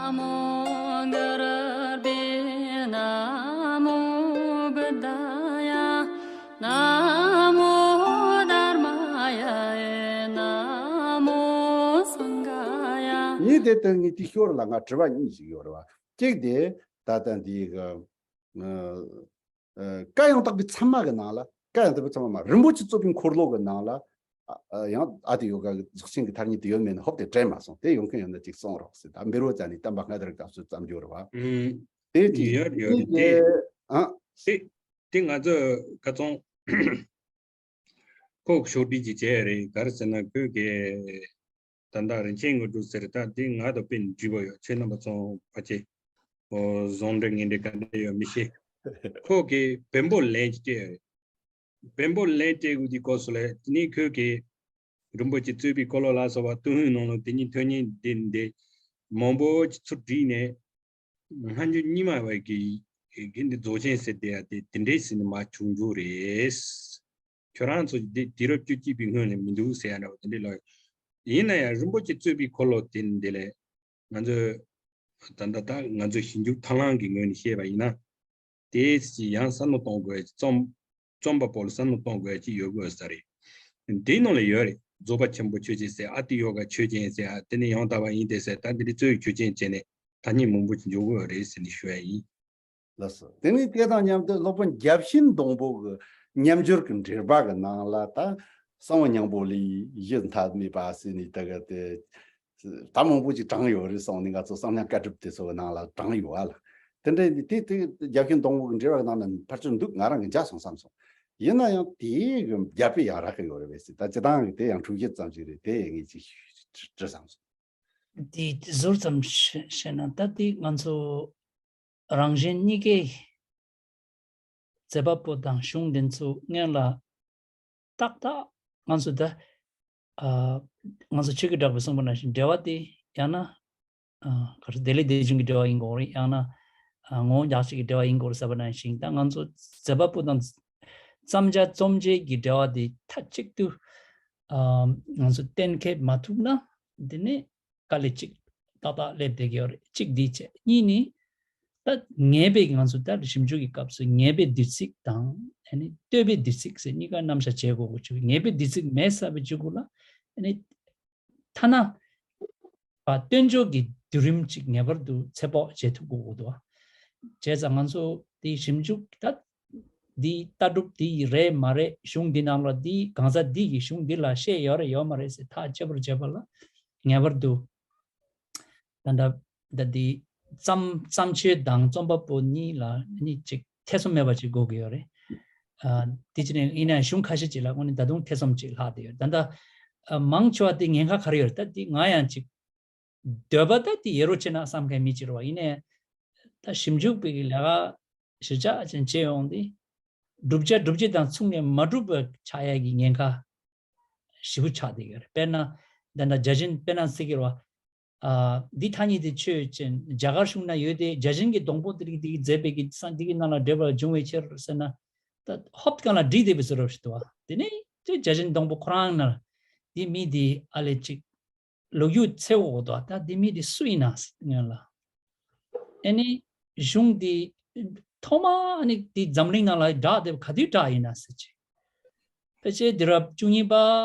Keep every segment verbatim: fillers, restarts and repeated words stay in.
नमो गुरुर्भ्यो नमो बुद्धाय नमो धर्माय नमो संघाय། ངས་དེ་ལྟར་ངས་དེ་ཤོར་ལ་ང་དྲི་བ་གཉིས་ཤིག་ཡོད་རེད་བ། གཅིག་དེ་ད་ལྟ་འདི་གི་ཨ་ཨ་བཀའ་ཡང་དག་པའི་ཚད་མ་གི་ནང་ལ། བཀའ་ཡང་དག་པའི་ཚད་མ་མ་རིན་པོ་ཆེ་རྩོད་པའི་འཁོར་ལོ་གི་ནང་ལ། ཨ་ཨ་ཡང་ཨ་ཏི་ཡོ་ག་གི་རྫོགས་ཆེན་གྱི་ཐ་སྙད་དེ་ཡོད་མེད་ནི་ཧོབ་སྟེ་དྲན་མ་སོང་། དེ་ཡོང་མཁན་ཡོད་ན་ཅིག་གསུང་རོགས་ཟེར། ད་འབེར་བོ་ཙ་ནི་བསྟན་པ་སྔ་དར་སྐབས་སུ་བརྩམས་རྒྱུ་རེད་བ། ཨུམ། དེ་ཅིག་ཡོད་ཡོད་དེ་རེད་དེ། ཨ་དེ་དེ་ང་ཚོ་ཁ་ཚོང་ཁོག་ཤོག་སྒྲིལ་གྱི་བྱས་རེད། ག་རེ་ཟེར་ན་ཁོས་གི་ད་ལྟ་རིན་ཆེན་དངོས་གྲུབ་ཟེར། ད་འདི་ང་དང་དཔེ་འགྲིག་པ་ཡོད། ཁྱེད་རྣམ་པ་ཚོ་ཕལ་ཆེར་ཨོ་ཟོང་འདྲ་ངན་འདྲ་ག་འདྲ་ཡོད་མི་ཤེས། ཁོ་གིས་བེམ་པོ་ལན་ཅིག་སྤྲད་ཡོད་རེད། བེམ་པོ་ལན་སྤྲད་དགོས་དུས་སྐབས་སུ་ལ་དེ་ནས་ཁོས་གིས་རིན་པོ་ཆེ་རྩོད་པའི་འཁོར་ལོ་ལ་སོགས་པ་ཏུན་ཧོང་ནང་ལ་དེ་ཉིད་ཐོན་ཉིད་འདི་འདི་མང་པོ་ཅིག་ཚུར་བསྒྲིགས་ནས། སྔ་འགྱུར་རྙིང་མ་བའི་གི་གི་འདི་རྫོགས་ཆེན་ཟེར་དེ་ཡ་དེ་དེ་འདྲའི་ཟེར་ནས་མ་བྱུང་རྒྱུ་རེད། ཁྱོད་རང་ཚོ་འདི་དུས་རབས་བཅུ་གཅིག་པའི་སྔོན་ནས་མི་འདུག་ཟེར་ཡ་འདྲ་བ་དེ་འདྲའི་ལོ། ཡིན་ན་ཡང་རིན་པོ་ཆེ་རྩོད་པའི་འཁོར་ལོ་དེ་འདི་ལས་ང་ཚོས་ད་ལྟ་ད་ང་ཚོས་ཞིབ་འཇུག་ཐབས་ལམ་གྱི་ངོས་ནས་བཤད་པ་ཡིན་ན། དེ་ཡང་བསམ་བློ་གཏོང་དགོས། རྩོམ་རྩོམ་པ་པོ་ལ་བསམ་བློ་གཏོང་དགོས་ཀྱི་ཡོད་དགོས་ས་རེད། དེའི་ནང་ལ་ཡོད་རེད། རྫོགས་པ་ཆེན་པོ་ཆོས་ཅན་ཟེར། ཨ་ཏི་ཡོ་ག་ཆོས་ཅན་ཟེར། ཨ་དེ་ནས་ཡང་དག་པ་ཡིན་ཏེ་ཟེར། ད་འདི་འདྲའི་རྩོད་ཡིག་ཆོས་ཅན་བྱས་ནས་ཐ་སྙད་མང་པོ་ཅིག་འཇོག་དགོས་རེད་ཟེར་ནས་ཞུ་ཡ་ཡིན། ལགས་སོ། དེ་ནས་དེ་དང་མཉམ་དུ་སློབ་དཔོན་བརྒྱ་བྱིན་སྡོང་པོ་གི་ཉམས་འགྱུར་གྱི་འགྲེལ་པ་གི་ནང་ལ་ད་གསང་བ་སྙིང་པོ་ལས་གཞི་འཐབ་མེད་པ་ཟེར་ནས་ད་ག་དེ། ད་མང་པོ་ཅིག་དྲངས་ཡོད་རེད་གསུངས་ནས། ང་ཚོ་གསང་སྙིང་བཀའ་སྒྲུབ་དེ་ཚོ་གི་ནང་ལ་དྲངས་ཡོད་ཨ་ལ། དེ་འདྲ་ནི་དེ་དེ་རྒྱ་ཤོད་སྡོང་པོ་གི་འགྲེལ་བ་གི་ནང་ན་ཕལ་ཆེར་འདུག་ང་རང་གི་འཇགས་སོང་བསམ་སོང་། ཡིན་ན་ཡང་དེའི་གི་རྒྱ་དཔེ་ཡང་རག་གི་ཡོད་རེད་བས་ཟེར། ད་སྤྱི་བཏང་གི་དེ་ཡང་འཁྲུག་གཞི་ཙམ་ཞིག་རེད། དེ་ངས་ཅིག་དྲི་བསམ་སོང་། དེ་ཟུར་ཙམ་བཤད་བཤད་ན། ད་དེ་ང་ཚོ་རང་གཞན་གཉིས་ཀའི་མཛད་པ་པོ་དང་གཞུང་འདི་ཚོ་སྔོན་ལ་ཏག་ཏག་ང་ཚོ་ད་ཨ་ང་ཚོ་ཆོས་ཀྱི་གྲགས་པས་གསུངས་པ་ནང་བཞིན་འབྲེལ་བ་དེ་ཡང་ན་ཨ་ག་རེ་བདེ་ལེགས་བདེ་འབྱུང་གི་འབྲེལ་བ་ཡིན་དགོས་རེད། ཡང་ན་ཨ་ངོ་བོ་ཉག་གཅིག་གི་འབྲེལ་བ་ཡིན་དགོས་རེད་ཟེར་བ་ནང་བཞིན། ད་ང་ཚོ་མཛད་པ་པོ་དང་བརྩམས་བྱ་རྩོམ་བྱེད་ཀྱི་འབྲེལ་བ་དེ་མཐའ་གཅིག་ཏུ་ཨ་ང་ཚོ་གཏན་འཁེལ་མ་ཐུབ་ན། དེ་ནས་དཀའ་ལས་གཅིག་ཏག་ཏག་སླེབས་བསྡད་ཀྱི་ཡོད་རེད། གཅིག་འདི་བྱས། གཉིས་ནི་ད་ངེས་པའི་ང་ཚོ་ད་ཞིབ་འཇུག་གི་སྐབས་སུ་ངེས་པའི་བསྡུས་ཚིག་དང་ཨ་ནི་ལྟོས་པའི་བསྡུས་ཚིག་ཟེར་གཉིས་ཀ་རྣམ་གཞག་བྱེད་དགོས་དགོས་བྱུང་། ངེས་པའི་བསྡུས་ཚིག་མེད་ཟེར་བའི་གཞུག་གུ་ལ་ཨ་ནི་ཐ་ན་ཨ་སྟོན་ཕྱོགས་ཀྱི་བསྡུས་རིམ་གཅིག་ངེས་པར་དུ་ཚོད་དཔག་བྱེད་ཐུབ་དགོས་དགོས་འདུག་བ། བྱས་ཙང་ང་ཚོ་དེ་ཞིབ་འཇུག་ད་འདི་ལྟ་གྲུབ་འདི་རེད་མ་རེད། གཞུང་འདི་ནང་ལ་འདི་གང་ཟག་འདི་ཡི་གཞུང་འདི་ལ་བཤད་ཡོད་རེད་ཡོད་མ་རེད་ཟེར་ཐག་གཅོད་པར་བྱེད་པ་ལ་ངེས་པར་དུ་ད་ལྟ་ད་འདི་བརྩམས་བརྩམས་ཆོས་དང་རྩོམ་པ་པོ་གཉིས་ལ་ནི་ཅིག་ཐེ་ཚོམ་མེད་པ་ཅིག་དགོས་ཀྱི་ཡོད་རེད། ཨ་དེ་ཅི་ནས་ཡིན་ན་གཞུང་ཁ་ཤས་ཅིག་ལ་དངོས་གནས་ད་དུང་ཐེ་ཚོམ་ཅིག་ལྷག་བསྡད་ཡོད། ད་ལྟ་ཨ་མང་ཆེ་བ་དེ་ཉེན་ཁ་ག་རེ་ཡོད་རེད། ད་དེ་ང་ཡང་ཅིག་འདོད་པ་ད་དེ་ཡོད་རོགས་བྱེད་ན་བསམ་མཁན་མི་གཅིག་རེད་བ། ཡིན་ནའི་ད་ཞིབ་འཇུག་པའི་གི་ལས་ཀ་གཞི་རྒྱ་ཅན་བྱེད་ཡོང་དུས་བསྒྲུབ་བྱ་སྒྲུབ་བྱེད་དང་མཚུངས་ནས་མ་གྲུབ་པ་ཆགས་ཡ་གི་ཉེན་ཁ་ཞེ་པོ་ཆགས་བསྡད་ཡོད་རེད། དཔེར་ན་ད་ལྟ་བརྒྱ་བྱིན་དཔེར་ན་ཟེར་གི་རེད་བ། ཨ་འདི་ཐ་སྙད་དེ་ཆོས་ཅན། རྒྱ་གར་གཞུང་ན་ཡོད་དེ། བརྒྱ་བྱིན་གྱི་སྡོང་པོ་དེ་རིགས་དེ་གིས་མཛད་པའི་གི་སང་དེ་གི་ནང་ལ་འགྲེལ་པ་བྱུང་བའི་ཕྱིར་ཟེར་ན། ད་ཧོབ་གང་ལ་བསྒྲིགས་བསྡད་པའི་བཟོ་འདྲ་ཞིག་འདུག་བ། དེ་ནས་དེ་བརྒྱ་བྱིན་སྡོང་པོ་ཁོ་རང་ན་དེ་མི་དེ་ཨ་ལས་ཅིག་ལོ་རྒྱུས་འཚོལ་དགོས་འདུག་ད་དེ་མི་དེ་སུ་ཡིན་ན་སྔོན་ལ། ཨ་ནི་གཞུང་དེ་ཐོག་མ་ཨ་ནི་དེ་འཛམ་གླིང་ནང་ལ་གྲགས་དེ་ག་དུས་གྲགས་ཡིན་ན་ཟེར་ཅིག་ཕལ་ཆེར་དུས་རབས་བཅུ་གཉིས་པ་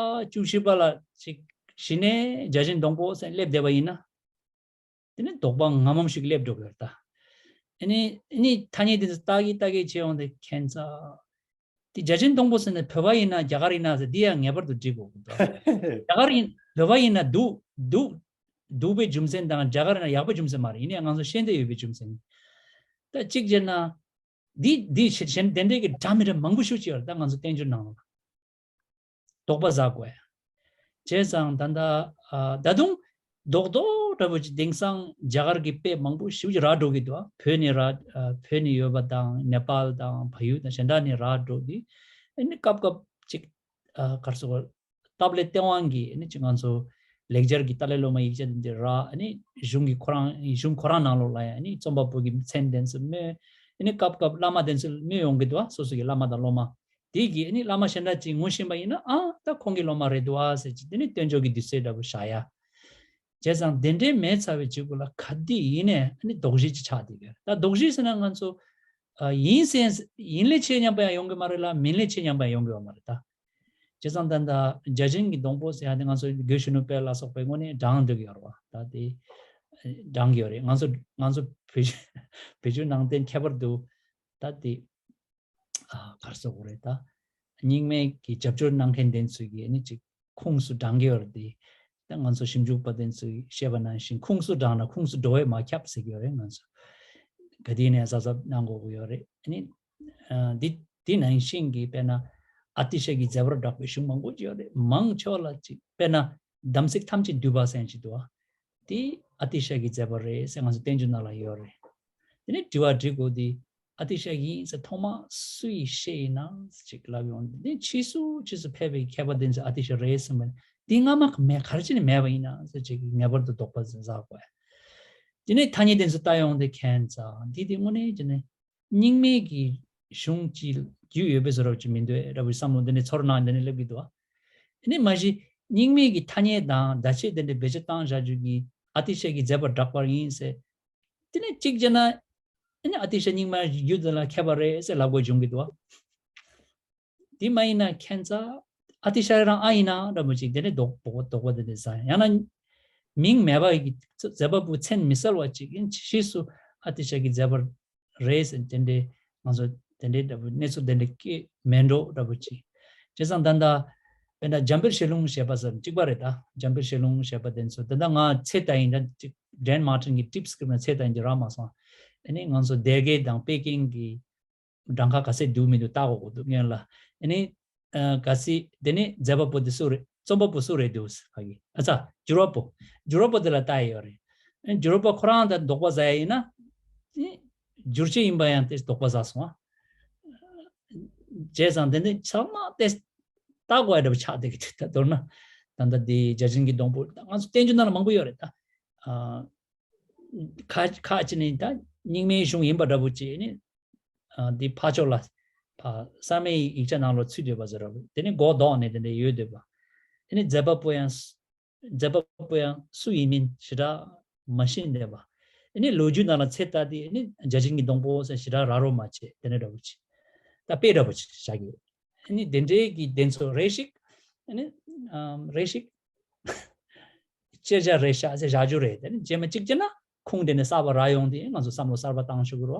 བཅུ་བཞི་པ་ལ་ཅིག་གཞི་ནས་བརྒྱ་བྱིན་སྡོང་པོ་ཟེར་སླེབས་བསྡད་པ་ཡིན་ན། དེ་ནི་དོགས་པ་ངམ་ངམ་ཞིག་སླེབས་འགྲོ་གི་ཡོད་ད། ཨ་ནི་ཨ་ནི་ཐ་སྙད་དེ་ཚོ་ལྟ་གི་ལྟ་གི་བྱེད་ཡོང་དེ་ཁྱད་མཚར། དེ་བརྒྱ་བྱིན་སྡོང་པོ་ཟེར་ནས་བོད་པ་ཡིན་ན་རྒྱ་གར་ཡིན་ན་ཟེར་འདི་ཡང་ངེས་པར་དུ་འགྲིག་དགོས་ཀྱི་འདུག་རྒྱ་གར་ཡིན་བོད་པ་ཡིན་ན་སྡུག་སྡུག་སྡུག་པའི་རྒྱུ་མཚན་དང་རྒྱ་གར་ཡིན་ན་ཡག་པའི་རྒྱུ་མཚན་མ་རེད། ཡིན་ནའང་ང་ཚོ་ཤེས་འདོད་ཡོད་པའི་རྒྱུ་མཚན་ཡིན། ད་གཅིག་བྱས་ན་འདི་འདི་གཞན་དེ་འདྲའི་གི་འདྲ་མི་འདྲ་མང་པོ་ཞིག་ཡོད་རེད། ད་ང་ཚོ་བསྟན་འགྱུར་ནང་ལ། དོགས་པ་ཟ་དགོས། བྱས་ཙང་ད་ལྟ་ཨ་ད་དུང་རྡོག་རྡོག་འདྲ་པོ་ཅིག་དེང་སང་རྒྱ་གར་གྱི་དཔེ་མང་པོ་ཞེ་པོ་ཅིག་རག་འགྲོ་གི་འདུག་བོད་ནས་རག་ཨ་བོད་ནས་ཡོད་པ་དང་ནེ་པཱལ་དང་བལ་ཡུལ་དང་གཞན་དག་ནས་རག་འགྲོ་གི། ཨ་ནི་སྐབས་སྐབས་ཅིག་ཨ་ག་རེ་ཟེར་དགོས། སྟབས་ལེགས་སྟེས་དབང་གིས་ཨ་ནི་ཅིག་ང་ཚོ་ལེགས་སྦྱར་གྱི་ཏཱ་ལའི་སློབ་མ་ཡིག་ཆ་དེ་འདྲ་རག་ཨ་ནི་གཞུང་གི་ཁོ་རང་གཞུང་ཁོ་རང་ནང་ལོགས་ལ་ཡང་ཨ་ནི་རྩོམ་པ་པོ་གི་མཚན་དེ་ཚོ་སྨོས། ཨ་ནི་སྐབས་སྐབས་བླ་མ་དེ་ཚོ་སྨོས་ཡོང་གི་འདུག་བ། སོ་སོ་གི་བླ་མ་དང་སློབ་མ། དེ་གིས་ཨ་ནི་བླ་མ་གཞན་དག་ཅིག་ངོ་ཤེས་པ་ཡིན་ན། ཨ་ད་ཁོང་གི་སློབ་མ་རེད་འདུག་ཨ་ཟེར་གྱི། དེ་ནི་སྟོན་ཕྱོགས་ཀྱི་དུས་ཚོད་འདྲ་པོ་བཞག་ཡ། བྱས་ཙང་དེ་འདྲའི་མེད་ཚར་བའི་རྗེས་གུ་ལ་ག་དུས་ཡིན་ནའི་ཨ་ནི་དོགས་གཞི་ཅིག་ཆགས་བསྡད་ཀྱི་རེད། ད་དོགས་གཞི་ཟེར་ན་ང་ཚོ་ཨ་ཡིན་ཟེར་ཡིན་ལས་ཆེ་སྙམ་པ་ཡང་ཡོང་གི་མ་རེད་ལ། མིན་ལས་ཆེ་སྙམ་པ་ཡང་ཡོང་གི་ཡོད་མ་རེད་ད། བྱས་ཙང་ད་ལྟ་བརྒྱ་བྱིན་གྱི་སྡོང་པོ་ཟེར་ཡ་དེ་ང་ཚོ་དགེ་བཤེས་ནོར་དཔལ་ལ་སོགས་པའི་ངོས་ནས་བགྲངས་འགྲོ་གི་ཡོད་རེད་བ། ད་དེ་བགྲངས་ཀྱི་ཡོད་རེད། ང་ཚོ་ང་ཚོ་བོད་བོད་བརྒྱུད་ནང་བསྟན་ཁྱད་པར་དུ་ད་དེ་ཨ་ག་རེ་ཟེར་དགོས་རེད་ད། རྙིང་མའི་གི་རྒྱབ་སྐྱོར་གནང་མཁན་དེ་ཚོས་ཀྱིས་ནི་ཅིག་ཁུངས་སུ་བགྲངས་ཀྱི་ཡོད་རེད་དེ། ད་ང་ཚོ་ཞིབ་འཇུག་པ་དེ་ཚོས་བཤད་པ་ནང་བཞིན་ཁུངས་སུ་བགྲངས་ན་ཁུངས་སུ་འགྲོ་བས་མ་ཁྱབ་ཟེར་གྱི་ཡོད་རེད། ང་ཚོ་ག་དུས་ནས་གཟབ་གཟབ་གནང་དགོས་ཀྱི་ཡོད་རེད། ཨ་ནི་ཨ་འདི་འདི་ནང་བཞིན་གྱི་དཔེར་ན་ཨ་ཏི་ཤ་གི་མཛད་པར་གྲགས་པའི་གཞུང་མང་པོ་ཅིག་ཡོད་རེད། མང་ཆེ་བ་ལ་ཅིག་དཔེར་ན་དམ་ཚིག་ཐམས་ཅད་འདུས་པ་ཟེར་ཅིག་འདུག་ཨ། དེ་ཨ་ཏི་ཤ་གི་མཛད་པ་རེད་ཟེར་ང་ཚོ་བསྟན་བཅོས་ནང་ལ་ཡོད་རེད། དེ་ནས་དྲི་བ་དྲི་དགོས་དེ་ཨ་ཏི་ཤ་ཡིན་ཟེར་ཐོག་མ་སུ་ཡིས་བཤད་ཡིན་ན་ཅིག་ལབ་ཡོང་དེ་ཕྱིས་སུ་ཕྱིས་སུ་ཕེབས་པའི་མཁས་པ་དེ་ཚོས་ཨ་ཏི་ཤ་རེད་ཟེར་མ་དེ་སྔ་མ་མེད་ག་རེ་བྱས་ནས་མེད་པ་ཡིན་ན་ཟེར་ཅིག་ངེས་པར་དུ་དོགས་པ་ཟ་དགོས། དེ་ནས་ཐ་སྙད་དེ་ཚོ་ལྟ་ཡོང་དེ་ཁྱད་མཚར་འདི་དེ་དངོས་གནས་ཀྱི་ནས་རྙིང་མའི་གི་གཞུང་ཅིག་རྒྱུས་ཡོད་པའི་བཟོ་འདྲ་ཅིག་མི་འདུག་ཨེ་འདྲ་བའི་བསམ་བློ་འདི་ནས་ཚོར་སྣང་འདི་ནས་སླེབས་ཀྱི་འདུག་ཨ། དེ་ནས་མ་གཞི་རྙིང་མའི་གི་ཐ་སྙད་དང་བརྡ་ཆད་དེ་འདྲ་བེད་སྤྱོད་བཏང་བཞག་རྒྱུ་གི་ཨ་ཏི་ཤ་གི་མཛད་པ་གྲགས་པར་ཡིན་ཟེར། དེ་ནས་གཅིག་བྱས་ན་ཨ་ནི་ཨ་ཏི་ཤ་རྙིང་མ་རྒྱུད་དེ་ལ་མཁས་པ་རེད་ཟེར་ལབ་དགོས་བྱུང་གི་འདུག་ཨ། དེ་མ་ཡིན་ན་ཁྱད་མཚར་ཨ་ཏི་ཤ་རང་ཨ་ཡིན་ན་འདྲ་མོ་ཅིག་དེ་ནས་དོགས་པ་དོགས་པ་དེ་འདྲ་ཟ་ཡང་ན་མིང་མེད་པ་ཡི་མཛད་པ་པོ་མཚན་མི་གསལ་བ་ཅིག་ཡིན་ཕྱིས་སུ་ཨ་ཏི་ཤ་གི་མཛད་པ་རེད་ཟེར་དེ་འདྲའི་ང་ཚོ་དེ་འདྲའི་འདྲ་པོ་གནས་ཚུལ་དེ་འདྲ་སྐྱེ་མེད་འགྲོ་འདྲ་པོ་ཅིག་བྱས་ཙང་ད་ལྟ་དཔེར་ན་འཇམ་དཔལ་ཞལ་ལུང་ཞེས་པ་ཟེར་གཅིག་པ་རེད་ད། འཇམ་དཔལ་ཞལ་ལུང་ཞེས་པ་དེ་ཚོ་ད་ལྟ་ང་ཚད་ལྟ་ཡིན་ད་ཅིག་ཌན་མར་ཊིན་གྱི་ཊིབ་སི་སྐྱབས་ན་ཚད་ལྟ་ཡིན་གྱི་རག་མ་སོང་། ཨ་ནི་ང་ཚོ་སྡེ་དགེ་དང་པེ་ཀིང་གི་གྲངས་ཀ་ག་ཚད་འདུག་མི་འདུག་ལྟ་དགོས་ཀྱི་འདུག་སྔོན་ལ། ཨ་ནི་ཨ་གལ་སྲིད་དེ་ནི་མཛད་པ་པོ་དེ་སུ་རེད། རྩོམ་པ་པོ་སུ་རེད་འདུག་ཟེར་ག་གི་ཨ་ཙ་བསྒྱུར་བ་པོ། བསྒྱུར་བ་པོ་དེ་ལ་ལྟ་ཡི་ཡོད་རེད། ཨ་ནི་བསྒྱུར་བ་པོ་ཁོ་རང་ད་དོགས་པ་ཟ་ཡ་ཡིན་ན། ཨ་ནི་བསྒྱུར་བྱེད་ཡིན་པ་ཡང་དེ་དོགས་པ་ཟ་སོང་ཨ། བྱས་ཙང་དེ་འདྲ་ཚང་མ་དེ་ལྟ་དགོས་ཡ་འདྲ་པོ་ཆགས་བསྡད་ཀྱི་འདུག་ད་མདོར་ན་ད་ལྟ་འདི་བརྒྱ་བྱིན་གྱི་སྡོང་པོ་ད་ང་ཚོ་བསྟན་བཅོས་ནང་ལ་མང་པོ་ཡོད་རེད་ད། ཨ། ཁ་ཁ་ཅིག་ནི་ད་རྙིང་མའི་གཞུང་ཡིན་པ་འདྲ་པོ་ཅིག་ནི། ཨ་འདི་ཕར་ཕྱོགས་ལ་ཕ་གསར་མའི་ཡིག་ཆ་ནང་ལ་ཚུད་སྡོད་པ་ཟེར་ར་བ་དེ་ནི་མགོ་ལྡོག་ནས་དེ་འདྲ་ཡོད་སྡོད་པ། དེ་ནི་མཛད་པ་པོ་ཡང་མཛད་པ་པོ་ཡང་སུ་ཡིན་མིན་ཞེ་དྲག་མ་ཤེས་སྡོད་པ། དེ་ནི་ལོ་རྒྱུས་ནང་ལ་ཚད་ལྟ་དེ་ནི་བརྒྱ་བྱིན་གྱི་སྡོང་པོ་ཟེར་ཞེ་དྲག་ར་རོ་མ་བྱེད་དེ་འདྲ་འདྲ་པོ་ཅིག་ད་དཔེ་འདྲ་པོ་ཅིག་བཞག་གི་ཡོད། ཨ་ནི་དེ་འདྲའི་གི་དེ་ཚོ་རེ་ཞིག་ཨ་ནི་ཨམ་རེ་ཞིག་དཔྱད་བྱ་རེ་བཞག་ཟེར་བཞག་རྒྱུ་རེད། དེ་ནི་རྗེས་མ་གཅིག་བྱས་ན་ཁུངས་དེ་ནས་གསར་པ་རག་ཡོང་དུས་ང་ཚོ་བསམ་བློ་གསར་པ་བཏང་ཤོག་གི་རོ།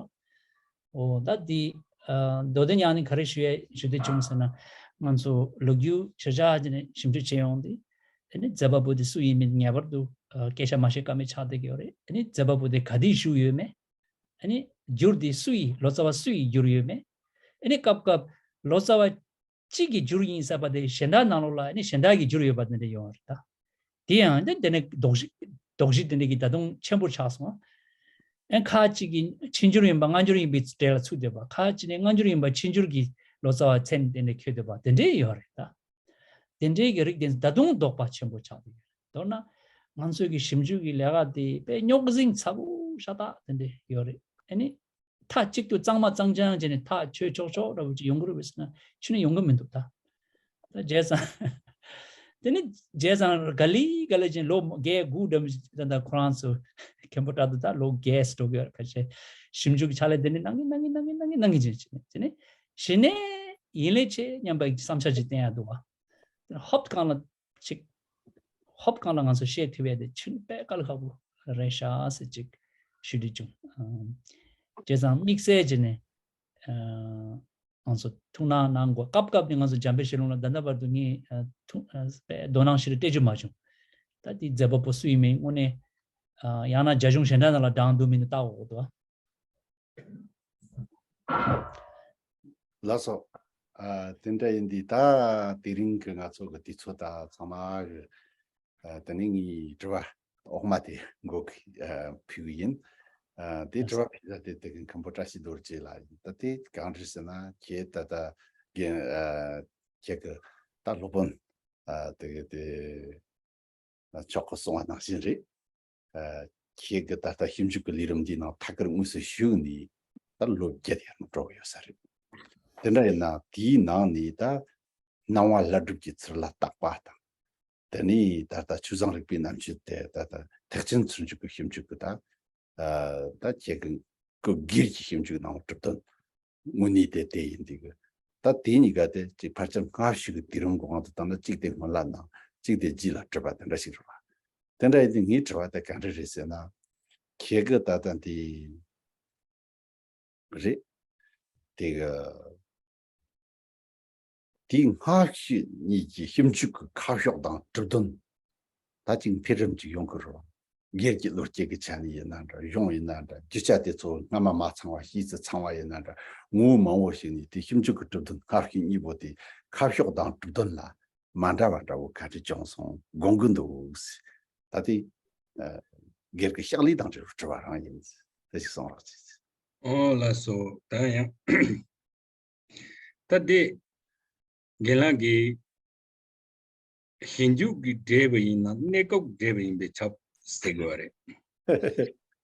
འོ་ད་དེ་ཨ་མདོ་དོན་ཡང་ནི་ག་རེ་ཞུ་ཡ་ཞུ་འདོད་བྱུང་ཟེར་ན། ང་ཚོ་ལོ་རྒྱུས་ཆ་ཆ་དེ་ནས་ཞིབ་འཇུག་བྱས་ཡོང་དུས་དེ་ནི་མཛད་པ་པོ་དེ་སུ་ཡིན་མིན་ངེས་པར་དུ་ཨ་སྐད་ཆ་མ་བཤད་ཀ་མེད་ཆགས་བསྡད་ཀྱི་ཡོད་རེད། དེ་ནི་མཛད་པ་པོ་དེ་ག་དུས་བཞུགས་ཡོད་མེད། ཨ་ནི་བསྒྱུར་དེ་སུ་ཡིས་ལོ་ཙཱ་བ་སུ་ཡིས་བསྒྱུར་ཡོད་མེད། ཨ་ནི་སྐབས་སྐབས་ལོ་ཙཱ་བ་གཅིག་གིས་བསྒྱུར་ཡིན་ཟེར་བ་དེ་གཞན་དག་ནང་ལོགས་ལ་ཨ་ནི་གཞན་དག་གིས་བསྒྱུར་ཡོད་པ་དེ་འདྲ་ཡོང་བ་རེད་ད། དེ་ཡང་དེ་དེ་ནས་དོགས་གཞི་དོགས་གཞི་དེ་འདྲ་གི་ད་དུང་ཆེན་པོ་ཆགས་སོང་། ཨ་ཁ་ཅིག་གིས་ཕྱིས་འགྱུར་ཡིན་པ་སྔ་འགྱུར་ཡིན་པའི་གྲས་ལ་ཚུད་བསྡད་པ། ཁ་ཅིག་ནས་སྔ་འགྱུར་ཡིན་པ་ཕྱིས་འགྱུར་གྱི་ལོ་ཙཱ་བ་མཚན་དེ་འདྲ་འཁྱོལ་བསྡད་པ་དེ་འདྲ་ཡོད་རེད་ད། དེ་འདྲའི་གི་རིགས་དེ་ད་དུང་དོགས་པ་ཆེན་པོ་ཆགས་བསྡད་ཡོད་རེད། མདོར་ན་ང་ཚོའི་གི་ཞིབ་འཇུག་གི་ལས་ཀ་དེ་དཔེ་རྙོག་ཟིང་ཚ་པོ་ཤ་སྟག་དེ་འདྲ་ཡོད་རེད། ཨ་ནི་མཐའ་གཅིག་ཏུ་གཙང་མ་གཙང་རྐྱང་བྱས་ནས་ཐག་ཆོད་ཆོག་ཆོག་འདྲ་པོ་ཅིག་ཡོང་གི་རེད་པས་ཟེར་ན་ཕྱི་ནས་ཡོང་གི་མི་འདུག་ད། ད་བྱས་ཙང་དེ་ནི་བྱས་ཙང་ག་ལེ་ག་ལེ་བྱས་ནས་ལོ་བརྒྱད་དགུ་འདྲ་པོ་ཅིག་ད་ལྟ་ཁོ་རང་ཚོ་མཁན་པོ་བཀྲ་རྡོ་ད་ལོ་བརྒྱད་ཙམ་འགྲོ་གི་ཡོད་རེད། ཁ་ཤས་ཞིབ་འཇུག་གི་ཕྱག་ལས་དེ་ནི་གནང་གི་གནང་གི་གནང་གི་གནང་གི་བྱས་བྱས་ནས་དེ་ནི་གཞི་ནས་ཡིན་ལས་ཆེ་སྙམ་པའི་བསམ་འཆར་ཅིག་བསྟན་ཡ་འདུག་བ། ཧོབ་གང་ལ་ཅིག་ཧོབ་གང་ལ་ང་ཚོ་བཤད་ཐུབ་ཡ་དེ་ཕྱིན་པས་དཀའ་ལས་ཁག་པོ་རེད་ཤག་ཟེར་ཅིག་ཞུ་འདོད་བྱུང་། ཨམ། བྱས་ཙང་དམིགས་བསལ་བྱས་ནས་ཨ་ང་ཚོ་ཐུགས་སྣང་གནང་དགོས། སྐབས་སྐབས་ནས་ང་ཚོ་འཇམ་དཔལ་ཞལ་ལུང་ལ་ད་ལྟ་བར་དུ་ངས་ཨ་ཐུགས་ཨ་དཔེ་དོ་སྣང་ཞེ་དྲག་སྤྲད་རྒྱུ་མ་བྱུང་། ད་དེ་མཛད་པ་པོ་སུ་ཡིན་མིན་དངོས་གནས་ཨ་ཡང་ན་རྒྱ་གཞུང་གཞན་དག་ནང་ལ་བགྲངས་འདུག་མི་འདུག་བལྟ་དགོས་འདུག་ཨ། ལགས་སོ། ཨ་དེ་འདྲ་ཡིན་དུས་ད་དེ་རིང་གི་ང་ཚོ་གི་དུས་ཚོད་ད་ཚང་མ་གི་ཨ་དེ་ནས་ངའི་དྲི་བ་འོག་མ་དེ་འགོ་གི་ཨ་ཕུལ་གི་ཡིན། ཨ་དེ་དྲི་བ་ཕུལ་ས་དེ་དེ་གི་མཁན་པོ་བཀྲ་ཤིས་རྡོ་རྗེ་ལགས་ཡིན། ད་དེ་གང་རེད་ཟེར་ན་ཁྱེད་ད་ལྟ་རྒན་ཨ་ཁྱེད་གི་ད་སློབ་དཔོན་ཨ་དེ་གི་དེ། མཆོག་གིས་གསུངས་པ་ནང་བཞིན་རེད། ཨ་ཁྱེད་ཀྱི་ད་ལྟ་ཞིབ་འཇུག་གི་ལས་རིམ་འདིའི་ནང་ཐད་ཀར་དངོས་སུ་ཞུགས་ནས་ད་ལོ་བརྒྱད་ཡར་མར་འགྲོ་གི་ཡོད་ས་རེད། དེ་འདྲ་ཡིན་ན་དེའི་ནང་ནས་ད་སྣང་བ་བླ་སྒྲུབ་ཀྱི་ཚུལ་ལ་བརྟག་པ་དང་ དེ་ནས་ད་ལྟ་ཆོས་བཟང་རིག་པའི་རྣམ་བཤད་དེ་ད་ལྟ་ཐེག་ཆེན་ཚུལ་འཇུག་གི་ཞིབ་འཇུག་གི་ད་ད་ཁྱེད་ཀྱི་སྒེར་གྱི་ཞིབ་འཇུག་གནང་བ་གྲུབ་དོན་དངོས་གནས་དེ་དེ་ཡིན་དུས་ཀྱི་ད་དེ་གཉིས་ཀ་དེ་གཅིག་ཕལ་ཆེར་སྔ་ཕྱི་གི་དུས་རིམ་གྱི་དབང་དུ་བཏང་ན་གཅིག་དེ་སྔོན་ལ་གནང་། གཅིག་དེ་རྗེས་ལ་གྲུབ་པ་དེ་འདྲ་ཞིག་རེད་བ། དེ་འདྲ་ཡིན་དུས་ངའི་དྲི་བ་དེ་ག་འདྲ་རེད་ཟེར་ན། ཁྱེད་ཀྱི་ད་ལྟ་འདི་རེད། དེ་གི་དེའི་སྔ་ཕྱི་གཉིས་ཀྱི་ཞིབ་འཇུག་གི་ཁ་ཕྱོགས་དང་གྲུབ་དོན་ད་ཅིག་འཕེལ་རིམ་ཅིག་ཡོང་གི་རེད། སྒེར་གྱི་བློ་སྐྱེད་ཀྱི་ཆ་ནས་ཡིན་ན་འདྲ། གཞུང་ཡིན་ན་འདྲ། རྒྱུ་ཆ་དེ་ཚོ་སྔ་མ་མ་ཚང་བ་ཕྱིས་སུ་ཚང་བ་ཡིན་ན་འདྲ། ངོ་བོ་མང་བོ་ཞིག་ནས་དེ་ཞིབ་འཇུག་གི་གྲུབ་དོན་སྔ་ཕྱི་གཉིས་པོ་དེ་ཁ་ཕྱོགས་དང་གྲུབ་དོན་ལ་མ་འདྲ་བ་འདྲ་བོ་ག་འདྲ་བྱུང་སོང་དགོངས་ཀྱི་འདུག། ད་དེ་ཨ་སྒེར་གྱི་ཕྱག་ལས་དང་འབྲེལ་བའི་དྲི་བ་རང་ཡིན། དེ་ཞིག་གསུང་རོགས་གྱིས། ཨོ་ལགས་སོ། ད་ཡང་ད་དེ་རྒན་ལགས་ཀྱིས་ཞིབ་འཇུག་གི་འབྲས་བུ་ཡིན་ན་གནས་སྐབས་འབྲས་བུ་ཡིན་པས་ཁྱབ་ཟེར་དགོས་པ་རེད།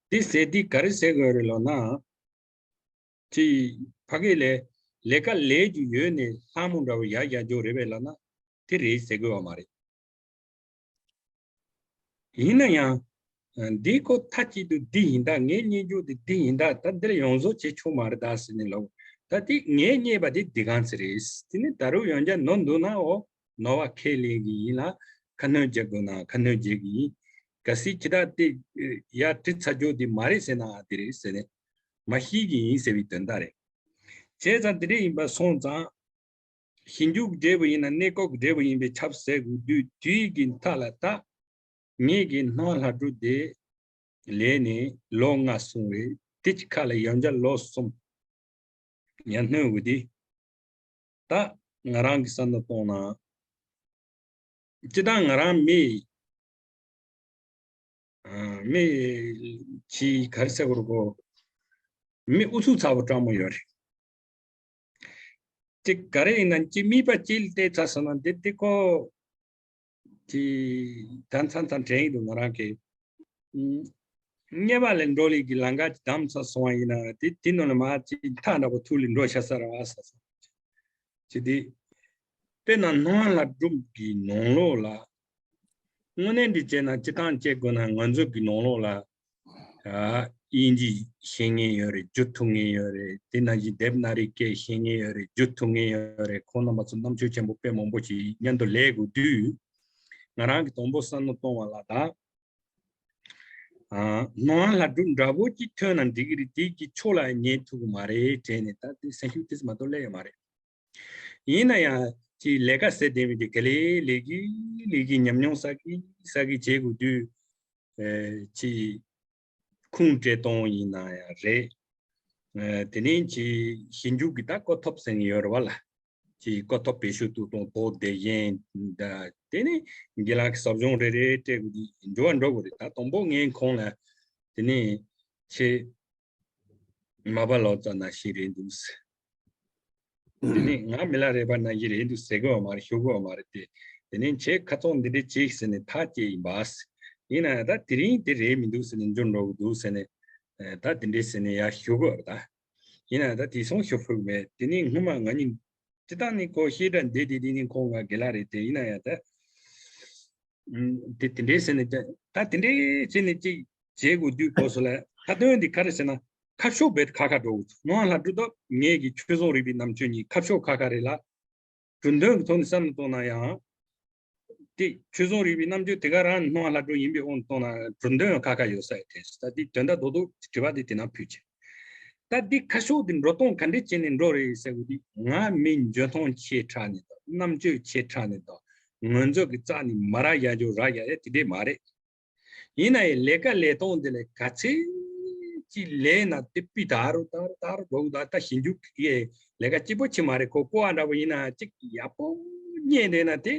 དེ་ཟེར་དུས་ག་རེ་ཟེར་དགོས་རེད་ལབ་ན། ཅིག་ཕ་གི་ལས་ལས་ཀ་ལས་རྒྱུ་ཡོད་ནས་ལྷ་མོ་འདྲ་བོ་ཡར་བཞག་རྒྱུ་རེད་པས་ལབ་ན་དེ་རེད་ཟེར་དགོས་པ་མ་རེད། ཡིན་ན་ཡང་འདི་ཁོ་མཐའ་གཅིག་ཏུ་འདི་ཡིན་ད། ངས་རྙེད་རྒྱུ་དེ་འདི་ཡིན་ད། ད་འདི་ལ་ཡོངས་རྫོགས་བྱེད་ཆོག་མ་རེད་ད་ཟེར་ནས་ལབ། ད་དེ་ངས་རྙེད་པ་དེ་འདི་གང་ཚེ་རེད། དེ་ནི་ད་རུང་ཡང་བསྐྱར་ནོར་འདུག་ན་ཨོ་ནོར་བ་ཁས་ལེན་གྱི་ཡིན་ལ། ཁ་སྣོན་བྱེད་དགོས་ན་ཁ་སྣོན་བྱེད་ཀྱི་ཡིན། གལ་སྲིད་ཁྱེད་ད་དེ་ཡར་དྲི་ཚར་རྒྱུ་དེ་མ་རེད་ཟེར་ན་དེ་རེད་ཟེར་ནས་མ་ཤེས་ཀྱི་ཡིན་ཟེར་བའི་དོན་དག་རེད། བྱས་ཙང་དེ་འདྲ་ཡིན་པ་སོང་ཙང་། ཞིབ་འཇུག་འབྲས་བུ་ཡིན་ན་གནས་སྐབས་ཀྱི་འབྲས་བུ་ཡིན་པས་ཁྱབ་ཟེར་དགོས་དུས། དུས་ཀྱི་མཐའ་ལ་ད་ངེད་ཀྱི་སྣང་བ་ལྷ་སྒྲུང་དེ་ལས་ནས་ལོ་ལྔ་སོང་བས་དེ་གི་ཁ་ལ་ཡང་བསྐྱར་ལོ་གསུམ་ཡར་སྣོན་དགོས་དུས། ད་ང་རང་གི་བསམ་བློ་གཏོང་ན། སྤྱིར་བཏང་ང་རང་མི་ཨ་མི་ཅིག་ག་རེ་ཟེར་དགོས་རེད་གོ། མི་ཨུ་ཚུགས་ཚ་པོ་སྤྲང་མོ་ཡོད་རེད། དེ་ག་རེ་ཡིན་ན་ཅིག་དམིགས་པ་ཅིག་ལ་གཏད་ཚར་སོང་ན་དེ་དེ་ཁོ་ཅིག་ད་མཚམས་མཚམས་དྲན་གྱི་འདུག་ང་རང་གི་ཨུམ། སྔོན་མ་ལས་འགྲོ་ལས་ཀྱི་ལམ་ཁ་ཅིག་བདམས་ཚར་སོང་བ་ཡིན་ན་དེ་དེ་ནང་ལ་མར་ཅིག་ཐག་འདྲ་པོ་ཐུག་ལས་འགྲོ་ཤ་ས་ར་བ་ས་སོང་། ཅི་སྟེ། དཔེར་ན་སྣང་བ་ལྷ་སྒྲུང་གི་ནང་ལོགས་ལ། དངོས་གནས་འདི་བྱས་ན་སྤྱིར་བཏང་བྱེད་དགོས་ན་ང་ཚོ་གི་ནང་ལོགས་ལ། ཨ། དབྱིན་ཇི་ཤེས་མཁན་ཡོད་རེད། བསྒྱུར་ཐུབ་མཁན་ཡོད་རེད། དེ་ནང་བཞིན་དེབ་ན་རིག་སྐད་ཤེས་མཁན་ཡོད་རེད། བསྒྱུར་ཐུབ་མཁན་ཡོད་རེད། ཁོང་རྣམ་པ་ཚོ་རྣམ་དཔྱོད་ཆེན་པོ་དཔེ་མང་པོ་ཞིག་མཉམ་དུ་ལས་དགོས་དུས། ང་རང་གི་དང་པོ་བསམ་བློ་གཏོང་བ་ལ་ད། ཨ། སྣང་བ་ལྷ་སྒྲུང་འདྲ་པོ་ཅིག་ཐོན་ན་འགྲིག་གི་རེད། དེ་གི་ཕྱོགས་ལ་ཉན་ཐུབ་ཀྱི་མ་རེད་དྲན་ནས་ད་དེ་སེམས་ཤུགས་དེ་ཙམ་མ་གཏོགས་སླེབས་ཡོད་མ་རེད། ཡིན་ན་ཡང་ཅིག་ལས་ཀ་ཟེར་བསྡད་མི་དེ་ག་ལེ་ལས་ཀྱི་ལས་ཀྱི་ཉམས་མྱོང་བསགས་ཀྱི་བསགས་ཀྱི་བྱེད་དགོས་དུས། ཨེ། ཅིག་ཁུངས་སྤྲད་གཏོང་ཡིན་ན་ཡང་རེད། ཨེ། དེ་ནས་ཅིག་ཞིབ་འཇུག་གི་ད་གོ་ཐོབ་ཟེར་ནི་ཡོད་རེད་བ་ལ། ཅིག་གོ་ཐོབ་བེད་སྤྱོད་གཏོང་དོགས་དེ་ཡིན་ད། དེ་ནས་རྒན་ལགས་ཀྱི་ཟབ་སྦྱོང་རེ་རེ་སྤྲད་དགོས་དུས་འགྱུར་བ་འགྲོ་དགོས་རེད། ད་དང་པོ་ངས་ཁོང་ལ་དེ་ནས་ཆེ། མ་པ་ལོ་ཙཱ་ནང་བཞིན་རེད་འདུག་ཟེར། དེ་ནས་ང་མི་ལ་རས་པ་ནང་བཞིན་རེད་འདུག་ཟེར་གི་ཡོད་མ་རེད། ཞུ་གི་ཡོད་མ་རེད་དེ། དེ་ནས་ཁྱེད་ཁ་ཚོན་འདི་འདྲས་བྱེད་ཟེར་ནས་ཐག་བཅད་ཡིན་པ། ཡིན་ན་ཡང་ད་དེ་རིང་དེ་རེད་མི་འདུག་ཟེར་ནས་འཇོན་འགྲོ་གི་འདུག་ཟེར་ནས། ད་དེ་འདྲས་ཟེར་ནས་ཡར་ཞུ་གི་ཡོད་རེད་ད། ཡིན་ན་ཡང་ད་དེང་སང་ཞུ་ཕོད་མེད། དེ་ནས་སྔོན་མ་ང་གཉིས་སྤྱིར་བཏང་ནས་ཁོ་བཤད་གྲྭ་འདི་དེ་དེ་ནས་ཁོང་ང་དགེ་ལགས་རེད་དེ། ཡིན་ན་ཡང་ད། ཨུམ། དེ་དེ་འདྲས་ཟེར་ནས་ད་ད་དེ་འདྲས་བྱས་ནས་ཅིག་བྱེད་དགོས་དུས་སྐབས་སུ་ལ་ཁ་ཏོན་འདི་ག་རེ་ཟེར་ན་ཁ་ཕྱོགས་རྦད་ཁ་ཁ་འགྲོ་གི་འདུག་སྣང་བ་ལྷ་སྒྲུང་དང་ངེད་ཀྱི་ཆོས་བཟང་རིག་པའི་རྣམ་དཔྱོད་གཉིས་ཁ་ཕྱོགས་ཁ་ཁ་རེད་ལ། གྲུབ་དོན་གྱི་ཐོག་ནས་བསམ་བློ་གཏོང་ན་ཡང་། དེ་ཆོས་བཟང་རིག་པའི་རྣམ་དཔྱོད་དེ་ག་རང་སྣང་བ་ལྷ་སྒྲུང་ཡིན་པའི་དབང་དུ་བཏང་ན་གྲུབ་དོན་ཁ་ཁ་ཡོད་ས་ཡོད་དེ། ད་དེ་དོན་དག་རྡོག་རྡོག་དྲི་བ་དེ་དེ་ན་ཕུལ་ཆེ། ད་འདི་ཁ་ཕྱོགས་འདི་འགྲོ་སྟངས་ག་འདྲས་བྱས་ནས་འགྲོ་རེད་ཟེར་བ་འདི་ང་མི་འཇོན་ཐང་ཆེ་དྲགས་ནས་དང་རྣམ་དཔྱོད་ཆེ་དྲགས་ནས་དང་ངོས་འཛིན་གྱི་རྩ་ནས་མ་རག་ཡ་འཇོག་རག་ཡ་ཡ་དེ་འདྲས་མ་རེད། ཡིན་ན་ཡང་ལས་ཀ་ལས་སྟངས་འདི་ལས་ག་ཚད་ཅིག་ལས་ན་དེ་སྤུས་དག་རུ་དག་རུ་དག་རུ་འགྲོ་གི་འདུག་ད་ཞིབ་འཇུག་གི་ལས་ཀ་གཅིག་པོ་ཅིག་མ་རེད། ཁོ་ཀོ་བ་འདྲ་པོ་ཡིན་ན་ཅིག་ཡག་པོ་རྙེད་འདོད་ན་དེ་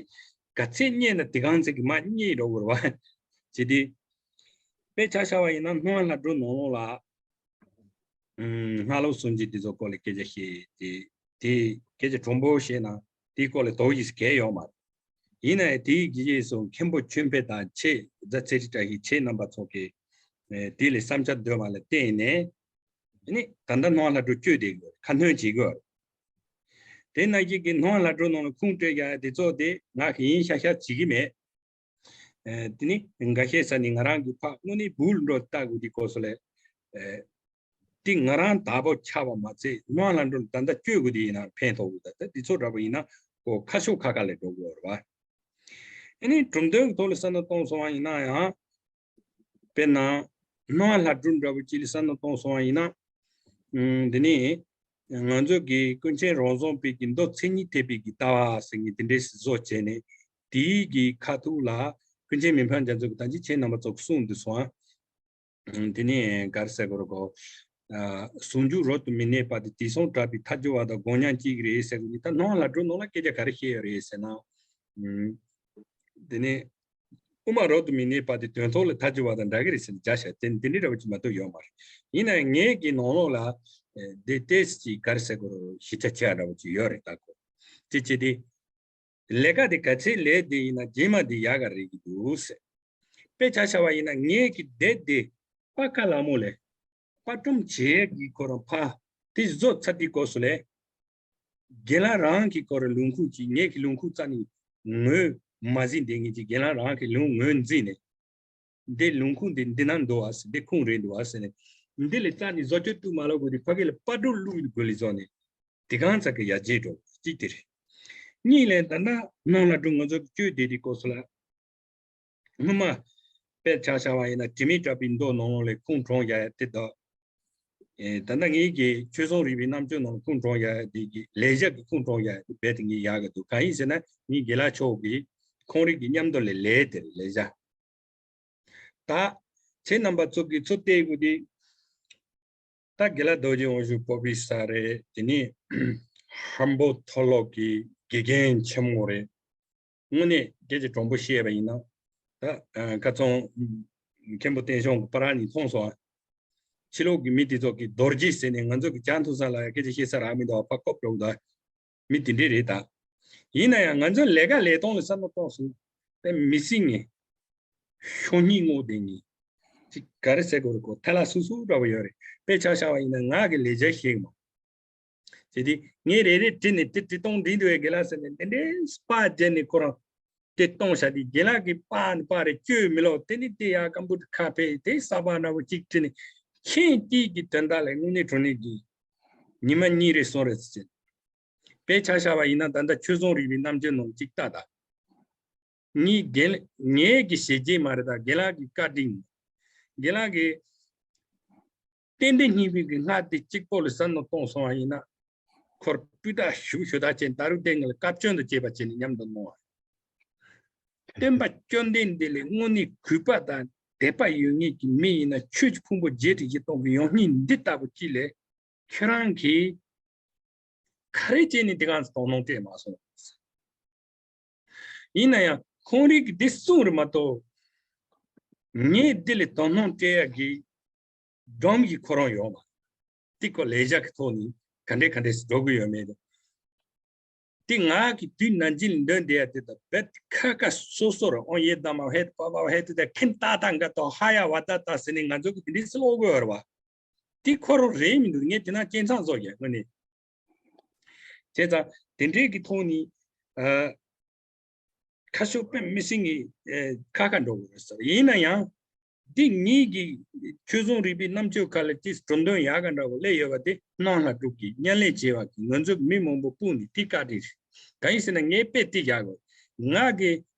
ག་ཚད་རྙེད་ན་དེ་གང་ཚད་ཀྱི་མ་རྙེད་འགྲོ་དགོས་རེད་བ། ཅི་སྟེ། དཔེ་ཆ་བཞག་པ་ཡིན་ན་སྣང་བ་ལྷ་སྒྲུང་ནང་ལོགས་ལ། ཨུམ། སྔགས་ལུགས་སུམ་ཅུ་དེ་ཚོ་སྐོར་ལ་སྐད་ཆ་བཤད་དེ། དེ་སྐད་ཆ་དྲང་པོ་བཤད་ན་དེའི་སྐོར་ལ་དོགས་གཞི་གང་ཡང་ཡོད་མ་རེད། ཡིན་ན་ཡང་དེའི་རྗེས་སུ་མཁན་པོ་ཆོས་འཕེལ་དང་ཆེ་རྫ་ཚེ་རིང་བཀྲ་ཤིས་ཁྱེད་རྣམ་པ་ཚོ་གིས་ཨེ་དེ་ལ་བསམ་འཆར་འདོན་པ་ལ་བརྟེན་ནས་ནི་ད་ལྟ་སྣང་བ་ལྷ་སྒྲུང་བཅོས་བསྡད་དགོས། ཁ་སྣོན་བྱེད་དགོས། དེ་ནང་བཞིན་གྱི་སྣང་བ་ལྷ་སྒྲུང་ནང་ལ་ཁུངས་སྤྲོད་ཡ་དེ་ཚོ་དེ་ང་གི་ཡིན་ཤག་ཤག་བྱེད་ཀྱི་མེད། ཨེ་དེ་ནི་འགའ་ཤས་ས་ནི་ང་རང་གི་ཕ་དངོས་གནས་བུལ་འགྲོ་ལྟ་དགོས་དེ་སྐོར་སོགས་ལས། ཨེ་དེ་ང་རང་དག་པོ་ཆགས་པ་མ་ཚད་སྣང་ལ་འགྲོ་ད་ལྟ་བཅོས་དགོས་དེ་ཡིན་ན་ཕན་ཐོགས་དགོས་ད་ལྟ་དེ་ཚོ་འདྲ་པོ་ཡིན་ན་ཁོ་ཁ་ཕྱོགས་ཁ་ཁ་ལས་འགྲོ་དགོས་རེད་བ། ཨ་ནི་གྲུབ་དོན་གྱི་ཐོག་ལ་བསམ་བློ་གཏོང་སོང་བ་ཡིན་ན་ཡང་། དཔེར་ན། སྣང་བ་ལྷ་སྒྲུང་འདྲ་བོ་ཅིག་ལ་བསམ་བློ་གཏོང་སོང་བ་ཡིན་ན། ཨུམ། འདི་ནི། ང་ཚོ་གི་ཀུན་མཁྱེན་རང་བྱུང་པའི་གི་མདོ་མཚན་ཉིད་ཐེག་པའི་གི་ལྟ་བ་ཟེར་མཁན་དེ་འདྲའི་བཟོ་བྱས་ནས། དེའི་གི་ཁ་ཐུག་ལ་ཀུན་མཁྱེན་མི་ཕམ་རྒྱ་མཚོ་གི་ད་ཅི་ཁྱེད་རྣམ་པ་ཚོ་གསུངས་འདུག་སོང་ཨ། དེ་ནས་ག་རེ་ཟེར་དགོས་རེད་གོ། ཨ། ཟུང་འཇུག་རབ་ཏུ་མི་གནས་པ་དེ་དེང་སང་གྲགས་པའི་ཐལ་འགྱུར་བ་དང་སྒོམ་ཉམས་གཅིག་རེད་ཟེར་དགོས་ནི་ད་སྣང་བ་ལྷ་སྒྲུང་ནང་ལ་སྐད་ཆ་ག་རེ་བཤད་ཡོད་རེད་ཟེར་ན། ཨུམ། དེ་ནས། དབུ་མ་རབ་ཏུ་མི་གནས་པ་དེ་དོན་ཐོག་ལ་ཐལ་འགྱུར་བ་དང་འདྲ་གི་རེད་ཟེར་ནས་བརྒྱ་ཆ་དེ་འདི་འདྲའི་འདྲ་བ་ཅིག་མ་གཏོགས་ཡོད་མ་རེད། ཡིན་ན་ངེད་ཀྱི་ནང་ལོགས་ལ་ཨེ་དེ་ཏོག་ཙམ་ཅིག་ག་རེ་ཟེར་དགོས་རེད་གཞི་ཆ་ཆེ་བ་འདྲ་བ་ཅིག་ཡོད་རེད་ད་གོ། དེ་བྱས་ཏེ། ལས་ཀ་དེ་ག་ཚད་ལས་དེ་ཡིན་ན་རྗེས་མ་དེ་ཡག་ག་རེད་ཀྱི་འདུག་ཟེར། དཔེ་ཆ་བཞག་པ་ཡིན་ན་ངེད་ཀྱི་སྡེ་དེ་དཔའ་ཁ་ལ་མོ་ལས་དཔའ་སྒྲོམ་བྱེད་ཀྱི་ཁོ་རང་ཕ་དེ་བཟོ་ཚར་དུས་སྐབས་སུ་ལས། རྒན་ལགས་རང་གི་སྐོར་ལུང་ཁུག་ཅིག་ངེད་ཀྱི་ལུང་ཁུག་རྩ་ནས་ངོས་མ་ཟིན་བསྡད་མཁན་ཅིག་རྒན་ལགས་རང་གི་ལུང་ངོས་འཛིན་ནས། འདི་ལུང་ཁུག་འདི་འདི་ན་འདུག་ཨ་ཟེར་འདི་ཁུངས་རེད་འདུག་ཨ་ཟེར་ནས། འདི་ལས་རྩ་ནས་བཟོ་བཅོས་གཏུག་མ་ལོག་དགོས་དུས་ཕ་གི་ལ་དཔའ་སྒྲོམ་བླུགས་དགོས་ལས་བཟོ་ནས། དེ་གང་ཚ་གི་ཡར་རྒྱས་འགྲོ་གཅིག་དེ་རེད། གཉིས་ལས་ད་ལྟ་སྣང་ལ་སྒྲུང་ང་ཚོ་གི་བཅོས་བསྡད་དུས་སྐབས་སུ་ལ། སྔོན་མ་དཔེ་ཆ་བཞག་པ་ཡིན་ན་དྲི་མེད་གྲགས་པའི་མདོ་ནང་ལོགས་ལས་ཁུངས་དྲངས་ཡ་ཡ་དེ་དག་ཨེ་ད་ལྟ་ངེད་ཀྱི་ཆོས་བཟང་རིག་པའི་རྣམ་དཔྱོད་ནང་ལ་ཁུངས་དྲངས་ཡ་ཡ་དེ་གི་ལེགས་སྦྱར་གྱི་ཁུངས་དྲངས་ཡ་ཡ་དེ་རྦད་དེ་ངས་ཡག་གི་འདུག་གང་ཡིན་ཟེར་ན་ངའི་དགེ་ལགས་མཆོག་གིས་ཁོང་རིགས་ཀྱི་མཉམ་དུ་ལས་ལས་དེ་རེད་ལེགས་སྦྱར། ད་ཁྱེད་རྣམ་པ་ཚོ་གིས་ཚུར་བལྟས་དགོས་དེ། ད་དགེ་ལགས་རྡོ་རྗེ་དབང་ཕྱུག་སྤོབས་པའི་ས་རེད། དེ་ནས་ཧམ་པོ་མཐོ་སློབ་ཀྱི་དགེ་རྒན་ཆེན་མོ་རེད། དངོས་གནས་སྐད་ཆ་དྲང་པོ་བཤད་པ་ཡིན་ན། ད་ཁ་ཚོང་མཁན་པོ་བསྟན་སྐྱོང་གི་པར་ནས་མཐོང་སོང་ཨ། ཕྱི་ལོགས་ཀྱི་མི་དེ་ཚོ་གིས་རྡོ་རྗེ་ཟེར་ནས་ང་ཚོ་གི་ཅང་ཐུ་ས་ལ་སྐད་ཆ་བཤད་ས་རག་མི་འདུག་ཨ་ཕ་ཀོབ་འགྲོ་གི་འདུག་ཨ། མི་དེ་འདྲས་རེད་ད། ཡིན་ན་ཡང་ང་ཚོ་ལས་ཀ་ལས་སྟངས་ལ་བསམ་བློ་གཏོང་སོང་། དེ་མི་སྲིད་ངེས། ཤོ་སྙིང་རྔོག་ལྡན་གྱི། ཅིག་ག་རེ་ཟེར་དགོས་རེད་གོ་ཐལ་ལ་སུ་སུ་འདྲ་བོ་ཡོད་རེད། དཔེ་ཆ་བཞག་པ་ཡིན་ན་ང་གི་ལས་བྱ་ཤེས་མ། དེ་དེ་ངས་རེ་རེ་བྲིས་ནས་དེ་བྲིས་སྟངས་འདི་འདུག་བས་དགེ་ལགས་ཟེར་ནས་དེ་འདྲའི་པར་བརྒྱབ་ནས་ཁོ་རང་དེ་གཏོང་བྱ་དེ་དགེ་ལགས་ཀྱི་པར་ནི་པར་རེ་བཅོས་མི་ལོག་དེ་ནི་དེ་ཡ་ཀམ་པུ་ཊར་ཁ་ཕྱེ་དེ་གསར་པ་འདྲ་བོ་གཅིག་བྲིས་ནས་ཁྱེད་ཀྱིས་ཀྱི་དོན་དག་ལས་དངོས་གནས་དྲང་གནས་ཀྱི་ཉི་མ་གཉིས་རེ་གསུམ་རེ་ཟེར། དཔེ་ཆ་བཞག་པ་ཡིན་ན་ད་ལྟ་ཆོས་བཟང་རིག་པའི་རྣམ་དཔྱོད་ནང་གཅིག་ལྟ་ད། ངའི་རྒན་ངའི་གི་ཞལ་རྒྱས་མ་རེད་ད་རྒན་ལགས་ཀྱི་བཀའ་དྲིན། རྒན་ལགས་ཀྱིས་རྟེན་འབྲེལ་གཉིས་པའི་གི་སྔགས་དེ་གཅིག་པོ་ལ་བསམ་བློ་གཏོང་སོང་བ་ཡིན་ན། ཁོར་སྤུས་དག་ཞུ་ཞུ་དག་བྱས་ད་རུང་དེ་ངས་ལ་བཀའ་བཀྱོན་དུ་བྱས་པ་བྱས་ནས་མཉམ་དུ་གནང་བ། སྟོན་པ་བཅོམ་ལྡན་འདས་ལས་དངོས་གནས་གུས་པ་དང་དད་པ་ཡོད་ངེས་ཀྱི་མི་ཡིན་ན་ཆོས་ཀྱི་ཕུང་པོ་བརྒྱད་ཁྲི་བཞི་སྟོང་གི་ཡང་སྙིང་འདི་ལྟ་བུ་གཅིག་ལས་ཁྱོད་རང་གིས་ག་རེ་བྱས་ནས་དེ་གང་ཚོ་དོ་སྣང་སྤྲད་མ་སོང་། ཡིན་ན་ཡང་ཁོང་རིགས་ཀྱིས་འདི་གསུངས་རེད་མ་གཏོགས། ངས་འདི་ལས་དོ་སྣང་སྤྲད་ཡག་གི་སྒྲོམ་གྱི་ཁོ་རང་ཡོད་མ། ཏི་ཀོ་ལས་བྱ་གི་ཐོག་ནས་ག་འདྲས་ག་འདྲས་སུ་འགྲོ་གི་ཡོད་མེད་དང་། ཏི་ང་གི་དུས་ནན་གྱི་འདོན་བསྡད་ཡ་དེ་དང་རྦད་ཁ་ཁ་སོ་སོར་ཨོང་ཡེ་དམ་ཧེ་པ་པ་ཧེ་ཏི་ད་ཁེན་ཏ་ཏ་འགའ་ཏོ་ཧ་ཡ་བ་ད་ད་ཟེར་ནས་ང་ཚོ་གི་དེ་འདྲས་སུ་ཀློག་དགོས་ཡོད་རེད་བ། དེ་ཁོ་རང་རེད་མི་འདུག་ངས་དེ་ན་སྐྱེན་ཚང་བཟོ་ཡ་དངོས་གནས། བྱས་ཙང་དེ་འདྲའི་གི་ཐོག་ནས་ཨ། ཁ་ཤོ་པེ་མི་སྲིང་གི་ཨེ་ཁ་ཁ་འགྲོ་དགོས་རེད་ཟེར། ཡིན་ན་ཡང་། འདི་ངེད་ཀྱི་ཆོས་བཟང་རིག་པའི་རྣམ་དཔྱོད་ཁ་ལ་ཅིག་གྲུབ་དོན་ཡག་ག་འདྲ་བོ་སླེབས་ཡོད་པ་དེ་སྣང་ལྷ་སྒྲུང་གི་བརྙན་ལེན་བྱས་པ་གི་ང་ཚོ་མི་མང་པོ་སྤུངས་ནས་དེ་བཀའ་དྲིན་རེད། གང་ཡིན་ཟེར་ན་ངས་དཔེ་དེ་བཞག་དགོས། ང་གི་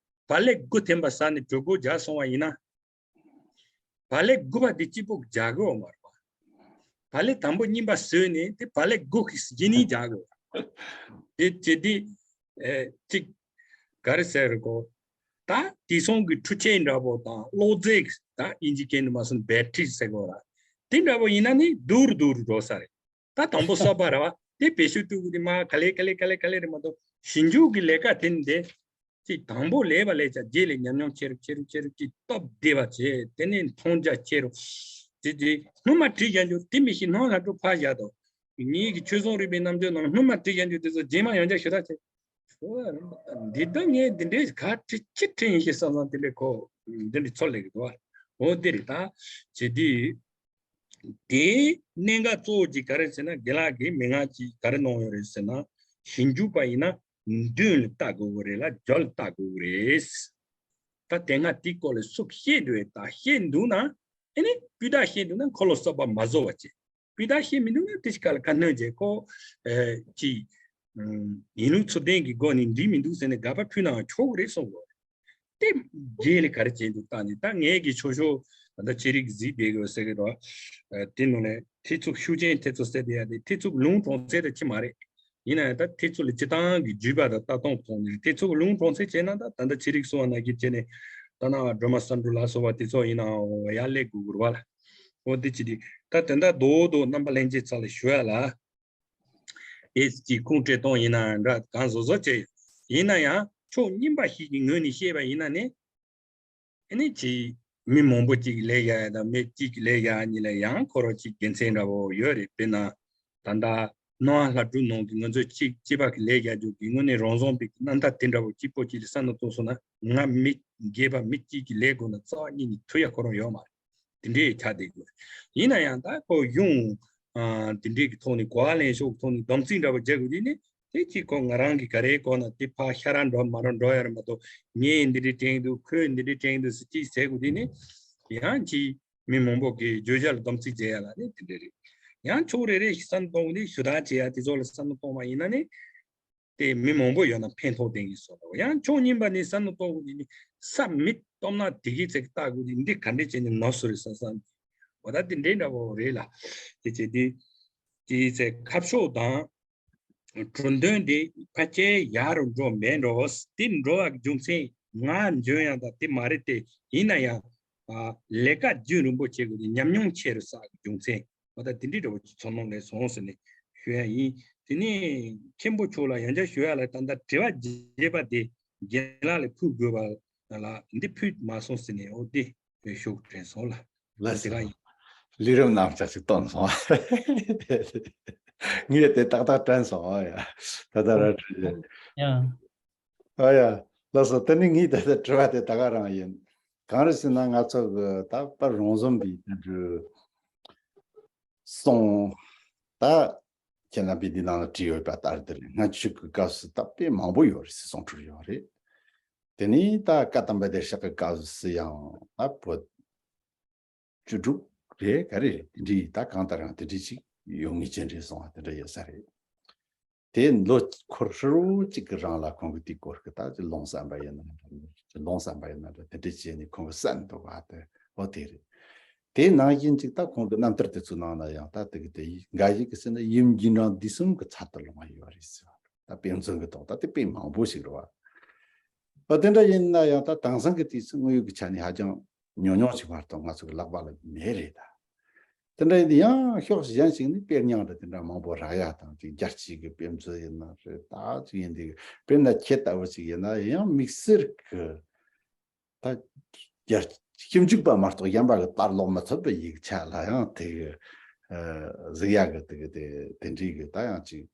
བག་ལེབ་དགུ་འཐེན་པ་ཟ་ནས་གྲོད་ཁོག་རྒྱགས་སོང་བ་ཡིན་ན། བག་ལེབ་དགུ་པ་དེ་གཅིག་པོ་རྒྱག་གི་ཡོད་མ་རེད་པ། བག་ལེབ་དང་པོ་གཉིས་པ་ཟོས་ནས་དེ་བག་ལེབ་དགུ་གི་རྗེས་ནས་རྒྱག་གི་ཡོད། དེ་བྱས་དུས་ཨེ་གཅིག་ག་རེ་ཟེར་དགོས། ད་དེང་སང་གི་འཕྲུལ་ཆས་འདྲ་པོ་དང་གློག་རྫས་ད་དབྱིན་ཇི་སྐད་ནས་མ་སོང་བེ་ཊི་རི་ཟེར་དགོས་ར། དེ་འདྲ་པོ་ཡིན་ན་ནི་སྡུག་རུ་སྡུག་རུ་འགྲོ་ས་རེད། ད་དང་པོ་གསར་པ་ར་བ་དེ་བེད་སྤྱོད་གཏོང་གི་དེ་མ་ག་ལེ་ག་ལེ་ག་ལེ་ག་ལེ་རེད་མ་གཏོགས་ཞིབ་འཇུག་གི་ལས་ཀ་དེ་ནི་དེ། ཅིག་དང་པོ་ལས་པ་ལས་ཀྱང་རྗེས་ལ་ཉམས་མྱོང་ཆེ་རུ་ཆེ་རུ་ཆེ་རུ་ཅིག་སྟོབས་བདེ་བ་བྱས་དེ་ནས་མཐོང་རྒྱ་ཆེ་རུ། དེ་དེ་སྔོན་མ་བྲིས་བཞག་རྒྱུ་དེ་མི་ཤེས་ནང་ལ་འགྲོ་ཕར་བཞག་དོ། ངེད་ཀྱི་ཆོས་བཟང་རིག་པའི་རྣམ་དཔྱོད་ནང་སྔོན་མ་བྲིས་བཞག་རྒྱུ་དེ་ཚོ་རྗེས་མ་ཡང་བསྐྱར་ཞུ་ཐག་ཆོད། འདི་ལྟ་ངས་འདི་འདྲའི་ག་བྲིས་ཅི་བྲིས་ཡིན་ཞེས་བསམ་བསམ་དེ་འདྲའི་གོ། འདི་འདྲའི་ཚོར་ལས་ཀྱི་འདུག་བ། འོ་འདི་རེད་ད། བྱེད་དུས། དེའི་གནད་འགག་གཙོ་བོ་གཅིག་ག་རེ་ཟེར་ན་རྒན་ལགས་ཀྱིས་མན་ངག་ཅིག་ག་རེ་གནང་ཡོད་རེད་ཟེར་ན། ཞིབ་འཇུག་པ་ཡིན་ན་མདུན་ལ་ལྟ་དགོས་ཀྱི་རེད་ལ་རྒྱབ་ལ་ལྟ་དགོས་ཀྱི་རེད། ད་དེ་སྔ་དེའི་སྐོར་ལ་སུ་བཤད་འདུག་ད་བཤད་འདུག་ན་ཨེ་ནི་སྤུས་དག་བཤད་འདུག་ན་འཁོར་ལོ་གསར་པ་མ་བཟོ་བ་བྱེད། སྤུས་དག་བཤད་མི་འདུག་ན་དེ་ཞིག་ག་ལ་ཁ་སྣོན་བྱེད་ཁོ། ཨེ་ཅི། ཡིན་ལུགས་ཚུལ་ལྡན་གྱི་སྒོ་ནས་འགྲིག་མི་འདུག་ཟེར་ནས་དགག་པ་ཕུལ་ནའང་ཆོག་གི་རེད་གསུངས་དགོས། དེ་རྗེས་ལ་ག་རེ་བྱས་འདུག་བལྟས་ནས་ད་ངས་ཀྱི་ཆོ་ཤོ་ད་ལྟ་ཅི་རིགས་གཟིགས་བསྡད་དགོས་ཟེར་གི་རོ། དེ་ནང་ནས་ཐེ་ཚུགས་ཤུགས་ཅན་ཐེ་ཚུགས་ཟེར་བསྡད་ཡ་དེ་ཐེ་ཚུགས་ལུང་གྲོང་ཚད་དེ་ཅི་མ་རེད། ཡིན་ན་ཡང་ད་ཐེ་ཚུགས་ལ་སྤྱི་བཏང་གི་བརྒྱུད་པ་དང་ལྟ་སྟངས་མཐོང་ནས་ཐེ་ཚུགས་ལུང་གྲོང་ཚད་བྱས་ན་ད་ད་ལྟ་ཅི་རིགས་གསུང་བ་ན་གི་བྱས་ནས་ད་ན་སྒྲོལ་མ་བསམ་འགྲུབ་ལ་སོགས་པ་དེ་ཚོ་ཡིན་ནའང་ཡར་སླེབས་དགོས་དགོས་རེད་བ་ལ། འོ་དེ་ཅི་རིགས་ད་དེ་འདྲ་རྡོག་རྡོག་རྣམ་པ་ལྷན་རྒྱས་ཚོ་ལ་ཞུ་ཡ་ལ། ཨེ་ཙི་ཅིག་ཁུངས་སྤྲོད་སྟངས་ཡིན་ན་འདྲ་གང་བཟོ་བཟོ་བྱས་ཡོད། ཡིན་ན་ཡང་ཕྱོགས་གཉིས་པ་ཞིག་གི་ངོས་ནས་བཤད་པ་ཡིན་ན་ནི། ཨ་ནི་ཅིག་མི་མང་པོ་ཅིག་ལས་བཞག་ཡ་དང་མི་གཅིག་གི་ལས་བཞག་ཡ་གཉིས་ལ་ཡང་ཁོ་རང་ཅིག་དགེ་མཚན་འདྲ་བོ་ཡོད་རེད། དཔེར་ན་ད་ལྟ་ནང་ལྷ་སྒྲུང་ནང་གི་ང་ཚོས་གཅིག་གཅིག་པ་གི་ལས་བཞག་རྒྱུ་གི་དངོས་གནས་རང་བཟང་པའི་རྣམ་ཐར་དེ་འདྲ་བོ་གཅིག་པོ་ཅིག་ལ་བསམ་བློ་གཏོང་སོང་ན་ང་མི་སྒེར་པ་མི་གཅིག་གི་ལས་དགོས་ན་རྩ་བ་ཉིད་ནས་ཐུབ་ཡ་ཁོ་རང་ཡོད་མ་རེད། དེ་འདྲའི་ཆ་དེ་དགོས། ཡིན་ན་ཡང་ད་ཁོ་གཞུང་དེ་འདྲའི་གི་ཐོག་ནས་གོ་བ་ལེན་ཕྱོགས་ཐོག་ནས་སྡོམ་རྩིས་འདྲ་བོ་རྒྱག་དགོས་དུས་ནི་དེ་གཅིག་ཁོ་ང་རང་གི་ག་རེ་གོ་ན་དེ་ཕར་ཤ་ར་འགྲོ་མ་ར་འགྲོ་ཡ་རེད་མ་གཏོགས་ངས་འདི་འདྲའི་དྲན་འདུག་ཁོས་འདི་འདྲའི་དྲན་འདུག་ཟེར་གཅིག་ཟེར་དགོས་དུས་ནི་ཡང་གཅིག་མི་མང་པོ་གི་བརྗོད་བྱ་ལ་སྡོམ་རྩིས་བྱེད་ཡ་ལ་ནི་དེ་འདྲ་རེད། ཡང་ཕྱོགས་རེ་རེ་ཞིག་བསམ་བློ་གཏོང་དུས་ཞུ་དག་བྱེད་ཡ་དེ་ཚོ་ལ་བསམ་བློ་གཏོང་བ་ཡིན་ན་ནི། དེ་མི་མང་པོ་ཡོད་ན་ཕན་ཐོགས་ལྡན་གྱི་བཟོ་འདྲ་བོ། ཡང་ཕྱོགས་གཉིས་པ་ནས་བསམ་བློ་གཏོང་དགོས་ཀྱི་ནི་ས་མིག་སྟོབས་ན་དེ་གི་ཚེ་ལྟ་དགོས་ཀྱི་འདི་ག་འདྲས་བྱས་ནས་ནོར་སོ་རེད་བསམ་བསམ་གྱི་འོ་ད་དེ་འདྲས་འདྲ་བོ་རེད་ལ། དེ་བྱས་དེ་དེའི་ཚེ་ཁ་ཕྱོགས་དང་གྲུབ་དོན་དེ་ཕལ་ཆེར་ཡག་རུ་འགྲོ་མེད་འགྲོ། དེ་འགྲོ་བ་རྒྱུ་མཚན་ང་འཇོན་ཡང་ད་དེ་མ་རེད་དེ་ཡིན་ན་ཡང་ལས་ཀ་རྒྱུན་རིང་པོ་བྱེད་དགོས་ཀྱི་ཉམས་མྱོང་ཆེ་རུ་ས་རྒྱུ་མཚན། འོ་ད་དེ་འདྲའི་འདྲ་བོ་ཚོར་སྣང་སླེབས་སོང་ཟེར་ནས་ཞུ་ཡ་ཡིན། དེ་ནས་མཁན་པོ་མཆོག་ལ་ཡང་བསྐྱར་ཞུ་ཡ་ལ་ད་ལྟ་དྲི་བ་བརྒྱད་པ་དེ་རྒན་ལགས་ལ་ཕུལ་དགོས་པ་ལ་འདི་ཕུལ་མ་སོང་ཟེར་ནས་འོ་དེ་ཤོག་དྲན་སོང་ལ། ལགས་དེ་ག་ཡིན། ལས་རིམ་རྣམ་གཞག་ཅིག་བཏོན་སོང་། ངས་དེ་ཏག་ཏག་དྲན་སོང་ཨ་ཡ། ད་ལྟ་ར་དྲི་ཡ། ཡ། ཨ་ཡ། ལགས་སོ་དེ་ནི་ངས་ད་ལྟ་དྲི་བ་དེ་ད་ག་རང་ཡིན། གང་རེད་ཟེར་ན་ང་ཚོ་གི་ད་པར་རོང་ཟོམ་པའི་དེ་འདྲ། སོང་། ད་ཁྱེད་རྣམ་པས་འདི་ནང་ལ་བྲིས་ཡོད་པ་ལྟར་དེ་རེད། སྔ་ཕྱི་གི་སྐབས་སུ་ད་དཔེ་མང་པོ་ཡོད་རེད་ཟེར་གསུང་འཕྲོ་ཡོད་རེད། དེ་ནས་ད་བཀའ་གདམས་པ་བདེར་གཤེགས་ཀྱི་སྐབས་སུ་ཡང་ད་བོད་བཅུ་དྲུག་རེད་ག་རེ་རེད་དེ་འདྲའི་ད་གང་ལྟར་ཡང་དེ་འདྲའི་ཅིག་ཡོད་ངེས་ཅན་རེད་གསུང་བ་དེ་འདྲ་ཡོད་ས་རེད། དེ་ལོ་འཁོར་ཧྲིལ་བོ་གཅིག་གི་རིང་ལ་ཁོང་གིས་དེའི་སྐོར་གྱི་ད་ལུང་བསམ་པ་ཡིན་ན་འདྲ། ལུང་བསམ་པ་ཡིན་ན་འདྲ་དེ་འདྲ་བྱས་ནས་ཁོང་གིས་གསན་འདུག་བ་དེ་འོ་དེ་རེད། དེའི་ནང་བཞིན་གཅིག་ད་ཁོང་གི་རྣམ་ཐར་དེ་ཚོའི་ནང་ལ་ཡང་ད་དེ་གི་དེ་འགའ་ཞིག་གིས་ཟེར་ན་ཡུམ་རྒྱུན་རིང་དུས་གསུམ་གྱི་ཚབ་ཏུ་ལོངས་པ་ཡོད་རེད་ཟེར་བ་ད་དཔེ་མཚོན་གྱི་ཐོག་ད་དེ་དཔེ་མང་པོ་ཞིག་རེད་བ། འོ་དེ་འདྲ་ཡིན་ན་ཡང་ད་དེང་སང་གི་དུས་སུ་དངོས་ཡོད་ཀྱི་ཆ་ནས་ཧ་ཅང་ཉུང་ཉུང་ཞིག་མ་གཏོགས་ང་ཚོ་གི་ལག་པ་ལ་མེད་རེད་ད། དེ་འདྲ་ཡིན་དུས་ཡང་ཕྱོགས་གཞན་ཞིག་ནས་དཔེ་རྙིང་རེད་དེ་འདྲ་མང་པོ་རག་ཡ་དང་ཅིག་རྒྱལ་སྤྱིའི་གི་དཔེ་མཛོད་ཡིན་ན་རེད་ད་ཅིག་ཡིན་དུས་དཔེར་ན་ཁྱེད་ལྟ་བུ་ཅིག་ཡིན་ན་ཡང་དམིགས་བསལ་གི་ད་རྒྱལ་ཞིབ་འཇུག་པ་མ་གཏོགས་གཞན་པ་གི་པར་ཀློག་མི་ཐུབ་པའི་ཡིག་ཆ་ལ་ཡང་དེ་གི་གཟིགས་ཡ་གི་དེ་གི་དེ་དེ་འདྲའི་གི་ད་ཡང་ཅིག་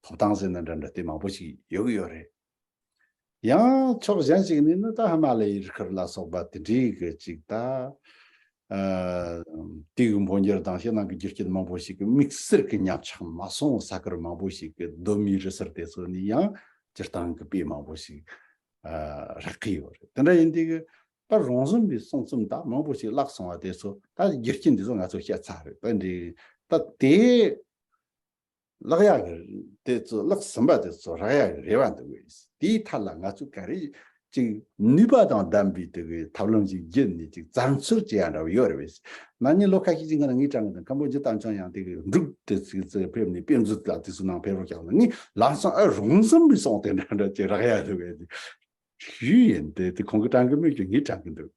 ཐོབ་ཐང་ཟེར་ན་འདྲ་འདྲ་དེ་མང་པོ་ཞིག་ཡོད་གི་ཡོད་རེད། ཡང་ཕྱོགས་གཞན་ཞིག་ནས་ནི་ད་ཧི་མ་ལ་ཡའི་རི་ཁུལ་ལ་སོགས་པ་དེ་འདྲའི་གི་ཅིག་ད་ཨ་དེའི་འཕོ་འགྱུར་དང་ཕྱི་ནང་གི་རྒྱུ་རྐྱེན་མང་པོ་ཞིག་གི་དམིགས་བསལ་གྱི་ཉམས་ཆག་མ་སོང་ས་ཁུལ་མང་པོ་ཞིག་གི་གདོད་མའི་རི་སུལ་དེ་ཚོ་ནས་ཡང་སྤྱིར་བཏང་གི་དཔེ་མང་པོ་ཞིག་ཨ་རག་གི་ཡོད་རེད། དེ་འདྲ་ཡིན་དུས་གི་ད་རོང་ཟོམ་པའི་གསུང་རྩོམ་ད་མང་པོ་ཞིག་བརླག་སོང་བ་དེ་ཚོ་ད་རྒྱུ་རྐྱེན་འདི་ཚོ་ང་ཚོ་བཤད་ཚར་རེད། ད་འདི་ད་དེ་བརླག་ཡག་གི་དེ་ཚོ་བརླག་ཟིན་པ་དེ་ཚོ་རག་ཡག་གི་རེ་བ་འདུག་གས། དེའི་ཐད་ལ་ང་ཚོ་ག་རེ་ཅིག་ནུས་པ་དང་ལྡན་པའི་དེ་གི་ཐབས་ལམ་ཞིག་བརྒྱུད་ནས་ཅིག་བཙན་འཚོལ་བྱེད་ཡ་འདྲ་བོ་ཡོད་རེད་པས། ན་ནིང་ལོ་ཁ་ཤས་ཅིག་སྔོན་ལ་ངའི་བྲང་གི་དང་ཁམ་བུ་ཇི་དང་ཅང་ཡང་དེ་གི་འབྲུག་དེ་ཚིག་ཚིག་ཕེབས་ནས་དཔེ་མཛོད་ལ་དེ་ཚོ་ནང་ཕེབས་རོགས་བྱ་བ་ན་ངས་ལམ་སང་ཨ་རུང་ཟིན་པའི་སོང་དེ་འདྲ་འདྲ་ཅིག་རག་ཡ་འདུག་གས། ཞུས་ཡིན་དེ་དེ་ཁོང་གི་དྲང་གི་མོད་ཀྱི་ངའི་དྲང་གི་འདུག་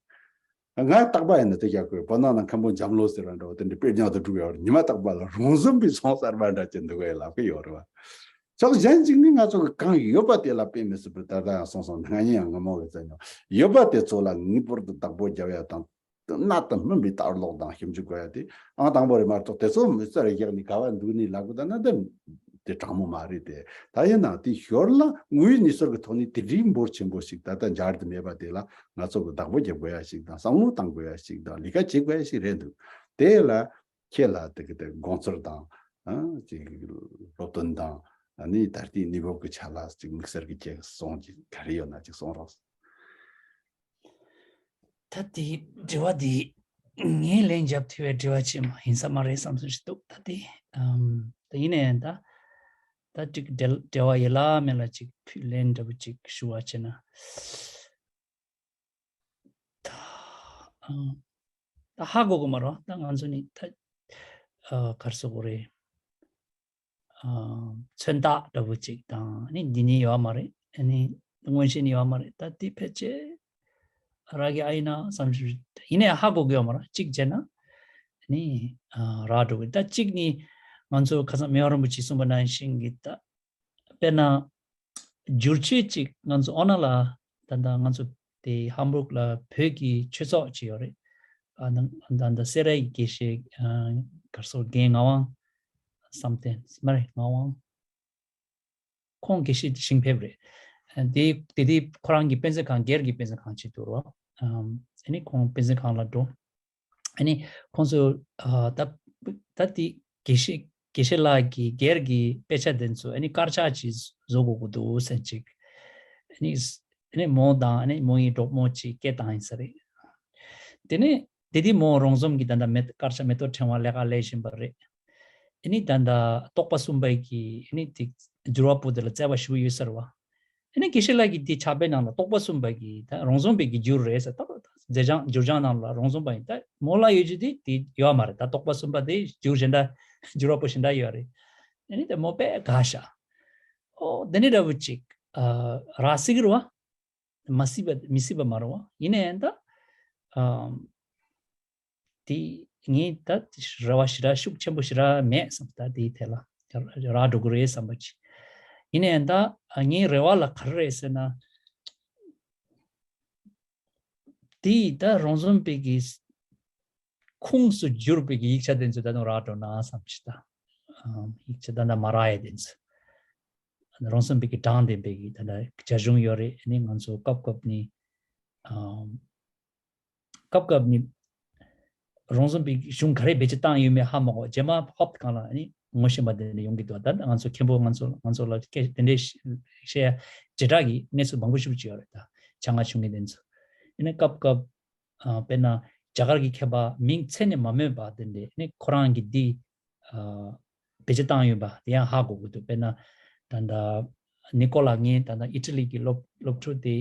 ང་རྟག་པ་ཡིན་ན་དེ་རྒྱག་དགོས། བོད་ནང་ན་མཁན་པོ་འཇམ་ལོ་ཟེར་བ་འདྲ་བོ་དེ་འདྲ་དཔེ་རྙིང་དུ་འགྲོ་གི་ཡོད་རེད། ཉི་མ་རྟག་པ་ལ་རུང་ཟིན་པའི་སོང་གསར་པ་འདྲ་ཅིག་འདུག་གས་ལབ་གི་ཡོད་རེད་བ། ཕྱོགས་གཞན་ཅིག་ནི་ང་ཚོ་གི་གང་ཡོད་པ་དེ་ལ་དཔེ་མི་སྲིད་པའི་ད་ལྟ་ཡང་སོང་སོང་ང་གཉིས་ཡང་ངོ་མ་གི་བཙན་ཡོད་ཡོད་པ་དེ་ཚོ་ལ་ངེས་པར་དུ་བདག་པོ་རྒྱབ་ཡ་དང་། གནད་དུ་སྨིན་པའི་ལྟ་ཀློག་དང་ཞིབ་འཇུག་དགོས་ཡ་དེ་ཨང་དང་པོ་རེད་མ་གཏོགས་དེ་ཚོ་མི་ཚེ་རེ་བཞག་ནས་ག་བ་འདུག་ནས་ལབ་དགོས་ད་ན་དེ་དེ་དྲང་མོ་མ་རེད་དེ། ད་ཡིན་ནའང་དེ་ཞོར་ལ་དངོས་ཡོད་གནས་ཚུལ་གྱི་ཐོག་ནས་དེ་འདྲའི་འབོར་ཆེན་པོ་ཞིག་ད་ལྟ་འབྱར་དུ་མེད་པ་དེ་ལ་ང་ཚོ་གི་བདག་པོ་རྒྱབ་དགོས་ཡ་ཞིག་དང་བསམ་བློ་བཏང་དགོས་ཡ་ཞིག་དང་ལས་ཀ་བྱེད་དགོས་ཡ་ཞིག་རེད་འདུག་དེ་ལ་ཁྱེད་ལ་དེ་གི་དེ་དགོངས་ཚུལ་དང་ཨ་ཅིག་སློབ་སྟོན་དང་ཨ་ནི་ད་ལྟའི་གནས་བབ་ཀྱི་ཆ་ལ་ཅིག་དམིགས་བསལ་གྱི་ཅིག་གསུང་ཅིག་ག་རེ་ཡོད་ན་ཅིག་གསུང་རོགས། ད་དེ་དྲི་བ་དེ་ངས་ལན་རྒྱབ་ཐུབ་པའི་དྲི་བ་ཅིག་མ་ཡིན་ས་མ་རེད་བསམ་སོང་ཞིག་འདུག་ད་དེ་ཨམ། ད་ཡིན་ནའི་ད་ད་ཅིག་འབྲེལ་འབྲེལ་བ་ཡོད་ལ་མེད་ལ་ཅིག་ཕུད་ལན་འདྲ་པོ་ཅིག་ཞུ་བ་བྱས་ན། ད་ཨ་ད་ཧ་གོ་གི་མ་རེད། ད་ང་ཚོ་ནི་ད་ཨ་ག་རེ་ཟེར་དགོས་རེད། ཨ་མཚོན་རྟགས་འདྲ་པོ་ཅིག་དང་ནི་འདི་ནི་ཡོད་མ་རེད། ཨ་ནི་མངོན་ཤེས་ནི་ཡོད་མ་རེད། ད་འདི་ཕལ་ཆེར་རག་གི་ཨ་ཡིན་ན་བསམ་ཞིག་ཡིན་ནའི་ཧ་གོ་གི་ཡོད་མ་རེད། གཅིག་བྱས་ན་ནི་ཨ་རག་འགྲོ་གི། ད་གཅིག་ནི་ང་ཚོ་ཁ་སང་མེ་ཝང་རིན་པོ་ཆེས་གསུངས་པ་ནང་བཞིན་གྱི་ད་དཔེར་ན། བསྒྱུར་བཅོས་ཅིག་ང་ཚོ་ཨོ་ན་ལ་ད་ལྟ་ང་ཚོ་དེ་ཧམ་བུག་ལ་བོད་ཀྱི་ཆོས་ཚོགས་ཅིག་ཡོད་རེད། ཨ་ད་ད་ལྟ་སེ་རའི་དགེ་བཤེས་ཨ་གར་སོ་རྒན་ངག་དབང་བསམ་གཏན་མ་རེད། ངག་དབང་ཁོང་དགེ་བཤེས་ཞིང་ཕེབས་རེད། ཨ་དེ་དེ་དེ་ཁོ་རང་གི་དཔེ་མཛོད་ཁང་སྒེར་གྱི་དཔེ་མཛོད་ཁང་ཅིག་འདུག་རོ། ཨ་ནི་ཁོང་དཔེ་མཛོད་ཁང་ལ་འགྲོ། ཨ་ནི་ཁོང་ཚོ་ཨ་ད་ད་དེ་དགེ་བཤེས་དགེ་བཤེས་ལགས་ཀྱི་སྒེར་གྱི་དཔེ་ཆ་དེ་ཚོ་ཨ་ནི་དཀར་ཆག་ཅིག་བཟོ་དགོས་ཀྱི་འདུག་ཟེར་ཅིག་ཨ་ནི་ཨ་ནི་མོ་དང་ཨ་ནི་མོ་ཡི་གྲོགས་མོ་ཅིག་སྐད་བཏང་ཡིན་ས་རེད། དེ་ནས་དེ་དུས་མོ་རོང་ཟོམ་གྱི་ད་ལྟ་མེ་དཀར་ཆག་མེ་ཏོག་ཕྲེང་བ་ལས་ཀ་ལས་བཞིན་པ་རེད། ཨ་ནི་ད་ལྟ་རྟོག་པ་གསུམ་པའི་གི་ཨ་ནི་དེ་འགྱུར་བ་པོ་དེ་ལ་བརྩེ་བ་ཞུ་ཡོད་ས་རེད་བ། ཨ་ནི་དགེ་བཤེས་ལགས་ཀྱིས་དེ་ཕྱག་དཔེ་ནང་ལ་རྟོག་པ་གསུམ་པ་གི་ད་རོང་ཟོམ་པའི་གི་རྒྱུ་རེད་ཟེར། ད་མཛད་བྱང་འགྱུར་བྱང་ནང་ལ་རོང་ཟོམ་པ་ཡིན། ད་མོ་ལ་ཡོད་རྒྱུ་དེ་དེ་ཡོད་མ་རེད། ད་རྟོག་པ་གསུམ་པ་དེ་རྒྱུ་གཞན་དག་འགྱུར་བ་པོ་གཞན་དག་ཡོད་རེད། ཨ་ནི་ད་མོ་དཔེ་དགའ་ཤག་ཨོ་དེ་ནི་འདྲ་བོ་ཅིག་ཨ་རག་སྲིད་ཀྱི་རེད་བ། མ་སྲིད་པ་མི་སྲིད་པ་མ་རེད་བ། ཡིན་ནའི་ད་ཨ་དེ་ངས་ད་རེ་བ་ཞེ་དྲག་ཤུགས་ཆེན་པོ་ཞེ་དྲག་མེད་བསམ། ད་དེའི་ཐད་ལ་རག་འགྲོ་གི་རེད་བསམ་པ་ཅིག་ཡིན་ནའི་ད་ངའི་རེ་བ་ལ་ག་རེ་རེད་ཟེར་ན། དེ་ད་རོང་ཟོམ་པའི་གི་ཁུངས་སུ་གྱུར་པའི་གི་ཡིག་ཆ་དེ་ཚོ་ད་དུང་རག་འགྲོ་ན་བསམ་ཞིག་ད་ཡིག་ཆ་ད་ད་མ་རག་ཡས་དེ་ཚོ་རོང་ཟོམ་པའི་གི་གྲངས་ལྡན་པའི་གི་ད་ད་རྒྱ་གཞུང་ཡོད་རེད། ཨ་ནི་ང་ཚོ་སྐབས་སྐབས་ནི་སྐབས་སྐབས་ནི་རོང་ཟོམ་པའི་གཞུང་ག་རེ་བེད་སྤྱོད་བཏང་ཡོད་མེད་ཧ་མ་གོ། རྗེས་མ་ཧོབ་གང་ལ་ནི་ངོ་ཤེས་པ་དེ་འདྲ་ཡོང་གི་འདུག་ད་ང་ཚོ་མཁན་པོ་ང་ཚོ་ང་ཚོ་ལ་སྐད་དེ་འདྲའི་བཤད་ཡ་བྱེ་བྲག་གི་གནས་ཚུལ་མང་པོ་ཞིག་ཅིག་ཡོད་རེད། ད་བྱ་ང་བྱུང་གི་དེ་ཚོ་ཡིན་ན་སྐབས་སྐབས་དཔེར་ན་རྒྱ་གར་གྱི་མཁས་པ་མིང་མཚན་ནས་མ་སྨོས་པ་དེ་འདྲས་ནི་ཁོ་རང་གི་འདི་བེད་སྤྱོད་བཏང་ཡོད་པ་དེ་ཡང་ཧ་གོ་གི་འདུག་དཔེར་ན་ད་ལྟ་ནི་ཀོ་ལ་ངའི་ད་ལྟ་ཨི་ཊ་ལི་གི་སློབ་སློབ་ཕྲུག་དེ་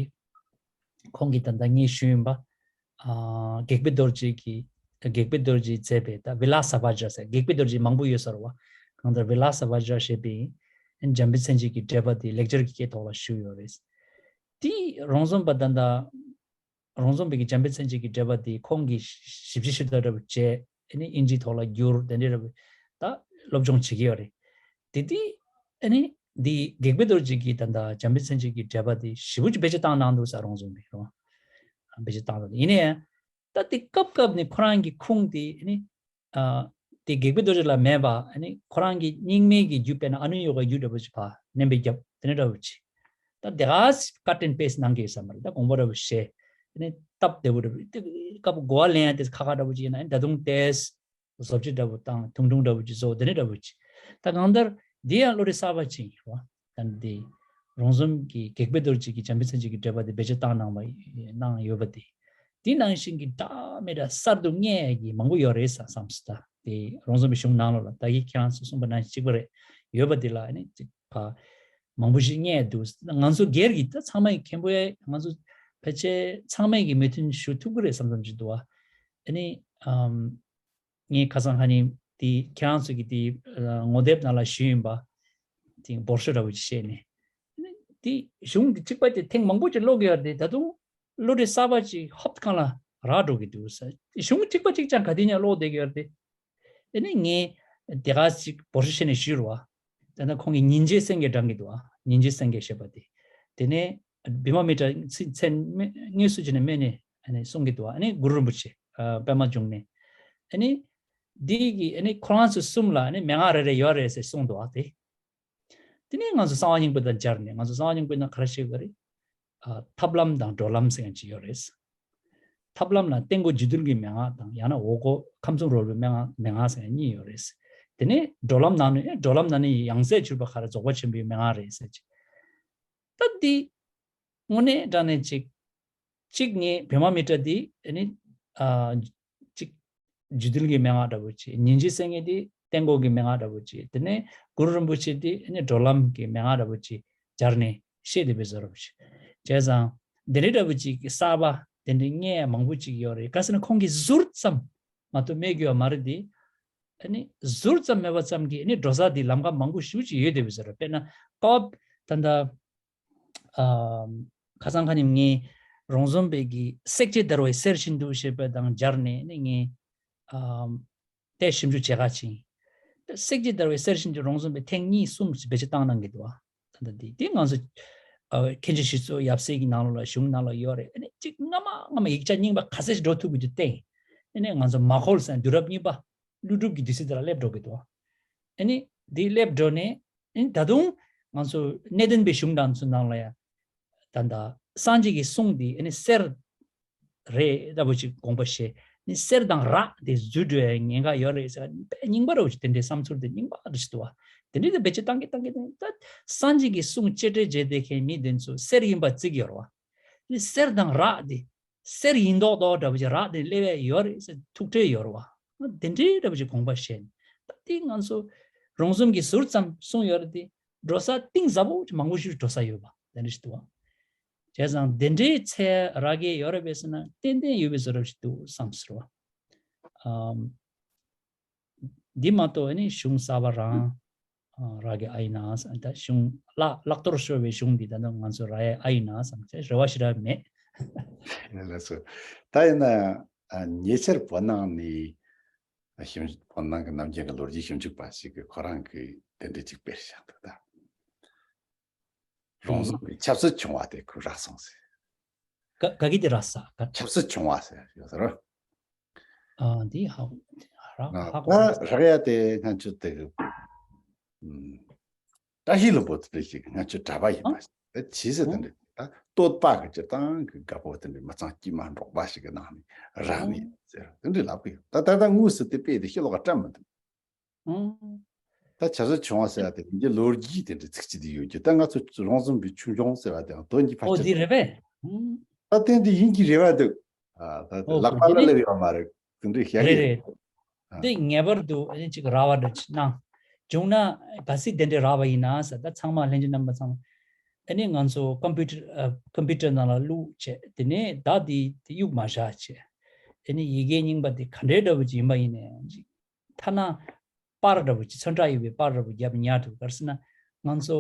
ཁོང་གིས་ད་ལྟ་ངས་ཞུས་ཡིན་པ། ཨ་གེག་པེ་རྡོ་རྗེ་གི་གེག་པེ་རྡོ་རྗེས་མཛད་པའི་ད་བི་ལ་ས་བྷ་ཇ་ཟེར། གེག་པེ་རྡོ་རྗེ་མང་པོ་ཡོད་ས་རེད་བ། གང་ལྟར་བི་ལ་ས་བྷ་ཇ་ཞེས་པའི་འཇམ་དཔལ་མཚན་བརྗོད་ཀྱི་འགྲེལ་པ་དེ་ལེགས་སྦྱར་གྱི་སྐད་ཐོག་ལ་ཞུས་ཡོད་རེད། དེ་རོང་ཟོམ་པ་ད་ལྟ་རོང་ཟོམ་པའི་གི་འཇམ་དཔལ་མཚན་བརྗོད་ཀྱི་འགྲེལ་པ་དེ་ཁོང་གིས་ཞིབ་ཕྱི་ཞིབ་ལྟ་འདྲ་པོ་བྱས། ཨ་ནི་ཨིན་ཇིའི་ཐོག་ལ་བསྒྱུར་དེ་འདྲ་འདྲ་པོ་ད་སློབ་སྦྱོང་བྱེད་ཀྱི་ཡོད་རེད། དེ་དུས་ཨ་ནི་འདི་གེག་པེ་རྡོ་རྗེ་གི་ད་ལྟ་འཇམ་དཔལ་མཚན་བརྗོད་ཀྱི་འགྲེལ་པ་དེ་ཞེ་པོ་ཅིག་བེད་སྤྱོད་བཏང་གནང་འདུག་ས། རོང་ཟོམ་པས་རོ། བེད་སྤྱོད་བཏང་འདུག་ཡིན་ནའི་ད་དེ་སྐབས་སྐབས་ནས་ཁོ་རང་གི་ཁུངས་དེ་ཨ་ནི་ཨ་དེ་གེག་པེ་རྡོ་རྗེ་ལ་མེད་པ། ཨ་ནི་ཁོ་རང་གི་རྙིང་མའི་གི་རྒྱུད་དཔེར་ན་ཨ་ནུ་ཡོ་གའི་རྒྱུད་འདྲ་པོ་ཅིག་ཕར་མནན་པའི་རྒྱབ་དེ་འདྲ་འདྲ་པོ་ཅིག་ད་དེ་ག་cut and paste གནང་གི་ཡོད་ས་མ་རེད། ད་དགོངས་པ་འདྲ་པོ་བཞེས། ཨ་ནི་སྟབས་བདེ་པོ་འདྲ་པོ་དེ་སྐབས་གོ་བ་ལེན་ཡ་དེ་ཁག་ཁག་འདྲ་པོ་ཅིག་ཡིན་ན་ཨ་ནི་ད་དུང་ཏོག་ཙམ་བཟོ་བཅོས་འདྲ་པོ་བཏང་། ཐུང་ཐུང་འདྲ་པོ་ཅིག་བཟོ། དེ་འདྲ་འདྲ་པོ་ཅིག་ད་གང་ལྟར་འདི་ཡང་བློ་རིག་གསར་པ་ཅིག་ཡིན་རོ། ད་འདི་རོང་ཟོམ་གྱི་གེག་པེ་རྡོ་རྗེ་གི་འཇམ་དཔལ་མཚན་བརྗོད་ཀྱི་འགྲེལ་པ་དེ་བེད་སྤྱོད་བཏང་གནང་བ་གནང་ཡོད་པ་དེ། དེ་ནང་བཞིན་གྱི་འདྲ་མི་འདྲ་གསར་དུ་རྙེད་ཀྱི་མང་པོ་ཡོད་རེད་ས་བསམ་སོང་། ད་དེ་རོང་ཟོམ་པའི་གཞུང་ནང་ལོགས་ལ་ད་གིན་ཁྱེད་རང་ཚོ་གསུངས་པ་ནང་བཞིན་གཅིག་པ་རེད། ཡོད་པ་དེ་ལ་ཨ་ནི་གཅིག་ཕ་མང་པོ་ཞིག་རྙེད་འདུག་ང་ཚོ་སྒེར་གྱི་ད་ཚང་མ་ཡི་མཁན་པོ་ཡ་ང་ཚོ་ཕལ་ཆེར་ཚང་མ་ཡི་གི་མོས་མཐུན་ཞུ་ཐུབ་ཀྱི་རེད་བསམ་བསམ་ཅིག་འདུག་བ། ཨ་ནི་ཨམ། ངས་ཁ་སང་ཁ་ཉིན་དེ་ཁྱེད་རང་ཚོ་གི་དེ་ངོ་དེབ་ནང་ལ་ཞུས་ཡིན་པ། དེ་འབོར་ཤོག་འདྲ་བོ་ཅིག་བཤད་ནས། དེ་གཞུང་གི་གཅིག་པ་དེ་ཐེངས་མང་པོ་ཅིག་ཀློག་གི་ཡོད་རེད། ད་དུང་བློ་གྲོས་གསར་པ་ཅིག་ཧོབ་གང་ལ་རག་འགྲོ་གི་འདུག་ས། གཞུང་གཅིག་པ་གཅིག་རྐྱང་ག་དུས་ཡང་ཀློག་བསྡད་ཀྱི་ཡོད་རེད། དེ་ནས་ངས་དེ་ག་ཅིག་འབོར་ཤོག་བཤད་ནས་ཞུས་རོ། ད་ནི་ཁོང་གིས་ཉིན་བྱེད་སེང་གེ་བགྲང་གི་འདུག་ཨ། ཉིན་བྱེད་སེང་གེ་ཞེས་པ་དེ། དེ་ནས་བི་མ་མི་ཏྲ་ཚིག་མཚན་དངོས་སུ་བྱས་ནས་སྨོས་ནས་ཨ་ནི་གསུང་གི་འདུག་ཨ་ནི་གུ་རུ་རིན་པོ་ཆེ་ཨ་པད་མ་འབྱུང་གནས། ཨ་ནི་འདི་གི་ཨ་ནི་ཁོ་རང་ཚོ་གསུམ་ལ་ཨ་ནི་མན་ངག་རེ་རེ་ཡོད་རེད་ཟེར་གསུངས་འདུག་ཨ། དེ་དེ་ནས་ང་ཚོ་གསང་བ་སྙིང་པོ་དང་སྦྱར་ནས་ང་ཚོ་གསང་བ་སྙིང་པོའི་ནང་ག་རེ་བཤད་ཀྱི་རེད། ཨ་ཐབས་ལམ་དང་གྲོལ་ལམ་ཟེར་མཁན་ཅིག་ཡོད་རེད། ཐབས་ལམ་ལ་སྟེང་སྒོ་འཇིག་རྟེན་གྱི་མན་ངག་དང་ཡང་ན་འོག་སྒོ་ཁམས་གསུམ་རོལ་པའི་མན་ངག་མན་ངག་ཟེར་མཁན་གཉིས་ཡོད་རེད། དེ་ནས་གྲོལ་ལམ་ནང་ནས་གྲོལ་ལམ་ནང་ནས་ཡང་སྲིད་གྱུར་པ་ག་རེ་རྫོགས་པ་ཆེན་པོའི་མན་ངག་རེད་ཟེར་ཅིག་ད་འདི་དངོས་གནས་དྲང་གནས་ཅིག་གཅིག་ངས་བི་མ་མི་ཏྲ་འདི་ཨ་ནི་ཨ་གཅིག་རྒྱུད་སྡེ་གི་མན་ངག་འདྲ་པོ་གཅིག། ཉིན་བྱེད་ཟེར་མཁན་འདི་སྟེང་སྒོ་གི་མན་ངག་འདྲ་པོ་གཅིག། དེ་ནས་གུ་རུ་རིན་པོ་ཆེ་འདི་ཨ་ནི་བགྲོད་ལམ་གྱི་མན་ངག་འདྲ་པོ་གཅིག་སྦྱར་ནས་བཤད་བསྡད་པའི་བཟོ་འདྲ་པོ་གཅིག། བྱས་ཙང་དེ་འདྲའི་འདྲ་པོ་གཅིག་གི་གསར་པ་དེ་འདྲའི་མངོན་མང་པོ་གཅིག་ཡོད་རེད། ག་ཟེར་ན་ཁོང་གིས་ཟུར་ཙམ་མ་གཏོགས་སྨྲས་ཀྱི་ཡོད་མ་རེད་དེ། ཨ་ནི་ཟུར་ཙམ་མེད་པ་ཙམ་གྱིས་ཨ་ནི་འགྲོ་ས་འདི་ལམ་ཁ་མང་པོ་ཞེ་པོ་ཅིག་ཡོད་བསྡད་པའི་བཟོ་འདྲ། དཔེར་ན་ཀོབ་ད་ལྟ་ཨ་ཁ་སང་ཁ་ཉིན་ངས་རོང་ཟོམ་པའི་གི་བསྲེགས་བཅད་བརྡར་བའི་གསེར་བཞིན་དུ་ཞེས་པ་དང་སྦྱར་ནས་ནི་ངས་ཨ་དེ་ཞིབ་འཇུག་བྱེད་ག་ཕྱིན། བསྲེགས་བཅད་བརྡར་བའི་གསེར་བཞིན་དུ་རོང་ཟོམ་པའི་ཐེངས་གཉིས་གསུམ་ཞིག་བེད་སྤྱོད་བཏང་གནང་གི་འདུག་ཨ། ད་ལྟ་འདི་འདི་ང་ཚོ་ཨ་མཁན་ཆེན་ཞི་འཚོ་ཡབ་སྲས་ཀྱི་ནང་ལོགས་ལ་གཞུང་ནང་ལ་ཡོད་རེད། ཨ་ནི་གཅིག་སྔ་མ་སྔ་མ་ཡིག་ཆ་རྙིང་པ་ག་ཚད་ཞིག་འགྲོ་ཐུབ་ཀྱི་འདུག་བལྟས། ཨ་ནི་ང་ཚོ་མ་ཁོལ་ཟེར་དུས་རབས་གཉིས་པ་ཀླུ་སྒྲུབ་ཀྱི་དུས་ཚོད་དེ་ལ་སླེབས་འགྲོ་གི་འདུག་ཨ་ནི་འདི་སླེབས་འགྲོ་ནས་ཨ་ནི་ད་དུང་ང་ཚོ་གནས་བརྟན་པའི་གཞུང་དང་ཚོ་ནང་ལ་ཡང་ད་ལྟ་སངས་རྒྱས་ཀྱི་གསུང་འདི་ཨ་ནི་གསེར་རེད་ལྟ་བུ་ཅིག་དགོངས་པ་བཞེས་ནས་གསེར་དང་རག་དེ་བཟོས་འགྲོ་ཡའི་ཉེན་ཁ་ཡོད་རེད་ཟེར་བ་དཔེ་རྙིང་པ་རེད་བ་ཅིག། དེ་འདྲའི་བསམ་ཚུལ་དེ་རྙིང་པ་རེད་ཅིག་འདུག་བ། དེ་འདྲའི་དེ་བེད་སྤྱོད་བཏང་གི་བཏང་གི་བཏང་གི་ད་སངས་རྒྱས་ཀྱི་གསུང་གཅེས་སྤྲས་བྱས་བསྡད་མཁན་མི་དེ་ཚོ་གསེར་ཡིན་པ་བརྩི་གི་ཡོད་རེད་བ། གསེར་དང་རག་དེ་གསེར་ཡིན་མདོག་མདོག་འདྲ་བོ་ཅིག་རག་དེ་སླེབས་ཡ་ཡོད་རེད་ཟེར་ཐུགས་ཁྲལ་ཡོད་རེད་བ། དེ་འདྲའི་འདྲ་བོ་ཅིག་དགོངས་པ་བཞེས་ནས་ད་དེ་ང་ཚོ་རོང་ཟོམ་གྱི་ཟུར་ཙམ་གསུངས་ཡོད་རེད་དེ་འགྲོ་ས་གཏིང་ཟབ་པོ་ཅིག་མང་པོ་ཞིག་འགྲོ་ས་ཡོད་པ་དེ་འདྲ་ཞིག་འདུག་བ། བྱས་ཙང་དེ་འདྲའི་ཚད་རག་གི་ཡོད་རེད་པས་ཟེར་ན་ཏན་ཏན་ཡོད་པའི་བཟོ་འདྲ་ཞིག་འདུག་བསམ་ཟེར་བ། ཨམ། འདི་མ་གཏོགས་ཨ་ནི་གཞུང་གསར་པ་རང་ཨ་རག་གི་ཨ་ཡིན་ན་ཟེར། ད་གཞུང་བཀླག་བཀླག་གཏོར་ཤོར་བའི་གཞུང་འདི་ད་ནི་ང་ཚོ་རག་ཡ་ཨ་ཡིན་ན་བསམ་བྱས་རེ་བ་ཞེ་དྲག་མེད། ལགས་སོ། ད་ཡིན་ན་ཨ་ཉེ་ཆར་བོད་ནང་ནས་ཞིབ་བོད་ནང་གི་ནམ་རྒྱུན་གྱི་ལོ་རྒྱུས་ཞིབ་འཇུག་པ་ཞིག་གིས་ཁོ་རང་གི་དེ་འདྲ་ཅིག་སྤེལ་བཞག་འདུག་ད། རོང་ཟོམ་གྱི་ཆབ་སྲིད་བྱུང་བ་དེ་ཁོས་རག་སོང་ཟེར། ག་ག་གི་དེ་རག་ས་ག་ཆབ་སྲིད་བྱུང་བ་ཟེར་ཡོད་ཟེར། ཨ་འདི་ཧ་ཧ་ཧ་ད་རག་ཡ་དེ་སྔ་ཕྱི་དེ་གི་ཨུམ་བཀྲ་ཤིས་ལྷུན་པོ་དེ་འདྲ་ཞིག་སྔ་ཕྱི་གྲྭ་པ་ཡིན་པ་ཞིག་ད་ཇི་སྲིད་དེ་འདྲ་ད་བསྟོད་པ་གི་སྤྱིར་བཏང་གི་དགའ་པོ་དེ་འདྲ་མི་ཚང་དཀྱུས་མ་འབྲོག་པ་ཞིག་གི་ནང་ནས་རག་ནས་ཟེར་དེ་འདྲ་ལབ་གི་ཡོད། ད་ད་ལྟ་དངོས་སུ་དེ་དཔེ་དེ་ཤེས་ལོག་ག་བཀྲ་མི་འདུག་ཨང་། ད་ཆབ་སྲིད་བྱུང་བ་ཟེར་བ་དེ་ཡིན་གྱི་ལོ་རྒྱུས་དེ་འདྲ་ཚིག་གཅིག་དེ་ཡོད་རྒྱུ། ད་ང་ཚོ་རོང་ཟོམ་པའི་ཆོས་འབྱུང་ཟེར་བ་དེའང་དོན་གྱི་ཕལ་ཨོ་ཆེར་འདི་རེད་པས། ཨང་། ད་དེ་འདི་ཡིན་གྱི་རེད་བ་འདུག་ཨ་ད་དེ་ཨོ་ལག་པ་ལ་དེ་ནི་སླེབས་ཡོད་མ་རེད། དེ་འདྲའི་བཤད་རེད་གི་རེད། ཡོད། ཨ་འདི་ངེས་པར་དུ་ཨ་ནི་ཅིག་རག་པ་འདྲ་ཅིག་གནང་། བྱུང་ན་ག་སྲིད་དེ་འདྲའི་རག་པ་ཡིན་ན་ཟེར། ད་ཚང་མ་ལྷན་རྒྱས་རྣམ་པ་ཚང་མ་ཨ་ནི་ང་ཚོ་ཀམ་པུ་ཊར་ཨ་ཀམ་པུ་ཊར་ནང་ལ་བླུགས་བྱས་དེ་ནས་ད་འདི་དེ་གཡུག་མ་བཞག་བྱས། ཨ་ནི་ཡི་གེ་རྙིང་པ་དེ་ག་འདྲའི་འདྲ་བོ་ཅིག་ཡིན་པ་ཡིན་ནའི་ཅིག་ཐ་ན་པར་འདྲ་པོ་ཅིག་ཚོན་ཁྲ་ཡོད་པའི་པར་འདྲ་པོ་བརྒྱབ་ཉར་ཐུབ། ག་རེ་ཟེར་ན་ང་ཚོ་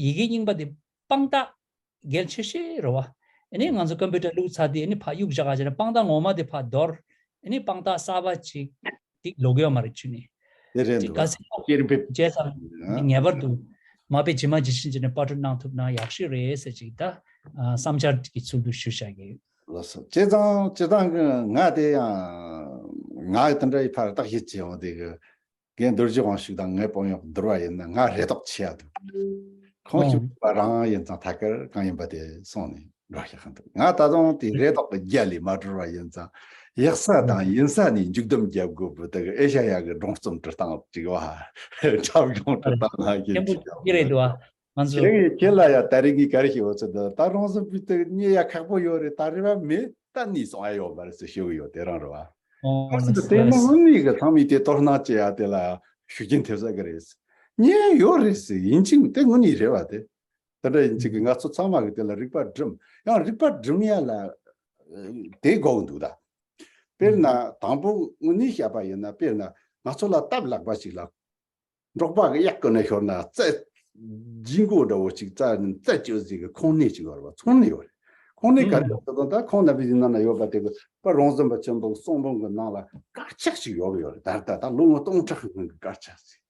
ཡི་གེ་རྙིང་པ་དེ་དཔང་རྟགས་གལ་ཆེ་ཤོས་རེད་བ། ཨ་ནི་ང་ཚོ་ཀམ་པུ་ཊར་བླུགས་ཚར་དུས་ཨ་ནི་ཕར་གཡུག་བཞག་ག་བྱས་ན་དཔང་རྟགས་ངོ་མ་དེ་ཕར་འདོར། ཨ་ནི་དཔང་རྟགས་གསར་པ་ཅིག་ཅིག་ལོག་ཡོད་མ་རེད་བྱུང་ནས། དེ་རེད་ཅིག་འདུག་གལ་སྲིད་ལོག་སྐྱེར་འབེབས་བྱས་ཙང་ཨ་ངེས་པར་དུ་མ་དཔེ་ཇི་མ་ཇི་བཞིན་བྱས་ནས་པར་སྐྲུན་གནང་ཐུབ་ན་ཡག་ཤོས་རེད་ཟེར་ཅིག་ད་ཨ་བསམ་འཆར་གྱི་ཚུལ་དུ་ཞུ་བྱ་གི་ཡོད། ལགས་སོ། བྱས་ཙང་སྤྱིར་བཏང་གི་ང་དེ་ཡང་ང་གི་དེ་འདྲ་ཡི་ཕར་བརྟག་ཞིབ་བྱས་ཡོང་དེ་གི་རྒན་རྡོ་རྗེ་དབང་ཕྱུག་དང་ངའི་དཔོན་གཡོག་བསྡུར་བ་ཡིན་ན་ང་རེ་དོགས་ཆེ་ཡ་འདུག་ཁོང་ཨོ་ཞིག་པ་རང་ཡིན་ཙང་ཐད་ཀར་གང་ཡིན་པ་དེ་སོང་ནས་འགྲོ་ཤེས་ཁང་འདུག་ང་ད་དུང་དེ་རེ་དོགས་ཀྱི་རྒྱ་ལས་མ་གྲོལ་བ་ཡིན་ཙང་ཡག་ས་དང་ཡིན་ས་ནས་མཇུག་སྡོམ་རྒྱབ་དགོས་བུ་དེ་གི་ཨེ་ཤ་ཡ་གི་སྒྲུང་རྩོམ་འབྲི་སྟངས་ཅིག་བ་འཁྲབ་སྒྲུང་འབྲི་སྟངས་ང་ཡིན་མཁན་པོ་ཅིག་ཡོད་རེད་འདུག་ཨ། ང་ཚོ། ཁྱེད་ཁྱེད་ལ་ཡ་ད་རེས་ངས་ག་རེ་ཞུ་བ་ཚོད་འདི་ད་རོང་ཟོམ་པའི་སྟེང་རྙེད་ཡ་ཁག་པོ་ཡོད་རེད། ད་རེ་བ་མེད། ད་ནི་སོང་ཡ་ཡོད་མ་རེད་ཟེར་ཞུ་གི་ཡོད། དེ་རང་རེད་བ། ཨོ་ཨོ་ཙི་ཙི་དེ་ནི་དངོས་གནས་གི་ཚང་མས་དེ་དོ་སྣང་བྱེད་ཡ་དེ་ལ་ཤུགས་རྐྱེན་ཐེབས་ས་གི་རེད། རྙེད་ཡ་ཡོད་རེད་ཟེར་ཡིན་གཅིག་དེ་དངོས་གནས་རེད་བ། དེ་དེ་འདྲ་ཡིན་གཅིག་གི་ང་ཚོ་ཚང་མ་གི་དེ་ལ་རིག་པ་སྒྲིམ་ཡང་རིག་པ་སྒྲིམ་ཡ་ལ་དེ་དགོས་འདུག་ད་དཔེར་ན་དང་པོ་དངོས་གནས་བཤད་པ་ཡིན་ན་དཔེར་ན་ང་ཚོ་ལ་སྟབས་ལེགས་པ་ཞིག་ལ། འབྲོག་པ་གི་གཡག་ཀུན་ནས་ཤོར་ན་རྩྭ་ལྗིད་མགོ་འདྲ་བོ་ཅིག་རྩྭ་རྩྭ་སྤྱོད་ཟིག་གི་ཁོང་གནས་ཅིག་ཡོད་རེད་བ། ཚོང་གནས་ཡོད་རེད། ཁོང་གནས་ག་རེ་ཡོད་ཟེར་ན་ད་ཁོང་རྣམ་པའི་ཡིན་ན་ན་ཡོད་པ་དེ་གི་པ་རོང་ཟོམ་པ་ཆེན་པོ་གསུང་འབུམ་གི་ནང་ལ་དཀར་ཆག་ཅིག་ཡོད་གི་ཡོད་རེད། ད་ལྟ་ད་ལོ་ངོ་སྟོང་ཕྲག་སྔོན་གི་དཀར་ཆག་ཅིག་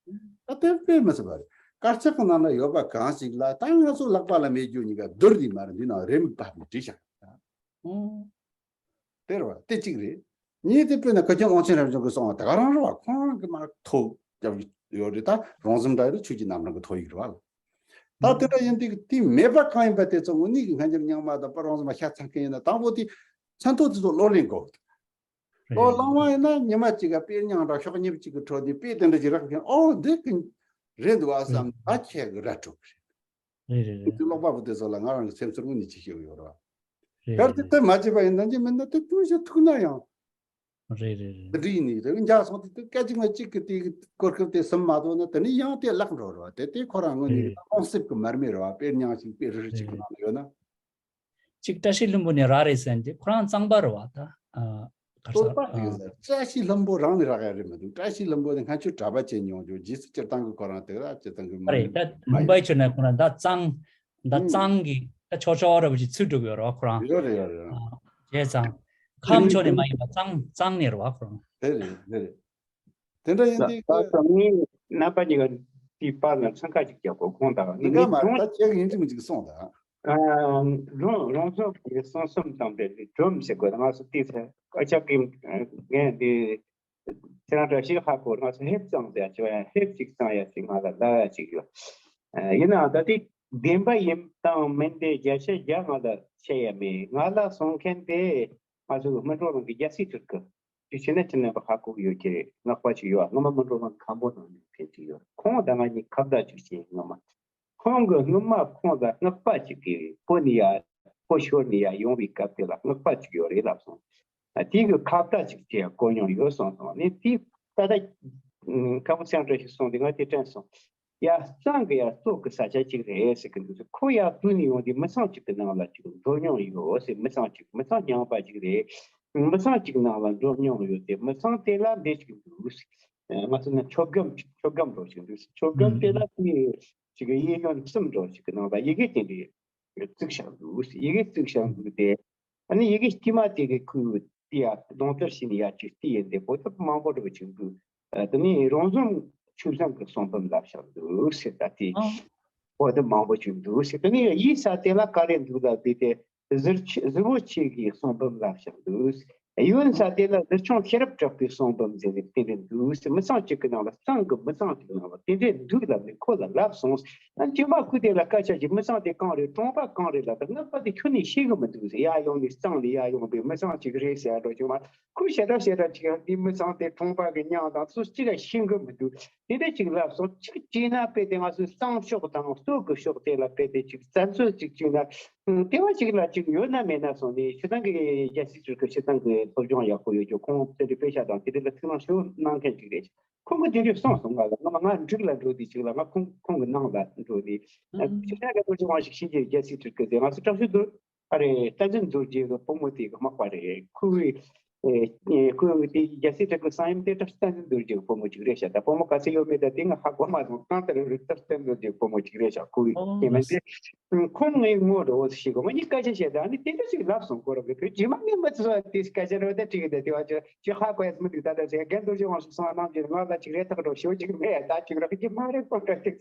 ད་དེ་དཔེ་མི་སྲིད་པ་རེད། དཀར་ཆག་གི་ནང་ན་ཡོད་པ་གང་ཞིག་ལ་ད་ང་ཚོ་ལག་པ་ལ་མེད་རྒྱུ་གཉིས་ཀ་བསྡུར་ནི་མ་རེད། འདི་ནང་རེའུ་མིག་པ་ནས་བྲིས་བཞག་ད། དེ་རེད་བ། དེ་གཅིག་རེད། གཉིས་དེ་དཔེར་ན་བཀའ་བརྒྱུད་དབང་ཆེན་རབ་འབྱམས་ཀྱིས་གསུངས་པ་ད་ག་རང་རེད་བ། ཁོང་རང་གི་མར་ཐོ་རྒྱབ་ཡོད་རེད། ད་རོང་ཟོམ་འདྲ་ཡོད་ཆོས་ཀྱི་རྣམ་གྲངས་ཀྱི་ཐོ་ཡིག་རེད་བ། ད་དེ་འདྲ་ཡིན་དུས་དེ་མེད་པ་གང་ཡིན་པ་དེ་ཚོ་དངོས་གནས་ཀྱི་སྔ་འགྱུར་རྙིང་མ་དང་པ་རོང་ཟོམ་པ་ཤ་ཚ་མཁན་ཡིན་ན་དང་པོ་དེ་མཚན་ཐོ་དེ་ཚོ་བློ་ལེན་དགོས། བློ་བླང་བ་ཡིན་ན་ཉི་མ་གཅིག་ག་དཔེ་རྙིང་འདྲ་ཤོག་ཉིབ་གཅིག་གི་ཁྲོད་དེ་དཔེ་དེ་འདྲ་ཅིག་རག་མཁན་ཨོ་འདི་གི་རེད་འདུག་ཨ་བསམ་ད་ཁྱེད་ཀྱི་ར་འཕྲོད་གི་རེད། རེད་རེད་རེད། དེ་ཀློག་པ་པོ་དེ་ཚོ་ལ་ང་རང་གི་སེམས་ཚོར་དངོས་གནས་ཅིག་ཤོད་ཀྱི་ཡོད་རེད་བ། རེད། གལ་ཏེ་དེ་མ་བྱས་པ་ཡིན་ན་ཅི་མིན་ན་དེ་ཅུང་ཞིག་ཐུག་ན་ཡང་རེད་རེད་རེད། འདི་འདྲ་ཡིན་ནི་རེད། འཇགས་སོང་དེ་དེ་སྐད་ཅིག་མ་གཅིག་གི་དེ་གི་གོ་སྐབས་དེ་ཟིན་མ་ཐུབ་ན་དེ་ནི་ཡང་དེ་བརླག་འགྲོ་རེད་བ། དེ་དེ་ཁོ་རང་ངོས་ནས་ཡིན་ན་རླུང་གསེབ་ཀྱི་མར་མེ་རེད་བ། དཔེར་ཉག་ཅིག་དཔེ་རིལ་རིལ་ཅིག་གི་ནང་ལ་ཡོད་ན། གཅིག་བཀྲ་ཤིས་ལྷུན་པོ་ནས་རག་རེད་ཟེར་ཏེ་ཁོ་རང་གཙང་པ་རེད་བ་ད། ཨ། ག་རེ་ཟེར། གཙང་པ་རེད་ཟེར། བཀྲ་ཤིས་ལྷུན་པོ་རང་ནས་རག་ཡ་རེད་མི་འདུག་བཀྲ་ཤིས་ལྷུན་པོ་དེ་སྔ་ཕྱིར་གྲྭ་པ་བྱས་མྱོང་རྒྱུ། རྗེས་སུ་སྤྱིར་བཏང་གི་ཁོ་རང་དེ་ར་སྤྱིར་བཏང་གི་མ་རེད་ད། མུམ་བའི་ཆུ་ནས་ཁོ་རང་ད་གཙང་། ད་གཙང་གི་ད་ཆོག་ཆོག་ར་བ་ཅིག་ཚུད་འགྲོ་གི་ཡོད་རེད་བ་ཁོ་རང་། ཡོད་རེད་ཡོད་རེད། ཨ། བྱས་ཙང་། ཁམས་ཕྱོགས་ནས་མ་ཡིན་པ་གཙང་གཙང་ནས་རེད་བ་ཁོ་རང་། དེ་རེད་དེ་རེད། དེ་འདྲ་ཡིན་དུས་ད་ད་ངས་རྣམ་པ་གཉིས་ཀ་དེའི་བར་ལ་འཚང་ཁ་ཅིག་རྒྱག་དགོས། ཁོང་དང་ངས་ངས་མ་རེད་ད་ཁྱེད་ཡིན་གཅིག་མིན་གཅིག་གསུངས་དང་། རང་རང་སོ་གི་གསང་གསུམ་དང་འབྲེལ་ཏེ་སྒྲོམ་ཟེར་དགོས། ང་ཚོ་དེ་ཚེ་ཨ་ཅག་གིས་ངས་འདི་ཁྱེད་རང་འདྲ་ཞིག་ཧ་གོ། ང་ཚོ་ཧེབ་གཙང་ཟེར་ཡ་ཅིག་ཡ་ཧེབ་ཅིག་གཙང་ཡ་ཅིག་ང་ལ་ལབ་ཡ་ཅིག་ཡོད། ཡིན་ནའང་ད་དེ་བདེན་པ་ཡིན་དང་མིན་དེ་བརྒྱ་ཆ་བརྒྱ་ང་ལ་བཤད་ཡ་མེད། ང་ལ་གསུང་མཁན་དེ་ང་ཚོ་སྨིན་གྲོལ་རང་གི་རྒྱལ་སྲས་ཐུར་གི་དེ་བྱས་ན་ཅི་ནས་པ་ཧ་གོ་གི་ཡོད་ཀྱི་རེད། སྔགས་པ་ཅིག་ཡོད། སྔོན་མ་སྨིན་གྲོལ་རང་གི་མཁན་པོ་ནང་ནས་མཁན་ཅིག་ཡོད། ཁོང་དང་ང་གཉིས་ཁ་བརྡ་ཅིག་བྱས། སྔོན་མ་ཁོང་གི་སྔོན་མ་ཁོང་ལ་སྔགས་པ་ཅིག་གིས་བོད་ནས་ཡར་བོད་ཤོར་ནས་ཡར་ཡོང་བའི་སྐབས་དེ་ལ་སྔགས་པ་ཅིག་ཡོད་རེད་ལབ་སོང་། དེ་གི་ཁ་བརྡ་ཅིག་བྱས་གོ་མྱོང་ཡོད་སོང་སོང་ནས་དེ་ད་ལྟ་ཁ་བོ་སེང་བཀྲ་ཤིས་གསུངས་དེ་ང་དེ་དྲན་སོང་། ཡ་གཙང་གི་ཡ་སྟོད་གི་ས་ཆ་ཅིག་རེད་ཟེར་གི་འདུག་ཁོ་ཡ་བུད་ནས་ཡོང་དུས་མི་ཚང་གཅིག་གི་ནང་ལ་ཅིག་འགྲོ་མྱོང་ཡོད་ཟེར། མི་ཚང་གཅིག་མི་ཚང་རྙིང་པ་ཅིག་རེད། མི་ཚང་གཅིག་ནང་ལ་འགྲོ་མྱོང་ཡོད་དེ་མི་ཚང་དེ་ལ་འདི་ཅིག་འདུག་ང་ཚོ་ནི་མཆོད་སྒམ་མཆོད་སྒམ་འགྲོ་ཞིག་འདུག་མཆོད་སྒམ་དེ་ལ་དེ་ཅིག་གཡས་གཡོན་གསུམ་འགྲོ་ཞིག་གི་ནང་ལ་ཡི་གེ་དེ་འདྲའི་བཙུགས་བཞག་འདུག་ཡི་གེ་བཙུགས་བཞག་འདུག་དེ་ཨ་ནི་ཡི་གེ་དཀྱུས་མ་དེ་གི་ཁུ་དེ་ཡ་རྡུང་རྡེག་བྱས་ནས་ཡ་ཅིག་དེ་ཡིན་དེ་བོད་ཐོག་མང་པོ་འགྲོ་ཅིག་འདུག་དེ་ནས་རོང་ཟོམ་ཆོས་བཟང་གི་གསུང་འབུམ་ལབ་བཞག་འདུག་ཟེར། ད་དེ་བོད་ཐོག་མང་པོ་ཅིག་འདུག་ཟེར། དེ་ནས་ཡིག་ས་དེ་ལ་ག་རེ་འདུག་ལབ་དུས་དེ་གཟི་གཟི་བོ་ཆེ་གི་གསུང་འབུམ་ལབ་བཞག་འདུག་གཡོན་ས་དེ་ལ་གཟི་ཆུང་ཤེས་རབ་གྲགས་པའི་གསུང་འབུམ་ཟེར་ནས་དེ་འདྲ་འདུག་མི་ཚང་གཅིག་གི་ནང་ལ་གཙང་གི་མི་ཚང་གཅིག་གི་ནང་ལ་དེ་འདྲ་འདུག་ལབ་ནས་ཁོ་ལ་ལབ་སོང་། ཨ་ནི་ཅི་མ་ཁུ་དེ་ལ་སྐད་ཆ་ཅིག་མི་ཚང་དེ་གང་རེད་གྲོང་པ་གང་རེད་ལབ་ད་སྔགས་པ་དེ་ཁྱོན་ནས་ཤེས་གི་མི་འདུག་ཟེར། ཡར་ཡོང་ནས་གཙང་ནས་ཡར་ཡོང་པའི་མི་ཚང་གཅིག་རེད་ཟེར་འགྲོ་ཅིག་མ་ཁུ་ཞེ་དྲག་ཞེ་དྲག་ཅིག་འདི་མི་ཚང་དེ་གྲོང་པ་གི་མྱིང་དང་སུ་གཅིག་ག་ཤེས་གི་མི་འདུག་དེ་འདྲ་ཅིག་ལབ་སོང་། གཅིག་བྱས་ན་དཔེ་དེ་ང་ཚོའི་གཙང་ཕྱོགས་དང་སྟོད་ཀྱི་ཕྱོགས་དེ་ལ་དཔེ་དེ་ཅིག་བཙན་འཛུལ་ཅིག་བྱས་ན། ཨང་། དེ་བ་ཅིག་ལ་ཅིག་ཡོད་ན་མེད་ན་སོང་ནས་ཕྱི་ཐང་གི་རྒྱལ་སྲིད་ཚོས་ཀྱི་ཕྱི་ཐང་གི་སློབ་སྦྱོང་ཡག་པོ་ཡོད་རྒྱུ་ཁོང་དེ་འདྲའི་དཔེ་ཆ་དང་དེ་འདྲ་ལ་ཐུགས་སྣང་ཞེ་པོ་གནང་མཁན་ཅིག་རེད། ཁོང་གིས་དེ་འདྲའི་གསུངས་སོང་། ང་ལ་སྔོན་མ་ང་འབྲུག་ལ་འགྲོ་དུས་ཅིག་ལ་ང་ཁོང་ཁོང་གི་ནང་ལ་འགྲོ་དུས་ཕྱི་ཐང་གི་སློབ་སྦྱོང་བ་ཞིག་ཤེས་ཀྱི་རྒྱལ་སྲིད་ཚོས་ཀྱི་དེ་ང་ཚོ་དྲག་ཤུལ་དུ་ཨ་རེ་བསྟན་འཛིན་རྡོ་རྗེ་གི་བུ་མོ་དེ་གི་མག་པ་རེད། ཁོའི་ཨེ་ཁོའི་དེ་རྒྱལ་སྲིད་ཚོས་ཀྱི་གསང་ཡུམ་དེ་དྲག་བསྟན་འཛིན་རྡོ་རྗེ་གི་བུ་མོ་ཅིག་རེད་ཤག་ད་བུ་མོ་ག་ཚོད་ཡོད་མེད་ད་དེ་ང་ཧ་གོ་མ་སོང་། གང་ལྟར་རེད་དྲག་བསྟན་འཛིན་རྡོ་རྗེ་གི་བུ་མོ་ཅིག་རེད་ཤག་ཁོའི་ཨོ་དེ་མིན་དེ་ཁོང་ངའི་ངོ་འདྲ་བོ་ཞིག་གོ་ང་གཉིས་སྐད་ཆ་བཤད་ད་ནི་དེ་འདྲ་ཞིག་ལབ་སོང་། ཁོ་རང་གི་བོད་རྗེས་མ་ངས་མི་ཚོ་དེ་སྐད་ཆ་རེ་བ་ད་དྲིས་གི་དེ་དེ་བ་ཅི་ཅི་ཧ་གོ་ཡ་མི་འདུག་ད་ད་ཟེར་རྒན་རྡོ་རྗེ་དབང་ཕྱུག་གསུང་བ་རྣམས་ཀྱིས་ང་ལ་ཅིག་རེ་ཐག་འགྲོ་ཞེ་པོ་ཅིག་མེད་ད་ཅིག་རག་གི་མ་རེད། ཁོང་འདྲ་ཅིག་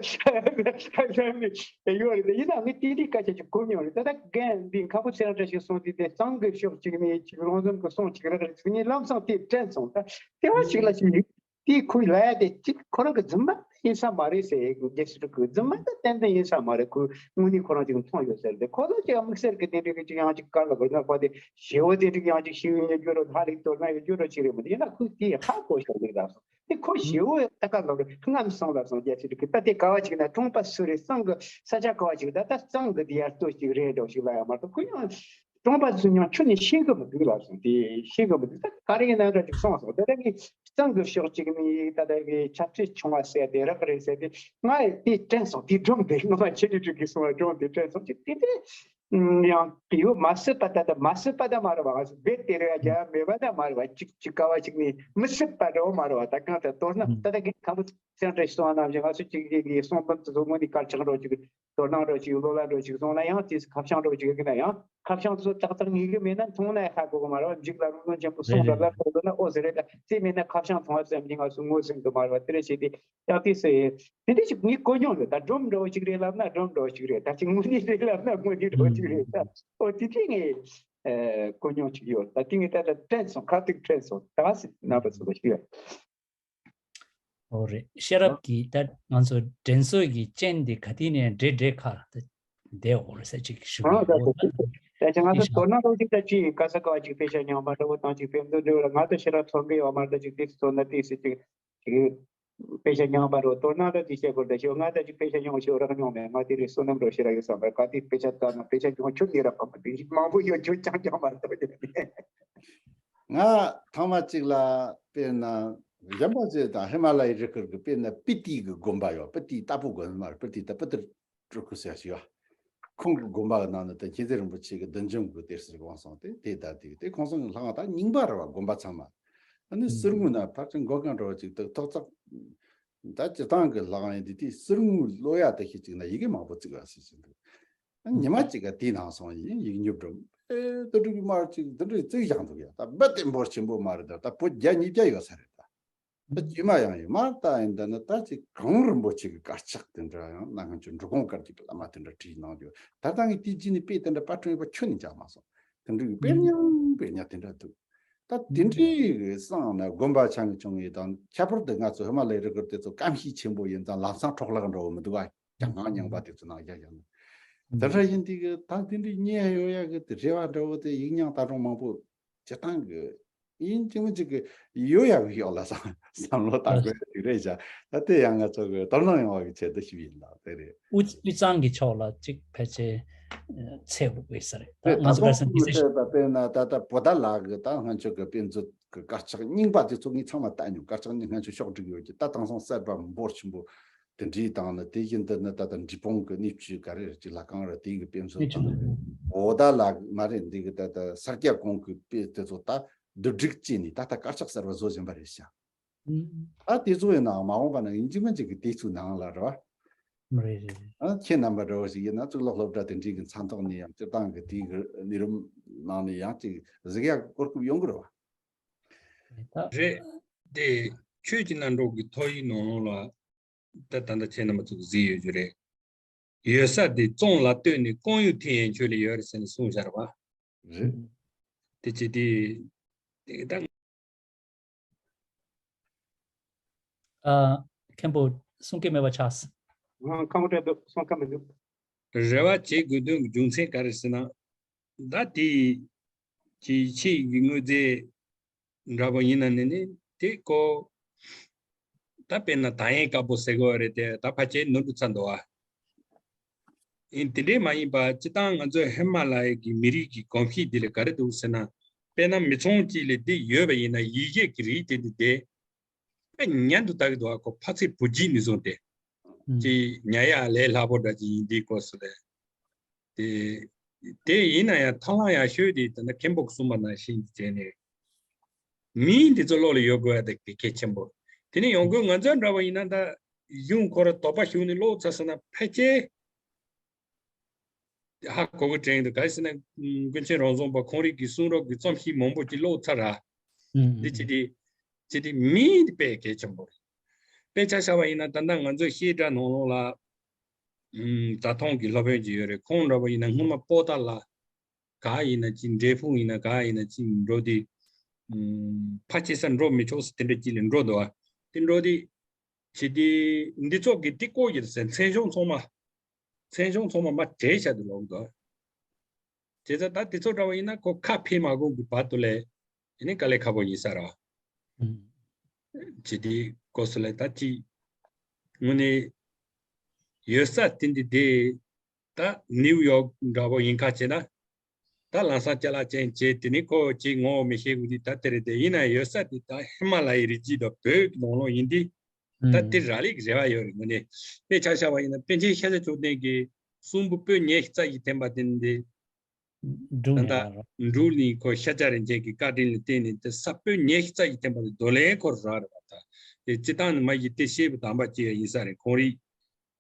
ཚེ་ཡོད་རེད། དེ་ཡིན་ན་ངས་དེ་འདྲའི་སྐད་ཆ་ཅིག་གོ་མྱོང་རེད། ད་ད་རྒན་འདི་མཁན་པོ་ཚེ་རིང་བཀྲ་ཤིས་གསུང་དུས་དེ་གཙང་གི་ཕྱོགས་ཅིག་ནས་ཅིག་རོང་ཟོམ་གི་གསུང་ཅིག་རག་རེད་ཟེར་ངས་ལམ་སང་དེ་དྲན་སོང་། ད་དེ་བ་ཞིག་ལ་ཞིག་དེའི་ཁོའི་ལབ་ཡ་དེ་གཅིག་ཁོ་རང་གི་རྫུན་མ་ཡིན་ས་མ་རེད་ཟེར། རྒྱལ་སྲིད་ཁོའི་རྫུན་མ་དང་ཏན་ཏན་ཡིན་ས་མ་རེད། ཁོས་དངོས་གནས་ཁོ་རང་ཅིག་མཐོང་ཡོད་ཟེར་ཏེ། ཁོ་ཚོ་ཅིག་དམིགས་བསལ་གྱི་དེ་འདྲའི་གི་ཅིག་ཡང་ཅིག་དཀར་ལ་བུར་ན་པ་དེ་ཞེ་བོ་དེ་འདྲའི་ཡང་ཅིག་ཤེས་ཡོན་ཡོད་རྒྱུ་རོ་ལྷ་རིགས་དོ་སྣང་ཡོད་རྒྱུ་རོ་ཅིག་རེད་མོད། ཡིན་ན་ཁོས་དེ་ཧ་གོ་ཤོར་ལེ་ལབ་སོང་། དེ་ཁོ་ཞེ་བོ་ད་ག་ལབ་རེད། རྔམ་སོང་ལབ་སོང་། རྒྱལ་སྲིད་ཁོས་ད་དེ་ག་བ་ཅིག་ན་གྲོང་པ་སུ་རེད། གཙང་གི་ས་ཆ་ག་བ་ཅིག་ད་ད་གཙང་གི་དེ་ཡར་ལྟོས་ཅིག་རེད་འགྲོ་ཞིག་ལབ་ཡ་མ་གཏོགས་ཁོ་ཡང་། གྲོང་པ་ཚོས་ཀྱང་ཁྱོན་ནས་ཤེས་གི་མི་འདུག་ལབ་སོང་། དེ་ཤེས་གི་མི་འདུག་ད་ག་རེ་ཡིན་ན་འདྲ་ཅིག་གསུངས་སོང་། དེ་ལྟ་གི་གཙང་གི་ཕྱོགས་གཅིག་ནས་ད་ལྟ་གི་ཆབ་སྲིད་ཆུང་བ་ཟེར་དེ་རག་རེད་ཟེར་དེ་ང་དེ་དྲན་སོང་། དེ་སྒྲུང་དེ་ངོ་མ་ཆེ་ཆུང་ཆུང་གིས་གསུངས་པ་སྒྲུང་དེ་དྲན་སོང་། ཅིག་དེ་དེ་ཡང་ཡོད་མ་སྲིད་པ་ད་ལྟ་མ་སྲིད་པ་ད་མ་རེད་བ། ང་ཚོ་རྦད་དེ་རེད་ཡ་རྒྱ་མེད་པ་ད་མ་རེད་བ། ཅིག་ཅིག་ག་བ་ཅིག་ནས་མི་སྲིད་པ་འདྲ་བོ་མ་རེད་བ། ད་གང་ལྟར་མདོར་ན་ད་ལྟ་གི་ཁམ་བུ་སེང་བཀྲ་ཤིས་གསུངས་པ་ནང་བཞིན་ང་ཚོ་གཅིག་གཅིག་གིས་གསུང་འབུམ་དེ་ཚོ་དངོས་གནས་གལ་ཆེན་འདྲ་བོ་ཅིག་དོ་སྣང་འདྲ་བོ་ཅིག་བློ་ལ་འདྲ་བོ་ཅིག་སོང་ན་ཡང་དེ་ཁ་བྱང་འདྲ་བོ་ཅིག་ཡོད་ན་ཡང་ཁ་བྱང་དེ་ཚོ་ཏག་ཏག་ངེས་ཀྱི་མེད་ན་མཐོང་ན་ཡང་ཧ་གོ་གི་མ་རེད་བ། མཇུག་ལ་རང་དོན་ཆེན་པོ་གསུངས་འདྲ་ལབ་འགྲོ་འདུག་ན་ཨོ་ཟེར་རེད། ད་དེ་མེད་ན་ཁ་བྱང་མཐོང་བ་ཙམ་གྱིས་ང་ཚོ་ངོས་ཟིན་གི་མ་རེད་བ། དེ་འདྲ་བྱས་ཏེ་ཡང་དེ་ཚོ་དེ་འདྲ་ཞིག་ངས་གོ་མྱོང་ཡོད། ད་སྒྲུང་འདྲ་བོ་ཅིག་རེད་ལབ་ན་སྒྲུང་འདྲ་བོ་ཅིག་རེད། ད་ཅིག་དངོས་གནས་རེད་ལབ་ན་དངོས་གནས་འདྲ་བོ་ཅིག་རེད། ད་ཨོ་དེ་དེ་ངས་གོ་མྱོང་ཅིག་ཡོད། ད་དེ་ངས་ད་ད་དྲན་སོང་། ཁ་ཐུག་དྲན་སོང་། ད་སི་རྣམ་པ་ཚོ་ལ་ཞུ་ཡ། ཨོ་རེད། ཤེས་རབ་ཀྱིས་ད་ང་ཚོ་དྲན་གསོ་གི་རྐྱེན་འདི་ག་དུས་ནས་འདྲེ་འདྲེ་ཁ་ད་བསྡད་ཡོད་རེད་ཟེར་ཅིག་ཞུ་གི་ཡོད། ད་ཅི་ང་ཚོ་དོ་སྣང་རོགས་ཅིག་ད་ཅི་ཡིན་ག་ས་ག་བ་ཅིག་དཔེ་ཆ་ཉམས་པ་འདྲ་བོ་དང་ཅིག་དཔེ་མཛོད་འདྲ་བོ་ལ་ང་ཚོ་ཤེས་རབ་ཚོར་གི་ཡོད་མ་རེད། ད་ཅིག་དེ་ཚོ་ན་དེ་སི་ཅིག་ཅིག་ དཔེ་ཆ་རྙིང་པ་རོ་དོ་སྣང་ད་ཅིག་བྱེད་དགོས་ད་ཞོ་ང་ད་ཅིག་དཔེ་ཆ་རྙིང་པ་ཞོ་རག་མྱོང་མེད། ང་དེ་རིང་བསོད་ནམས་རོ་ཞེ་རག་ཡོད་བསམ་པ་ག་དེ་དཔེ་ཆ་ལྟ་ན་དཔེ་ཆ་རྙིང་པ་ཁྱོད་ཉེ་རག་པ་མ་དེ་ཞིག་མང་པོ་ཡོད་ཁྱོད་རྐྱང་རྐྱང་མ་རེད་ད་བ་དེ་རེད། ང་ཐང་མ་གཅིག་ལ་དཔེར་ན་གཞན་པ་ཅིག་དང་ཧི་མ་ལ་ཡའི་རི་ཁུལ་གྱི་དཔེར་ན་སྤི་ཏི་གི་དགོན་པ་ཡོད། སྤི་ཏི་ལྟ་བུ་དགོན་པ་མ་རེད། སྤི་ཏི་ད་སྤི་ཏི་སྤྲུལ་སྐུ་ཟེར་ཞིག་ཡོད། ཁོང་གི་དགོན་པ་གི་ནང་ནས་ད་མཁྱེན་བརྩེ་རིན་པོ་ཆེ་གི་བདུད་འཇོམས་གི་གཏེར་ཟེར་གི་དབང་སོང་སྟེ་དེ་ད་དེ་དེ་ཁོང་ཚང་གི་ལྷ་ཁང་ད་རྙིང་པ་རེད་བ། དགོན་པ་ཚང་མ་ཨ་ནི་ཟུར་ངོས་ན་ཕར་ཚུར་མགོ་རྐང་འདྲ་བ་ཅིག་ཏུ་ཐོག་བརྩེགས་ད་སྤྱིར་བཏང་གི་ལྷ་ཁང་ཡིན་དེ་དེ་ཟུར་ངོས་ཀློག་ཡ་ད་ཤི་ཅིག་ན་ཡི་གེ་མང་པོ་བརྩིགས་པ་ཟེར་གྱི་འདུག་ཨ་ཉི་མ་གཅིག་ག་དེའི་ནང་སོང་ཡིན་ཡིག་ཉོབ་འགྲོ་ཨེ་ད་འགྲིག་གི་མ་རེད་ཅིག་འདི་འདྲའི་བརྩིགས་བཞག་འདུག་ཡ། ད་རྦད་དེ་འབོར་ཆེན་པོ་མ་རེད། ད་ད་བོད་བརྒྱ་ཉིས་བརྒྱ་ཡོད་ས་རེད་ད། ད་དཀྱུས་མ་ཡང་ཡོད་མ་རེད། ད་ཡིན་ད་ནི་ད་ཅིག་གངས་རིན་པོ་ཆེ་གི་དཀར་ཆག་དེ་འདྲ་ཡང་ན་ང་ཚོ་འབྲི་གུང་དཀར་གྱི་བླ་མ་དེ་འདྲ་བྲིས་གནང་རྒྱུ། ད་ལྟ་ངས་དེ་རྗེས་ནས་དཔེ་དེ་འདྲ་པར་སྐྲུན་ཡོད་པ་ཁྱོན་ནས་མཇལ་མ་སོང་། དེ་འདྲའི་དཔེ་རྙིང་དཔེ་རྙིང་དེ་འདྲ་འདུག་ད་དེ་འདྲའི་གི་སང་ན་དགོན་པ་ཆང་གི་ཆུང་ངེ་དང་ཁྱད་པར་དུ་ང་ཚོ་ཧི་མ་ལ་ཡའི་རི་ཁུལ་དེ་ཚོ་སྐམ་ཤས་ཆེན་པོ་ཡིན་ཙང་ལམ་སང་འཕྲོ་བརླག་འགྲོ་བ་མི་འདུག་ཨ། རྒྱ་ནག་རྙིང་པ་དེ་ཚོ་ནང་བཞག་བཞག་ན། དེ་འདྲ་ཡིན་དུས་གི་ད་དེ་འདྲའི་རྙེད་ཡོད་ཡ་གི་དེ་རེ་བ་འདྲ་བོ་དེ་ཡིག་རྙིང་ད་རུང་མང་པོ་སྤྱིར་བཏང་གི་ཡིན་གཅིག་མིན་གཅིག་གི་ཡོད་ཡ་གི་ཡོག་ལ་བསམ་བསམ་བློ་བཏང་དགོས་ཡ་ཅིག་རེད་བཞག་ད་དེ་ཡང་ང་ཚོ་གི་དོ་སྣང་ཡོང་བ་གི་ཆེད་དུ་ཞིག་ཡིན་ལ་དེ་རེད། དབུས་དབུས་གཙང་གི་ཕྱོགས་ལ་གཅིག་ཕལ་ཆེར་ཚད་དགོས་ས་རེད། ད་དེ་ང་ད་ཚོ་དུང་གར་སོང་མི་གི་ཚད་པ་དཔེར་ན་ད་ལྟ་བོ་ད་ལ་གི་ད་ང་ཚོ་གི་དཔེ་མཛོད་གི་དཀར་ཆག་རྙིང་པ་དེ་ཚོ་ངས་ཚང་མ་བལྟ་མྱོང་། དཀར་ཆག་རྙིང་ང་ཚོ་ཕྱོགས་བསྒྲིགས་ཡོད་ཀྱི་ད་དེང་སང་གསར་པ་འབོར་ཆེན་པོ་དེ་འདྲའི་དང་ནི་དེ་བཞིན་དུ་ནི་ད་ལྟ་འབྲས་སྤུངས་ཀྱི་གནས་བཅུ་ག་རེ་རེད་ཅིག་ལྷ་ཁང་རེད། དེ་གི་དཔེ་མཛོད་དང་འོ་ད་ལ་མ་རེད། འདི་གི་ད་ལྟ་ས་སྐྱ་གོང་གི་དཔེ་དེ་ཚོ་ད་བསྡུ་སྒྲིག་བྱས་ནས་ད་ལྟ་དཀར་ཆག་གསར་པ་བཟོ་བཞིན་པ་རེད་ཤག་ད་དེ་ཚོ་ཡིན་ནའང་མ་འོངས་པ་ན་ཡིན་གཅིག་མིན་གཅིག་གི་དུས་ཚོད་ནང་ལ་རེད་བ། རེད་རེད། ཨ་ཁྱེད་རྣམ་པ་འདྲ་བོ་ཞིག་ཡིན་ན་གཙུག་ལག་སློབ་གྲྭ་དེ་འདྲའི་གི་མཚན་ཐོག་ནས་ཡང་སྤྱིར་བཏང་གི་དེའི་གི་ལས་རིམ་ནང་ནས་ཡང་ཅིག་གཟིགས་ཡག་གི་གོ་སྐབས་ཡོང་གི་རེད་བ། རེད་དེ། ཆོས་ཀྱི་རྣམ་གྲངས་ཀྱི་ཐོ་ཡིག་ནང་ལོགས་ལ་ད་ད་ལྟ་ཁྱེད་རྣམ་པ་ཚོ་གཟིགས་ཡོད་རྒྱུ་རེད། ཡོད་ས་དེ་བཙོང་ལ་ལྟོས་ནས་སྐོང་ཡུལ་དེ་ཡན་ཆོད་ལ་ཡོད་རེད་ཟེར་ནས་གསུངས་བཞག་རེད་བ། རེད། དེ་ཅི་དེ་དེ་ད། ཨ། མཁན་པོ་གསུང་སྐད་མེད་པ་ཆགས། ཨ། ཁམ་བུ་ཏྲ་འདུག་གསུང་ཁ་མི་འདུག་རེ་བ་བྱེད་དགོས་དོན་གྱི་རྒྱུ་མཚན་ག་རེ་ཟེར་ན། ད་དེ་ཅིའི་ཕྱིའི་གི་དངོས་རྫས་འདྲ་པོ་ཡིན་ན་ནི་ནི་དེ་ཀོ། ད་དཔེར་ན་ད་ཡན་དཀར་པོ་ཟེར་གོ་རེད་དེ་ད་ཕལ་ཆེར་ནོར་འཁྲུལ་ཚར་འདུག་ཨ། ཡིན་དེ་འདྲས་མ་ཡིན་པ་སྤྱིར་བཏང་ང་ཚོའི་ཧི་མ་ལ་ཡའི་གི་མི་རིགས་ཀྱི་གོམས་གཤིས་འདི་ལ་ག་རེ་འདུག་ཟེར་ན། དཔེར་ན་མི་ཚང་གཅིག་ལ་འདི་ཡོད་པ་ཡིན་ན་ཡི་གེ་གི་རིགས་དེ་འདི་དེ། དཔེ་ཉན་དུ་ལྟ་གི་འདུག་ཨ་ཁོ་ཕ་ཚིག་བུ་རྒྱུད་ནས་བཟུང་སྟེ། ཨུམ། ཅིག་ཉན་ཡག་ལས་སླ་པོ་འདྲ་ཅིག་ཡིན་དུས་སྐབས་སུ་ལས། དེ། དེ་ཡིན་ན་ཡང་ཐབས་ལམ་ཡག་ཤོས་དེ་ད་ལྟ་མཁན་པོ་གསུངས་པ་ནང་བཞིན་བྱས་ནས། མིང་འདི་ཚོ་བློ་ལ་ཡོད་དགོས་ཡ་དེ་གལ་ཆེན་པོ། དེ་ནས་ཡང་སྒོས་ང་ཚོ་འདྲ་བོ་ཡིན་ན་ད་གཞུང་ཁོ་ར་དོགས་པ་ཞུགས་ནས་ཀློག་ཚར་སོང་ན་ཕལ་ཆེར་ཧ་གོ་གི་དྲན་འདུག་ག་རེ་ཟེར་ན་ཀུན་མཁྱེན་རང་བྱུང་པ་ཁོང་རིགས་ཀྱི་གསུང་རབ་ཀྱི་རྩོམ་གཞི་མང་པོ་ཅིག་ཀློག་ཚར་ར། ཨུམ། འདི་ཅི་སྟེ། ཅི་སྟེ་མིང་འདི་དཔེ་གལ་ཆེན་པོ་རེད། དཔེ་ཆ་བཞག་པ་ཡིན་ན་ད་ལྟ་ང་ཚོའི་བཤད་གྲྭ་ནང་ལོགས་ལ། ཨུམ། རྩ་མཐོང་གི་སློབ་དཔོན་ཅིག་ཡོད་རེད། ཁོང་འདྲ་པོ་ཡིན་ན་སྔོན་མ་པོ་ཏཱ་ལ། ག་ཡིན་ན་ཅི་འབྲས་སྤུངས་ཡིན་ན་ག་ཡིན་ན་ཅི་འགྲོ་དུས། ཨུམ། ཕ་ཆེ་ས་འགྲོ་མི་ཆོག་ས་དེ་འདྲ་ཅིག་ལ་འགྲོ་འདུག་ཨ། དེ་འགྲོ་དུས། ཅི་སྟེ། འདི་ཚོ་གི་ཏི་ཀོ་ཡིར་ཟེར་མཚན་གཞུང་ཚང་མ། མཚན་གཞུང་ཚང་མ་མ་བྲལ་བྱ་དུ་ལོག་འདུག་ཨ། བྱས་ཙང་ད་དེ་ཚོ་འདྲ་བ་ཡིན་ན་ཁོ་ཁ་ཕྱེ་མ་དགོས་ཀྱི་བར་དུ་ལས། ཡིན་ནི་དཀའ་ལས་ཁག་པོ་ཡིན་ས་ར། ཨུམ། ཅི་སྟེ་སྐབས་སུ་ལས་ད་ཅི། དངོས་གནས། ཡོད་ས་དེ་འདི་དེ། ད་ནིའུ་ཡོག་འདྲ་པོ་ཡིན་ཁ་བྱས་ན། ད་ལམ་སང་ཅ་ལག་ཅན་བྱས་དེ་ནི་ཁོ་ཅི་ངོ་མི་ཤེས་གི་འདི་ད་དེ་རེད་དེ་ཡིན་ན་ཡོད་ས་དེ་ད་ཧི་མ་ལ་ཡའི་རི་རྒྱུད་དང་བོད་ཀྱི་ནང་ལོགས་ཡིན་དུས། ད་དེ་རག་ལས་ཀྱི་རེ་བ་ཡོད་རེད། དངོས་གནས་དཔེ་ཆ་བཞག་པ་ཡིན་ན་པཎ་ཆེན་ཤཱཀྱ་མཆོག་ལྡན་གྱི་གསུང་འབུམ་པོད་ཉི་ཤུ་རྩ་བཞི་འཐེན་པ་དེ་འདི། འབྲུག་ད་ནས་ལྟ་ར་རོ། འབྲུག་ནས་ཁོ་ཤཱཀྱ་རིན་ཆེན་གྱི་བཀའ་དྲིན་ལ་བརྟེན་ནས་དེ་ས་པོད་ཉི་ཤུ་རྩ་བཞི་འཐེན་པ་དེ་རྡོར་གླིང་ཁོ་རག་རེད་བ། ད་དེ་སྤྱི་བཏང་ནས་མ་གཞི་དེ་བཤད་པ་དམ་པ་ཅིག་ཡང་ཡིན་ས་རེད། ཁོང་རིགས་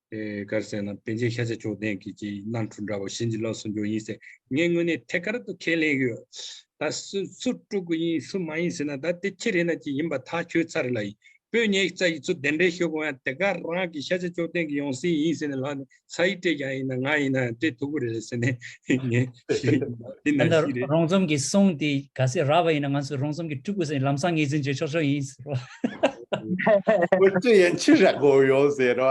ཨེ་ག་རེ་ཟེར་ན་པཎ་ཆེན་ཤཱཀྱ་མཆོག་ལྡན་གྱི་ཅིག་རྣམ་འཕྲུལ་འདྲ་བོ་བྱིན་གྱིས་རློབ་གསུངས་རྒྱུ་ཡིན་ཟེར། ངས་དངོས་གནས་ཐད་ཀར་དུ་ཁས་ལེན་གི་ཡོད། ད་སུ་སུ་དཀྲུག་གི་ཡིན་སུ་མ་ཡིན་ཟེར་ན་ད་དེ་ཁྱེད་རེད་ན་ཅིག་ཡིན་པ་ཐག་ཆོད་ཚར་རེད་ལ་ཡིན། པོད་ཉི་ཤུ་རྩ་བཞི་ཚུར་གདན་འདྲེན་ཞུ་དགོས་ཡང་དེ་ག་རང་གི་ཤཱཀྱ་མཆོག་ལྡན་གྱི་ཡང་སྲིད་ཡིན་ཟེར་ནས་ལབ་ནས་ས་ཡིག་སྤྲད་ཀྱང་ཡིན་ན་ང་ཡིན་ན་སྤྲད་ཐུབ་ཀྱི་རེད་ཟེར་ནས་ངས་ཤེས་འདི་ད་ན་ལྟ་ཤེས་རེད། རོང་ཚོམ་གྱི་གསུང་དེ་ག་ཚད་རག་པ་ཡིན་ན་ང་ཚོས་རོང་ཚོམ་གྱི་ཕྲུ་གུ་ཟེར་ལམ་སང་ངོས་འཛིན་བྱེད་ཆོག་ཆོག་ཡིན་ཟེར་བ། ཁོ་ཚོས་ཡང་ཕྱིར་ར་གོ་ཡོང་ཟེར་བ།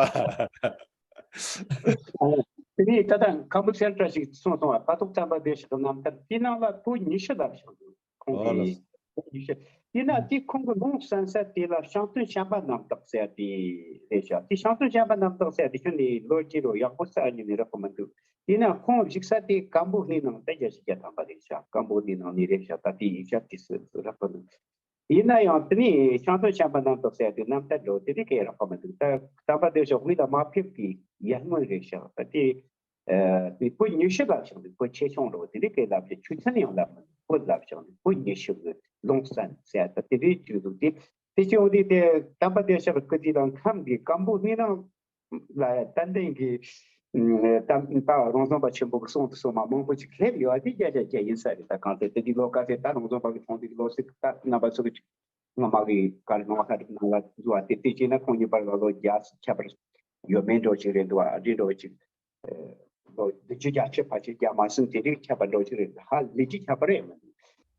དེ་ནས་ད་ལྟ་ཁམ་བུ་སེར་བཀྲ་ཞིག་གསུངས་སོང་བ་ཁ་ཐུག་བསྟན་པ་བདེ་གཤེགས་རྣམ་ཐར་དེའི་ནང་ལ་པོད་ཉི་ཤུ་ལབ་བཞག་འདུག་ཁོང་ཨོ་ལགས་གིས་སོ། ཉི་ཤུ། ཡིན་ན་དེ་ཁོང་གི་ལུང་གསན་ས་དེ་ལ་ཤིང་སྟོན་བྱམས་པ་རྣམ་དག་ཟེར་དེ་རེད་ཤག་དེ་ཤིང་སྟོན་བྱམས་པ་རྣམ་དག་ཟེར་དེ་ཁྱོན་ནས་ལོ་རྒྱུས་རོ་ཡག་པོ་ས་ཉིད་ནས་རག་གི་མི་འདུག་ཡིན་ན་ཁོང་བཞུགས་ས་དེ་སྐམ་པོ་སྣེ་ནང་ད་བརྒྱད་ཅུ་གྱ་ཐམ་པ་རེད་ཤག་སྐམ་པོ་སྣེ་ནང་ནས་རེད་ཤག་ད་དེ་ཡིག་ཆ་དེ་སུ་རག་གི་འདུག་ཡིན་ན་ཡང་དེ་ནས་ཤིང་སྟོན་བྱམས་པ་རྣམ་དག་ཟེར་དེ་རྣམ་ཐར་འགྲོ་དེ་དེ་གས་རག་གི་མི་འདུག་ད་དམ་པ་བདེ་མཆོག་དབུས་ལ་མ་ཕེབས་ཀྱི་ཡར་སྔོན་རེད་ཤག་ད་དེ། ཨ་དེ་བོད་ཉི་ཤུ་ལབ་བཞག་འདུག་བོད་ཆེ་ཆུང་རོ་དེ་རིགས་ཀྱི་ལབ་ཀྱི་ཆུ་ཚན་ཡང་ལབ་མི་འདུག་བོད་ལབ་བཞག་འདུག་བོད་ཉི་ཤུ་གི་ལུང་གསན་ཟེར་ད་དེ་རིགས་བཅུག་འདུག་དེ་དེ་བཅུག་འདུག་དེ་དམ་པ་བདེ་མཆོག་གི་སྐུ་དེ་དང་ཁམས་ཀྱི་སྐམ་པོ་སྣེ་ནང་ལ་ཏན་ཏན་གྱི་ཨ་ད་ད་རང་བཟང་པ་ཆེན་པོ་གི་གསུང་དུ་སོང་མ་མང་པོ་ཅིག་སླེབས་ཡོད་དེ་རྒྱ་རྒྱ་རྒྱ་ཡིན་ས་རེད། ད་གང་ཚེ་དེ་དེ་ལོ་ག་ཚེ་ད་རང་བཟང་པ་གི་ཐོང་དེ་ལོ་སི་ད་རྣམ་པ་ཚོ་གི་ང་མ་གི་ག་རེ་ནང་ལ་ཁ་ནང་ལ་འཛུལ་བ་དེ་དེ་བྱས་ན་ཁོང་གཉིས་བར་ལ་ལོ་བརྒྱ་ཁྱད་པར་ཡོད་མེད་འགྲོ་ཅིག་རེད་འདུག་བ་འདི་འགྲོ་ཅིག་ལོ་བདུན་ཅུ་བརྒྱད་ཅུ་ཕལ་ཆེར་བརྒྱ་མ་ཟིན་དེ་རིགས་ཁྱད་པར་འགྲོ་ཅིག་རེད། ཧ་ལས་ཅིག་ཁྱད་པར་རེད་མ་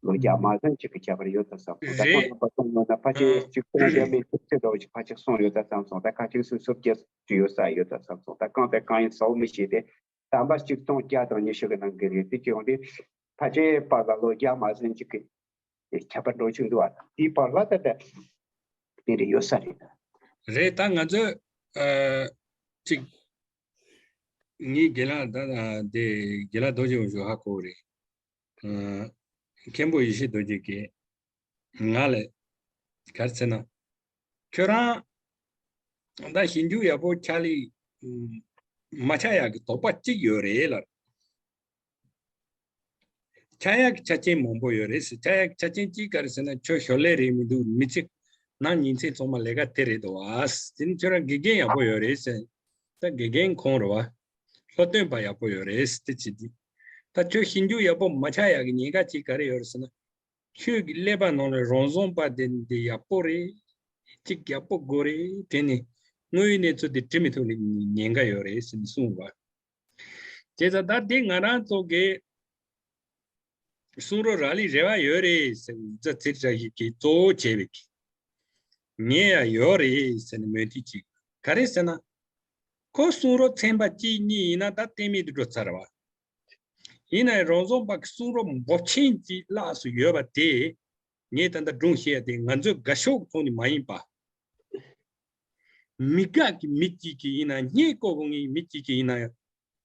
ལོ་བརྒྱ་མ་ཟིན་ཅིག་གི་ཁྱད་པར་ཡོད་ད་བསམ་སོང་། ད་རེད། ཁོང་རྣམ་པ་གསུང་ཡོད་ན་ཕལ་ཆེར་ཅིག་སྟོང་བརྒྱ་མེད་ཅིག་ཅི་འགྲོ་ཅིག་ཕལ་ཆེར་གསུང་ཡོད་ད་བསམ་སོང་། ད་ཁ་ཅིག་སུ་སུབ་རྒྱ་སུ་ཡོད་ས་ཡོད་ད་བསམ་སོང་། ད་གང་དེ་གང་ཡིན་ཟ་བོ་མི་ཤེས་ཏེ་དམ་པ་ཅིག་སྟོང་བརྒྱ་དང་ཉི་ཤུ་གི་ནང་གི་རེད། དེ་ཅི་ཡོང་དེ་ཕལ་ཆེར་བར་ལ་ལོ་བརྒྱ་མ་ཟིན་ཅིག་གི་ཁྱད་པར་འགྲོ་ཆུང་འདུག་བ་དང་དེའི་བར་ལ་ད་ལྟ་དེ་འདྲ་ཡོད་ས་རེད། རེད། ད་ང་ཚོས་ཨ་ཅིག་ངའི་དགེ་ལགས་ད་དེ་དགེ་ལགས་རྡོ་རྗེ་འུ་ཞུ་ཧ་གོ་རེད། ཨ་མཁན་པོ་ཡེ་ཤེས་རྡོ་རྗེ་གིས་ང་ལ་ག་རེ་ཟེར་ན་ཁྱོད་རང་ད་ཞིབ་འཇུག་ཡག་པོ་ཆགས་ལེ་མ་ཆགས་ཡག་གི་དོགས་པ་གཅིག་ཡོད་རེད་ལབ། ཆགས་ཡག་གི་ཆ་རྐྱེན་མང་པོ་ཡོད་རེད་ཟེར། ཆགས་ཡག་གི་ཆ་རྐྱེན་གཅིག་ག་རེ་ཟེར་ན་ཁྱོད་ཞོར་ལས་རེད་མི་འདུག་མི་ཚེ་ནང་ཉིན་མཚན་ཚང་མ་ལས་ཀ་དེ་རེད་འདུག་ཨ། དེ་ནི་ཁྱོད་རང་དགེ་རྒན་ཡག་པོ་ཡོད་རེད་ཟེར། ད་དགེ་རྒན་ཁོང་རེད་བ། སློབ་སྟོན་པ་ཡག་པོ་ཡོད་རེད་ཟེར་དེ་བྱེད་དུས། ད་ཁྱོད་ཞིབ་འཇུག་ཡག་པོ་མ་ཆགས་ཡག་གི་ཉེན་ཁ་གཅིག་ག་རེ་ཡོད་རེད་ཟེར་ན། ཁྱོད་ཀྱི་ཀླད་པ་ནང་ལ་རང་བཟང་པ་དེ་འདི་ཡག་པོ་རེད། གཅིག་ཡག་པོ་དགོས་རེད་དྲན་ནས་དངོས་ཡོད་གནས་ཚུལ་དེ་འབྲི་མི་ཐུབ་ནས་ཉེན་ཁ་ཡོད་རེད་ཟེར་ནས་གསུངས་པ། བྱས་ཙང་ད་དེ་ང་རང་ཚོ་གི་གསུང་རོགས་རག་ལས་རེ་བ་ཡོད་རེད་ཟེར་ནས་རྫ་ཚེ་བཀྲ་ཤིས་ཀྱིས་གཙོ་བོ་བྱས་པའི་གི་ངས་ཡང་ཡོད་རེད་ཟེར་ནས་མོས་མཐུན་གཅིག་ག་རེ་ཟེར་ན། ཁོ་གསུང་རོགས་ཚན་པ་གཅིག་གཉིས་ཡིན་ན་ད་གཏན་མེད་དུ་འགྲོ་ཚར་བ། ཡིན་ནའི་རང་བཟང་པ་གི་གསུང་རབ་འབོར་ཆེན་གྱི་ལགས་སུ་ཡོད་པ་དེ་ངས་ད་ལྟ་སྒྲུང་བཤད་ཡ་དེ་ང་ཚོའི་དགའ་ཕྱོགས་ཀྱི་ཐོག་ནས་མ་ཡིན་པ། མི་དགའ་གི་མི་གཅིག་གིས་ཡིན་ན་སྙད་གོ་གོ་ངེས་མི་གཅིག་གིས་ཡིན་ན་ཡང་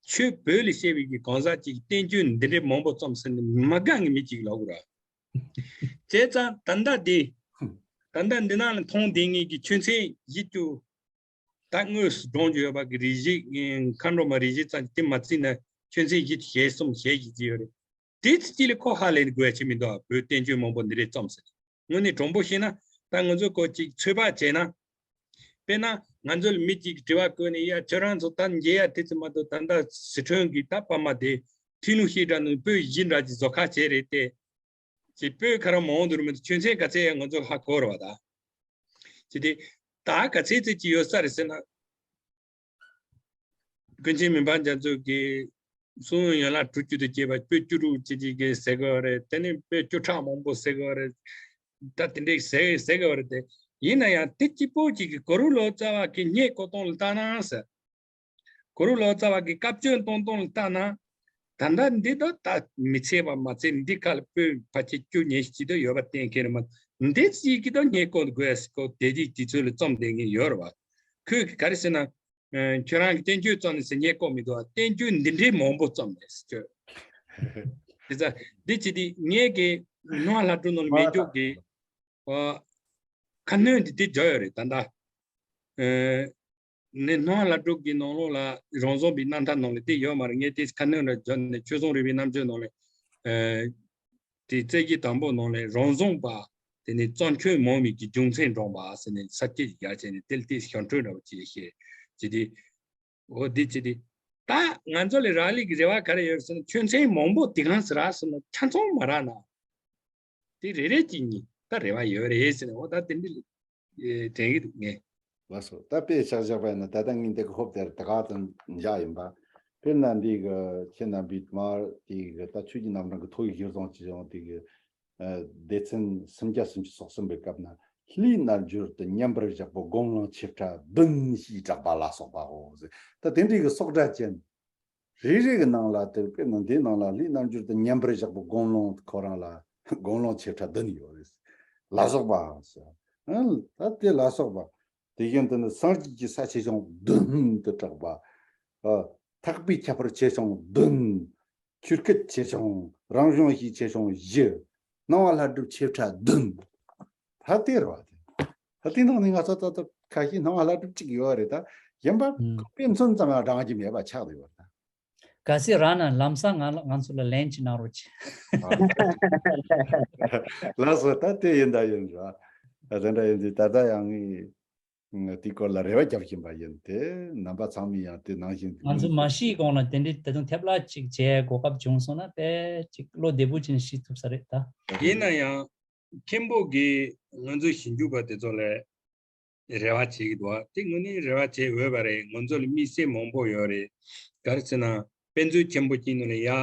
ཆོས་བོད་ལ་བཤད་པའི་གི་གང་ཟག་ཅིག་གི་བསྟན་བཅོས་འདི་འདྲའི་མང་པོ་བརྩམས་ཟེར་ནས་མ་དགའ་ངེས་མི་གཅིག་ལབ་དགོས་ར། བྱས་ཙང་ད་ལྟ་འདི་ད་ལྟ་འདི་ནང་ལ་མཐོང་བསྡད་ངེས་ཀྱི་ཆོས་ཚན་བཞི་བཅུ། ད་དངོས་སུ་སྒྲུང་བརྗོད་པ་གི་རིགས་ཤིག་མཁའ་འགྲོ་མ་རིགས་ཤིག་ཙམ་གྱི་དེ་མ་བརྩིས་ན་ཆོས་ཚན་བཞི་ཞེ་གསུམ་ཞེ་བཞི་ཅི་ཡོད་རེད། དེ་ཚོ་གཅིག་ལ་ཁོ་ཧ་ལས་ནས་དགོས་ཡ་ཆེ་མི་འདུག་བོད་བསྟན་བཅོས་མང་པོ་འདི་རེད་རྩོམ་ཟེར། དངོས་གནས་དྲང་པོ་བཤད་ན་ད་ང་ཚོ་ཀོ་ཅིག་ཚོད་དཔག་བྱས་ན། དཔེར་ན་ང་ཚོ་ལ་མི་གཅིག་གིས་དྲི་བ་བཀོད་ནས་ཡ་ཁྱོད་རང་ཚོ་ད་མཇལ་ཡ་དེ་ཚོ་མ་གཏོགས་ད་ལྟ་ཟི་ཁྲོན་གྱི་ད་པ་མ་དེ་ཐིག་ལུང་བཤད་གྲྭ་ནང་སྤོས་བཞི་འདྲ་ཅིག་བཟོ་ཁ་བྱས་རེད་དེ། ཅེས་སྤོས་ཁ་ར་མང་དུ་མི་འདུག་ཆོས་ཚན་ག་ཚད་ཡང་ང་ཚོ་ཧ་གོ་ར་བ་ད། ཅེས་དེ། ད་ག་ཚད་ཚད་ཅིག་ཡོད་ས་རེད་ཟེར་ན། ཀུན་མཁྱེན་མི་ཕམ་རྒྱ་མཚོ་གིས་གསུང་ཡན་ལག་དྲུག་ཅུ་དང་བཅས་པ་སྤོས་བཅུ་དྲུག་ཅེས་ཅིག་གི་ཟེར་གི་རེད། དེ་ནས་སྤོས་བཅུ་ཕྲག་མང་པོ་ཟེར་གི་རེད། ད་དེ་འདྲའི་ཟེར་ཟེར་གི་རེད་དེ། ཡིན་ན་ཡང་དེ་གཅིག་པོ་ཅིག་གི་གུ་རུ་ལོ་ཙཱ་བ་གི་སྙད་གོ་སྟངས་ལ་ལྟ་ན་ཟེར། གུ་རུ་ལོ་ཙཱ་བ་གི་བཀའ་བཀྱོན་གཏོང་སྟངས་ལ་ལྟ་ན། ད་ལྟ་འདི་དག་ད་མི་ཚད་པ་མ་ཚད་འདི་ཁ་ལ་སྤོས་ཕལ་ཆེར་བཅུ་ཉི་ཤུ་ཅིག་ད་ཡོད་པ་གཏན་འཁེལ་རེད་མ། འདི་ཅིག་གི་ད་སྙད་གོ་དགོས་ཟེར་གོ་དེ་དེ་དུས་ཚོད་ལ་རྩོམ་བསྡད་མཁན་ཡོད་རེད་བ། ཁོས་གི་ག་རེ་ཟེར་ན། ཨ་ཁྱོད་རང་གི་བསྟན་བཅོས་རྩོམ་ནས་ཟེར་སྙད་གོ་མི་འདུག་བ། བསྟན་བཅོས་འདི་འདྲའི་མང་པོ་རྩོམ་ནས་ཟེར་ཁྱོད། དེ་ཚ་འདི་ཅི་སྟེ་ངས་གི་སྣང་བ་ལྷ་སྒྲུང་ནང་ལ་མེད་འཇོག་གི་ཨ་ཁ་སྣོན་འདི་དེ་འཇོག་ཡོད་རེད་ད་ལྟ། ཨ་ནི་སྣང་བ་ལྷ་སྒྲུང་གི་ནང་ལོགས་ལ་རང་བཟང་པའི་རྣམ་ཐར་ནང་ལ་དེ་ཡོད་མ་རེད། ངས་དེ་ཁ་སྣོན་ར་འཇོག་ནས་ཆོས་བཟང་རོལ་པའི་རྣམ་དཔྱོད་ནང་ལ་ཨ་དེ་རྩེ་གཅིག་དང་པོ་ནང་ལ་རང་བཟང་པ་དེ་ནས་རྩོམ་ཆོས་མང་མི་གི་རྒྱུ་མཚན་འདྲོངས་པ་ཟེར་ནས་ས་སྐྱེས་ཡར་བྱས་ནས་དེ་ལ་དེ་ཞང་བྲོས་འདྲ་བོ་ཅིག་བཤད་ཅི་དེ། འོ་འདི་ཅི་སྟེ། ད་ང་ཚོ་ལ་རག་ལས་ཀྱི་རེ་བ་ག་རེ་ཡོད་ཟེར་ན་ཆོས་ཚན་མང་པོ་དེ་གང་ཟེར་རག་ཟེར་ན་ཆ་ཚང་མ་རག་ན། དེ་རེ་རེ་གཅིག་གཉིས་ད་རེ་བ་ཡོད་རེད་ཟེར་ན་འོ་ད་དེ་འདྲ་དྲན་གྱི་འདུག་ངས། ལགས་སོ། ད་དཔེ་ཆ་བཞག་པ་ཡིན་ན་ད་ལྟ་ངས་འདི་གི་ཧོབ་དེར་ད་ག་ཙམ་བཞག་ཡིན་པ། དཔེར་ན་འདི་གི་ཁྱེད་རྣམ་པས་མར་དེ་གི་ད་ཆོས་ཀྱི་རྣམ་གྲངས་ཀྱི་ཐོ་ཡིག་གཞིར་བཟུང་བྱས་ཡོང་དེ་གི་ཨ་སྡེ་ཚན་སུམ་བརྒྱ་སུམ་ཅུ་སོ་གསུམ་པའི་སྐབས་ན་ལྷའི་རྣལ་འབྱོར་དུ་མཉམ་པར་བཞག་པའི་སྒོམ་བླང་ཆེ་ཕྲ་བདུན་ཞེས་གྲགས་པ་ལ་སོགས་པའོ་ཟེར། ད་དེ་འདྲའི་གི་སོགས་སྒྲ་ཅན་རེ་རེ་གི་ནང་ལ་དེ་དཔེར་ན་འདིའི་ནང་ལ་ལྷའི་རྣལ་འབྱོར་དུ་མཉམ་པར་བཞག་པའི་སྒོམ་བླང་ཁོ་རང་ལ་སྒོམ་བླང་ཆེ་ཕྲ་བདུན་ཡོད་རེད། ལ་སོགས་པ་ཟེར། ཨ་ད་དེ་ལ་སོགས་པ། དེ་བཞིན་དུ་ནི་སངས་རྒྱས་ཀྱི་ས་ཆེ་ཆུང་བདུན་དུ་གྲགས་པ། ཨ་ཐེག་པའི་ཁྱད་པར་ཆེ་ཆུང་བདུན། ཆོས་སྐད་ཆེ་ཆུང་། རང་གཞུང་བཞི་ཆེ་ཆུང་བཞི། སྣང་བ་ལྷ་སྒྲུབ་ཆེ་ཕྲ་བདུན། ད་དེ་རེད་བ། དེ་ད་དེ་ནང་ནས་ང་ཚོ་ད་ལྟ་ཁ་ཤས་སྣང་བ་ལྷ་སྒྲུབ་གཅིག་ཡོད་རེད། ད་གཞན་པ་ཨུམ། ཁོ་དཔེ་མཚོན་ཙམ་ཡང་བགྲང་རྒྱུ་མེད་པ་ཆགས་བསྡད་ཡོད་རེད་ད། གལ་སྲིད་རག་ན་ལམ་སང་ང་ལ་ང་ཚོ་ལ་ལན་ཅིག་གནང་རོགས་གྱིས། ལགས་སོ། ད་དེ་ཡིན་ད་ཡིན་ར། ད་དེ་འདྲ་ཡིན་དུས་ད་ལྟ་ཡང་ངས་དེའི་སྐོར་ལ་རེ་བ་རྒྱབ་བཞིན་པ་ཡིན་ཏེ། རྣམ་པ་ཚང་མས་ཡང་དེ་ནང་བཞིན་ང་ཚོ་མ་ཤི་གོང་ལ་དེ་འདྲའི་ད་དུང་ཐེབས་ལ་ཅིག་བྱས་གོ་སྐབས་བྱུང་སོང་ན་དཔེ་ཅིག་བློ་བདེ་པོ་བྱས་ནས་ཤི་ཐུབ་ས་རེད་ད། ཡིན་ན་ཡང་མཁན་པོ་གིས་ང་ཚོ་ཞིབ་འཇུག་པ་དེ་ཚོ་ལ་རེ་བ་བྱེད་ཀྱི་འདུག་བ། དེ་དངོས་གནས་རེ་བ་བྱེད་འོས་པ་རེད། ང་ཚོ་ལ་དམིགས་བསལ་མང་པོ་ཡོད་རེད། ག་རེ་ཟེར་ན་དཔེ་མཛོད་ཆེན་པོ་གཅིག་ནང་ལ་ཡ་ཨ་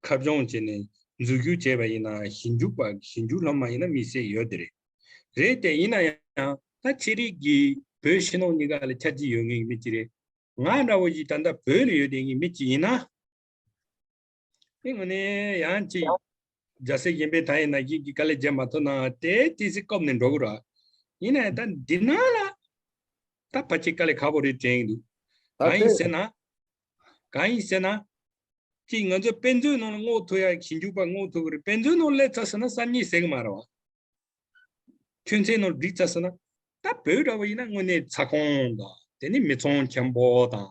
ཁ་སྦྱོང་བྱས་ནས་འཛུལ་ཞུགས་བྱས་པ་ཡིན་ན་ཞིབ་འཇུག་པ་ཞིབ་འཇུག་སློབ་མ་ཡིན་ན་དམིགས་བསལ་ཡོད་དེ་རེད། རེད་དེ་ཡིན་ན་ཡང་ད་ཆེ་རིགས་ཀྱི་བོད་ཕྱི་ནང་གཉིས་ཀ་ལ་ཆ་རྒྱུས་ཡོད་མཁན་གྱི་མི་གཅིག་རེད། ང་འདྲ་བོ་ཞིག་ད་ལྟ་བོད་ལ་ཡོད་དེ་ངའི་མི་གཅིག་ཡིན་ན། དེ་ངོ་ནས་ཡང་ཅིག་རྒྱལ་སྲས་གཞན་ཕན་ད་ཡིན་ན་ཡིད་ཀྱི་དཀའ་ལས་བརྒྱབ་མ་ཐུབ་ན་དེ་ཏི་སི་སྐོབ་ནས་འགྲོ་གི་ར། ཡིན་ན་ཡང་ད་འདི་ན་ལ་ད་ཕལ་ཆེར་དཀའ་ལས་ཁག་པོ་རེད་དྲན་གྱི་འདུག་ད་གང་ཡིན་དེ་ཟེར་ན། གང་ཡིན་ཟེར་ན། ཅིག་ང་ཚོ་དཔེ་མཛོད་ནང་ལ་སྔོག་ཐུབ་ཡ་ཞིབ་འཇུག་པ་སྔོག་ཐུབ་གི་རེད། དཔེ་མཛོད་ནང་སླེབས་ཚར་ཟེར་ན་སང་ཉིན་ཟེར་གི་མ་རེད་བ། ཁྱོད་ཚོའི་ནང་བསྒྲིགས་ཚར་ཟེར་ན། ད་བོད་འདྲ་བོ་ཡིན་ན་དངོས་གནས་ཚ་ཁང་དང་དེ་ནི་མི་ཚང་ཆེན་པོ་དང་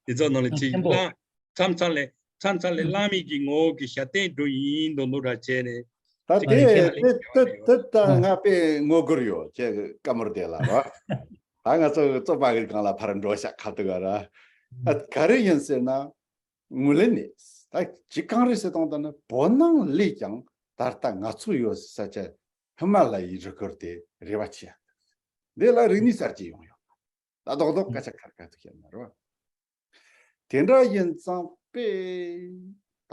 དེ་ཚོ་ནང་ལ་ཅིག་ཆེན་པོ། ལ་མཚམས་མཚམས་ལ་མཚམས་མཚམས་ལ་བླ་མའི་གི་ངོ་བོ་གི་ཞབས་བརྟན་འགྲོ་ཡིན་མདོག་མདོག་འདྲ་བྱས་ནས་ད་ཅིག་དེ་ཁྱེད་ལ་དེ་ཡིན་དེ་དེ་ད་ང་དཔེ་ངོ་རྒོལ་ཡོད་ཅེས་བཀའ་མོལ་དེ་ལ་རོ། ད་ང་ཚོ་བཙོན་པ་གི་སྒང་ལ་ཕར་འགྲོ་ཤག་ཁ་ཐུག་ག་ར། ཨ་ག་རེ་ཡིན་ཟེར་ན། ངོས་ལེན་ནས་ད་ཅི་གང་རེད་ཟེར་དང་ད་ནི་བོད་ནང་ལས་ཀྱང་ད་ལྟ་ང་ཚོ་ཡོད་ས་ཆ་ཧི་མ་ལ་ཡའི་རི་ཁུལ་དེ་རེ་བ་ཆེ་ཡ། འདི་ལ་རིག་གནས་གསར་བརྗེ་ཡོང་ཡོད། ད་རྡོག་རྡོག་སྐད་ཆ་ཁར་ཁར་དུ་བཤད་ན་རེད་བ། དེ་འདྲ་ཡིན་ཙང་དཔེ་ད་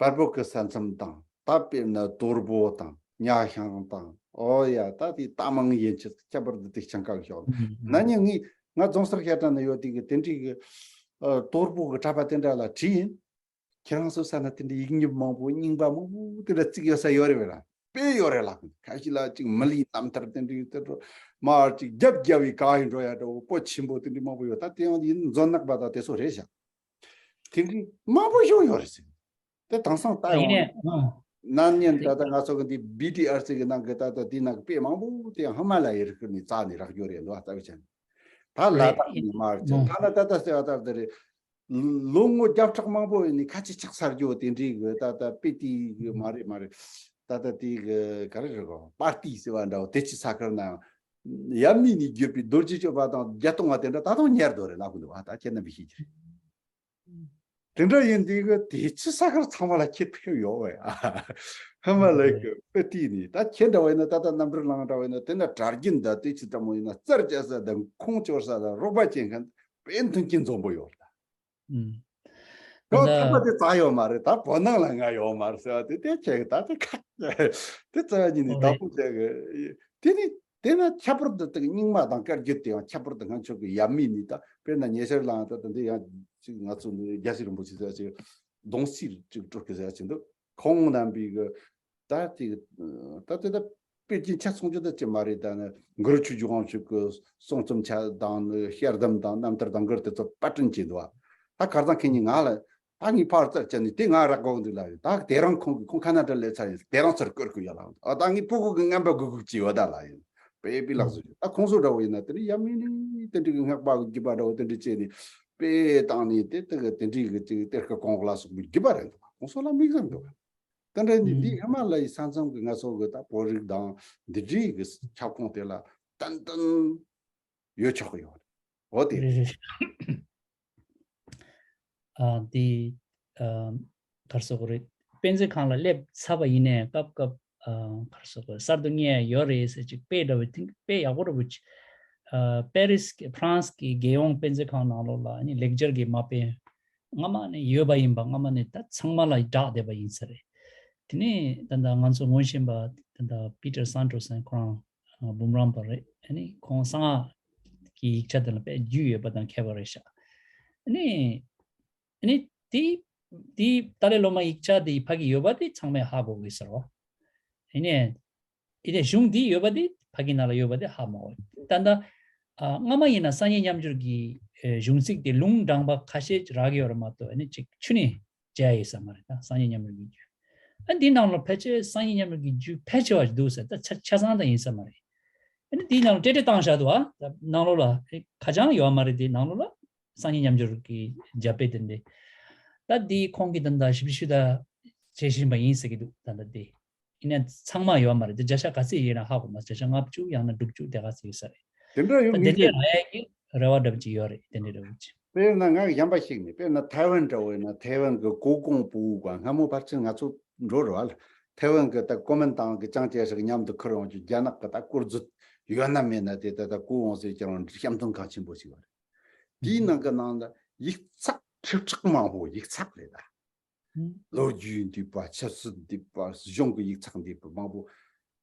བལ་པོ་གི་ས་མཚམས་དང་ད་དཔེར་ན་དོལ་པོ་དང་ཉ་ཤང་དང་ཨོ་ཡ་ད་དེ་ད་མང་ཡན་ཆད་ཁྱད་པར་དུ་དེ་ཆང་ཀ་གི་ཤོག་ན་ཉིན་ངས་ང་རྫོང་སར་བཤད་གྲྭ་ན་ཡོད་དེ་གི་དེ་འདྲའི་གི་ཨ་དོལ་པོ་གི་གྲྭ་པ་དེ་འདྲ་ལ་དྲིས་ཡིན། ཁྱེད་རང་ཚོ་ས་ན་དེ་འདྲའི་ཡིག་རྙིང་མང་པོ་རྙིང་པ་མང་པོ་དེ་འདྲ་བརྩིགས་ཡོད་ས་ཡོད་རེད་བས་ལ། དཔེ་ཡོད་རེད་ལ། ཁ་ཤས་ལ་ཅིག་མི་ལུས་རྣམ་ཐར་དེ་འདྲའི་དེ་འགྲོ་མར་ཅིག་རྒྱབ་རྒྱབ་བའི་ག་ཡིན་འགྲོ་ཡ་འདྲ་བོ་པོ་ཆེན་པོ་དེ་འདྲའི་མང་པོ་ཡོད། ད་དེ་ཡང་ཡིན་མཛོ་ནག་པ་དང་དེ་ཚོ་རེད་ཤག་དེ་འདྲའི་མང་པོ་ཞིག་ཡོད་རེད་ཟེར། དེ་དེང་སང་ད་ཡིན་ཡོང་ནས་ཨང་ན་ནིང་ད་ལྟ་ང་ཚོ་གི་འདི་བི་ཏི་ཨར་སི་གི་ནང་གི་ད་ལྟ་དེའི་ནང་གི་དཔེ་མང་པོ་དེ་ཡང་ཧི་མ་ལ་ཡའི་རི་ཁུལ་ནས་བཙལ་ནས་རག་རྒྱུ་རེད་འདུག་ཨ་ལྟ་བུ་ཅན། ད་ལ་རེད། དྭགས་ནས་མར་ཅིག་ཨང་ཐ་ན་ད་ལྟ་ཟེར་བ་ལྟར་དེ་རེད། ལོ་ངོ་བརྒྱ་ཕྲག་མང་པོ་ཡིན་ནས་ཁ་ཆེ་ཆགས་ཚར་རྒྱུ་དེ་འདྲའི་གི་ད་ལྟ་དཔེ་དེའི་གི་མ་རེད་མ་རེད། ད་ལྟ་དེའི་གི་ག་རེ་རེད་གོ་པར་ཏི་ཟེར་བ་འདྲ་བོ་དེ་ཅི་ས་ཁར་ན་ཡབ་མེས་ནས་བརྒྱུད་པའི་རྡོ་རྗེ་གཅོད་པ་དང་བརྒྱད་སྟོང་བ་དེ་འདྲ་ད་དུང་ཉར་འདུག་རེད་ལབ་གི་འདུག་ཨ་ད་ཁྱེད་རྣམ་པས་ཤེས་ཀྱི་རེད། དེ་འདྲ་ཡིན་དུས་གི་དེ་ཅི་ས་ཁར་ཚང་མ་ལ་ཁྱེད་ཕེབས་ཡོད་བས་ཨ། ཧི་མ་ལ་ཡའི་གི་དཔེ་ཏི་ནི་ད་ཁྱེད་འདྲ་བ་ཡིན་ན་ད་ལྟ་རྣམ་གྲོལ་གླིང་འདྲ་བ་ཡིན་ན་དེ་འདྲ་གྲྭ་རྒྱུན་ད་དེ་ཅི་ལྟ་མོ་ཡིན་ན་རྩར་བཅད་ས་དང་ཁོང་སྐྱོར་ས་དང་རོགས་པ་བྱེད་མཁན་དཔེ་མཐུན་རྐྱེན་འཛོམས་པོ་ཡོད་ལ། ཨུམ། ད་ད་ལྟ་ཐོག་མ་དེ་རྩ་ཡོད་མ་རེད། ད་བོད་ནང་ལ་ང་ཡོད་མ་རེད་ཟེར་བ་དེ་དེ་ཁྱེད་ཀྱི་ད་དེ་ཁ་དེ་རྩ་བ་ཉིད་ནས་ཨོ་བདག་རེད། པོ་བྱེད་གི་དེ་ནི། དེ་ན་ཁྱད་པར་དུ་དེ་རྙིང་མ་དང་བཀའ་བརྒྱུད་དེ་ཡང་ཁྱད་པར་དུ་ང་ཚོ་གི་ཡབ་མེས་ནི་ད་དཔེར་ན་ཉེ་ཆར་ལའང་ད་ད་འདི་ཡང་ཅིག་ང་ཚོ་ནི་རྒྱལ་སྲས་རིན་པོ་ཆེ་ཟེར་ཅིག་གདུང་སྲས་ཅིག་སྤྲུལ་སྐུ་ཟེར་ཅིག་འདུག་ཁོང་རྣམ་པའི་གི་ད་དེ་གི་ད་དེ་ད་དཔེ་རྒྱུན་ཆ་ཚང་རྒྱུ་ད་ཅི་མ་རེད། ད་ནི་གུ་རུ་ཆོས་ཀྱི་དབང་ཕྱུག་གི་གསུང་རྩོམ་ཆ་དང་ནི་ཤེར་དམ་དང་རྣམ་ཐར་དང་གུར་དེ་ཚོ་པར་སྐྲུན་བྱས་འདུག་ད་ཁར་སང་ཁེ་ཉིན་ང་ལ། ད་ངས་ཕར་ཙར་བྱས་ནས་དེ་ང་རག་གོ་འདུག་ལ། ད་དེ་རང་ཁོང་གིས་ཁོང་ཁ་ན་ཌ་ལས་ཚར་ཡིན་དེ་རང་ཚུར་བསྐུར་དགོས་ཡ་ལ། ཨ་ད་ངས་ཕྲུ་གུ་གི་རྔན་པ་དགོས་དགོས་ཀྱི་ཡོད་ད་ལ་ཡིན་པས་པི་ལགས་སུ་ད་ཁོང་ཚོ་འདྲ་བོ་ཡིན་ན་དེ་འདྲའི་ཡ་མི་ནི་དེ་འདྲའི་གི་སྔགས་པ་གི་རྒྱུད་པ་འདྲ་བོ་དེ་འདྲའི་བྱས་ནས་དཔེ་བཏང་ནས་དེ་དེ་གི་དེ་འདྲའི་གི་ཅིག་གཏེར་ཁ་གོང་ལ་སོགས་པའི་རྒྱུད་པ་རེད་འདུག་ཁོང་ཚོ་ལ་དམིགས་བསལ་འདུག་དེ་འདྲ་ནི་འདི་ཧི་མ་ལ་ཡའི་ས་མཚམས་ཀྱི་ང་ཚོ་གི་ད་བོད་རིགས་དང་འདི་འདྲའི་གི་ཁྱབ་ཁོངས་དེ་ལ་ཏན་ཏན་ཡོད་ཆོག་གི་ཡོད་རེད། འོ་དེ་རེད། རེད་རེད། ཨ་འདི་ཨ་ག་རེ་ཟེར་དགོས་རེད། དཔེ་མཛོད་ཁང་ལ་སླེབས་ཚར་བ་ཡིན་ནའི་སྐབས་སྐབས་ཨ་ག་རེ་ཟེར་དགོས་རེད། གསར་དུ་རྙེད་ཡ་ཡོད་རེད་ཟེར་ཅིག་དཔེ་འདྲ་བོ་དེ་དཔེ་ཡག་པོ་འདྲ་བོ་ཅིག་ཨ་པེ་རིས་ཀྱི་ཧྥ་རན་སི་གི་རྒྱལ་ཡོངས་དཔེ་མཛོད་ཁང་ནང་ལོགས་ལ་ནི་ལེགས་སྦྱར་གྱི་མ་དཔེ་སྔ་མ་ནས་ཡོད་པ་ཡིན་པ་སྔ་མ་ནས་ད་ཚང་མ་ལ་བསྒྲགས་བསྡད་པ་ཡིན་ས་རེད། དེ་ནས་ད་ལྟ་ང་ཚོ་ངོ་ཤེས་པ་ད་ལྟ་པི་ཏར་སན་ཏྲོ་སན་ཁོ་རང་འབུམ་རམས་པ་རེད། ཨ་ནི་ཁོང་གསང་སྔགས་ཀྱི་ཡིག་ཆ་དེ་ལ་དཔེ་རྒྱུས་ཡོད་པ་དང་མཁས་པ་རེད་ཤག་ཨ་ནི་ཨ་ནི་དེ་དེ་ཏཱ་ལའི་བླ་མ་ཡིག་ཆ་དེ་ཕ་གི་ཡོད་པ་དེ་ཚང་མས་ཧ་གོ་གི་ཟེར་བ། ཨ་ནི་ ཡིན་ནའི་གཞུང་འདི་ཡོད་པ་དེ་ཕ་གི་ནང་ལ་ཡོད་པ་དེ་ཧ་མ་གོ། ད་ལྟ་ཨ་སྔ་མ་ཡིན་ན་སང་ཉིན་མཉམ་སྦྱོར་གྱི་ཨེ་གཞུང་ཚིག་དེ་ལུང་དྲངས་པ་ཁ་ཤས་རག་གི་ཡོད་རེད་མ་གཏོགས་ཨ་ནི་ཅིག་ཆུ་ནས་མཇལ་ཡོད་ས་མ་རེད། ད་སང་ཉིན་མཉམ་སྦྱོར་གྱི་རྒྱུད། ཨ་འདི་ནང་ལ་ཕལ་ཆེར་སང་ཉིན་མཉམ་སྦྱོར་གྱི་རྒྱུད་ཕལ་ཆེ་བ་ཞིག་འདུག་ཟེར། ད་ཆ་ཆ་ཚང་ད་ཡིན་ས་མ་རེད། ཨ་ནི་འདིའི་ནང་ལ་ཏྲེ་ཏྲེ་བཏང་བཞག་འདུག་ཨ། ད་ནང་ལོགས་ལ་ཨེ་ཁ་བྱང་ཡོད་མ་རེད། དེ་ནང་ལོགས་ལ་སང་ཉིན་མཉམ་སྦྱོར་གྱི་རྒྱབ་དཔེ་དེ་འདྲ། ད་འདི་ཁོང་གིས་ད་ལྟ་ཞིབ་ཞིབ་ད་བྱེད་བཞིན་པ་ཡིན་ཟེར་གྱི་འདུག་ད་ལྟ་དེ། ཡིན་ན་ཚང་མ་ཡོད་མ་རེད། དེ་བརྒྱ་ཆ་ག་ཚོད་ཡིན་ན་ཧ་གོ་མ། བརྒྱ་ཆ་ལྔ་བཅུ་ཡང་ན་དྲུག་ཅུ་དེ་ག་ཚོད་ཡོད་ས་རེད། དེ་འདྲ་ཡོད་ད་དེ་ངེས་འདྲའི་ཅན། རང་ཡ་གི་རེ་བ་འདྲ་པོ་ཅིག་ཡོད་རེད། དེ་འདྲའི་རེ་བ་ཅིག་དཔེར་ན་ང་གཞན་པ་ཞིག་ནས་དཔེར་ན་ཐའེ་ཝན་འདྲ་བོ་ཡིན་ན་ཐའེ་ཝན་གྱི་གོ་གོང་བུ་བ་སྔ་མོ་ཕལ་ཆེར་ང་ཚོ་འགྲོ་རེད་བ་ལ། ཐའེ་ཝན་གྱི་ད་ཀོ་མིན་ཏང་གི་ཅང་ཅེ་ཧྲི་མཉམ་དུ་ཁུར་ཡོང་རྒྱུ། རྒྱ་ནག་གི་ད་སྐོར་མཛོད་ཡོད་ན་མེད་ན་དེ་ད་ད་གོ་འོང་ཟེར་ཀྱང་བཤམས་སྟོན་གང་ཆེན་པོ་ཞིག་བ་རེད། དེའི་ནང་གི་ནང་ལ་ཡིག་ཚགས་ཁྲི་ཕྲག་མང་པོ་ཡིག་ཚགས་རེད་ད། ལོ་རྒྱུས་འདུས་པ། ཆབ་སྲིད་འདུས་པ། གཞུང་གི་ཡིག་ཚགས་འདུས་པ་མང་པོ་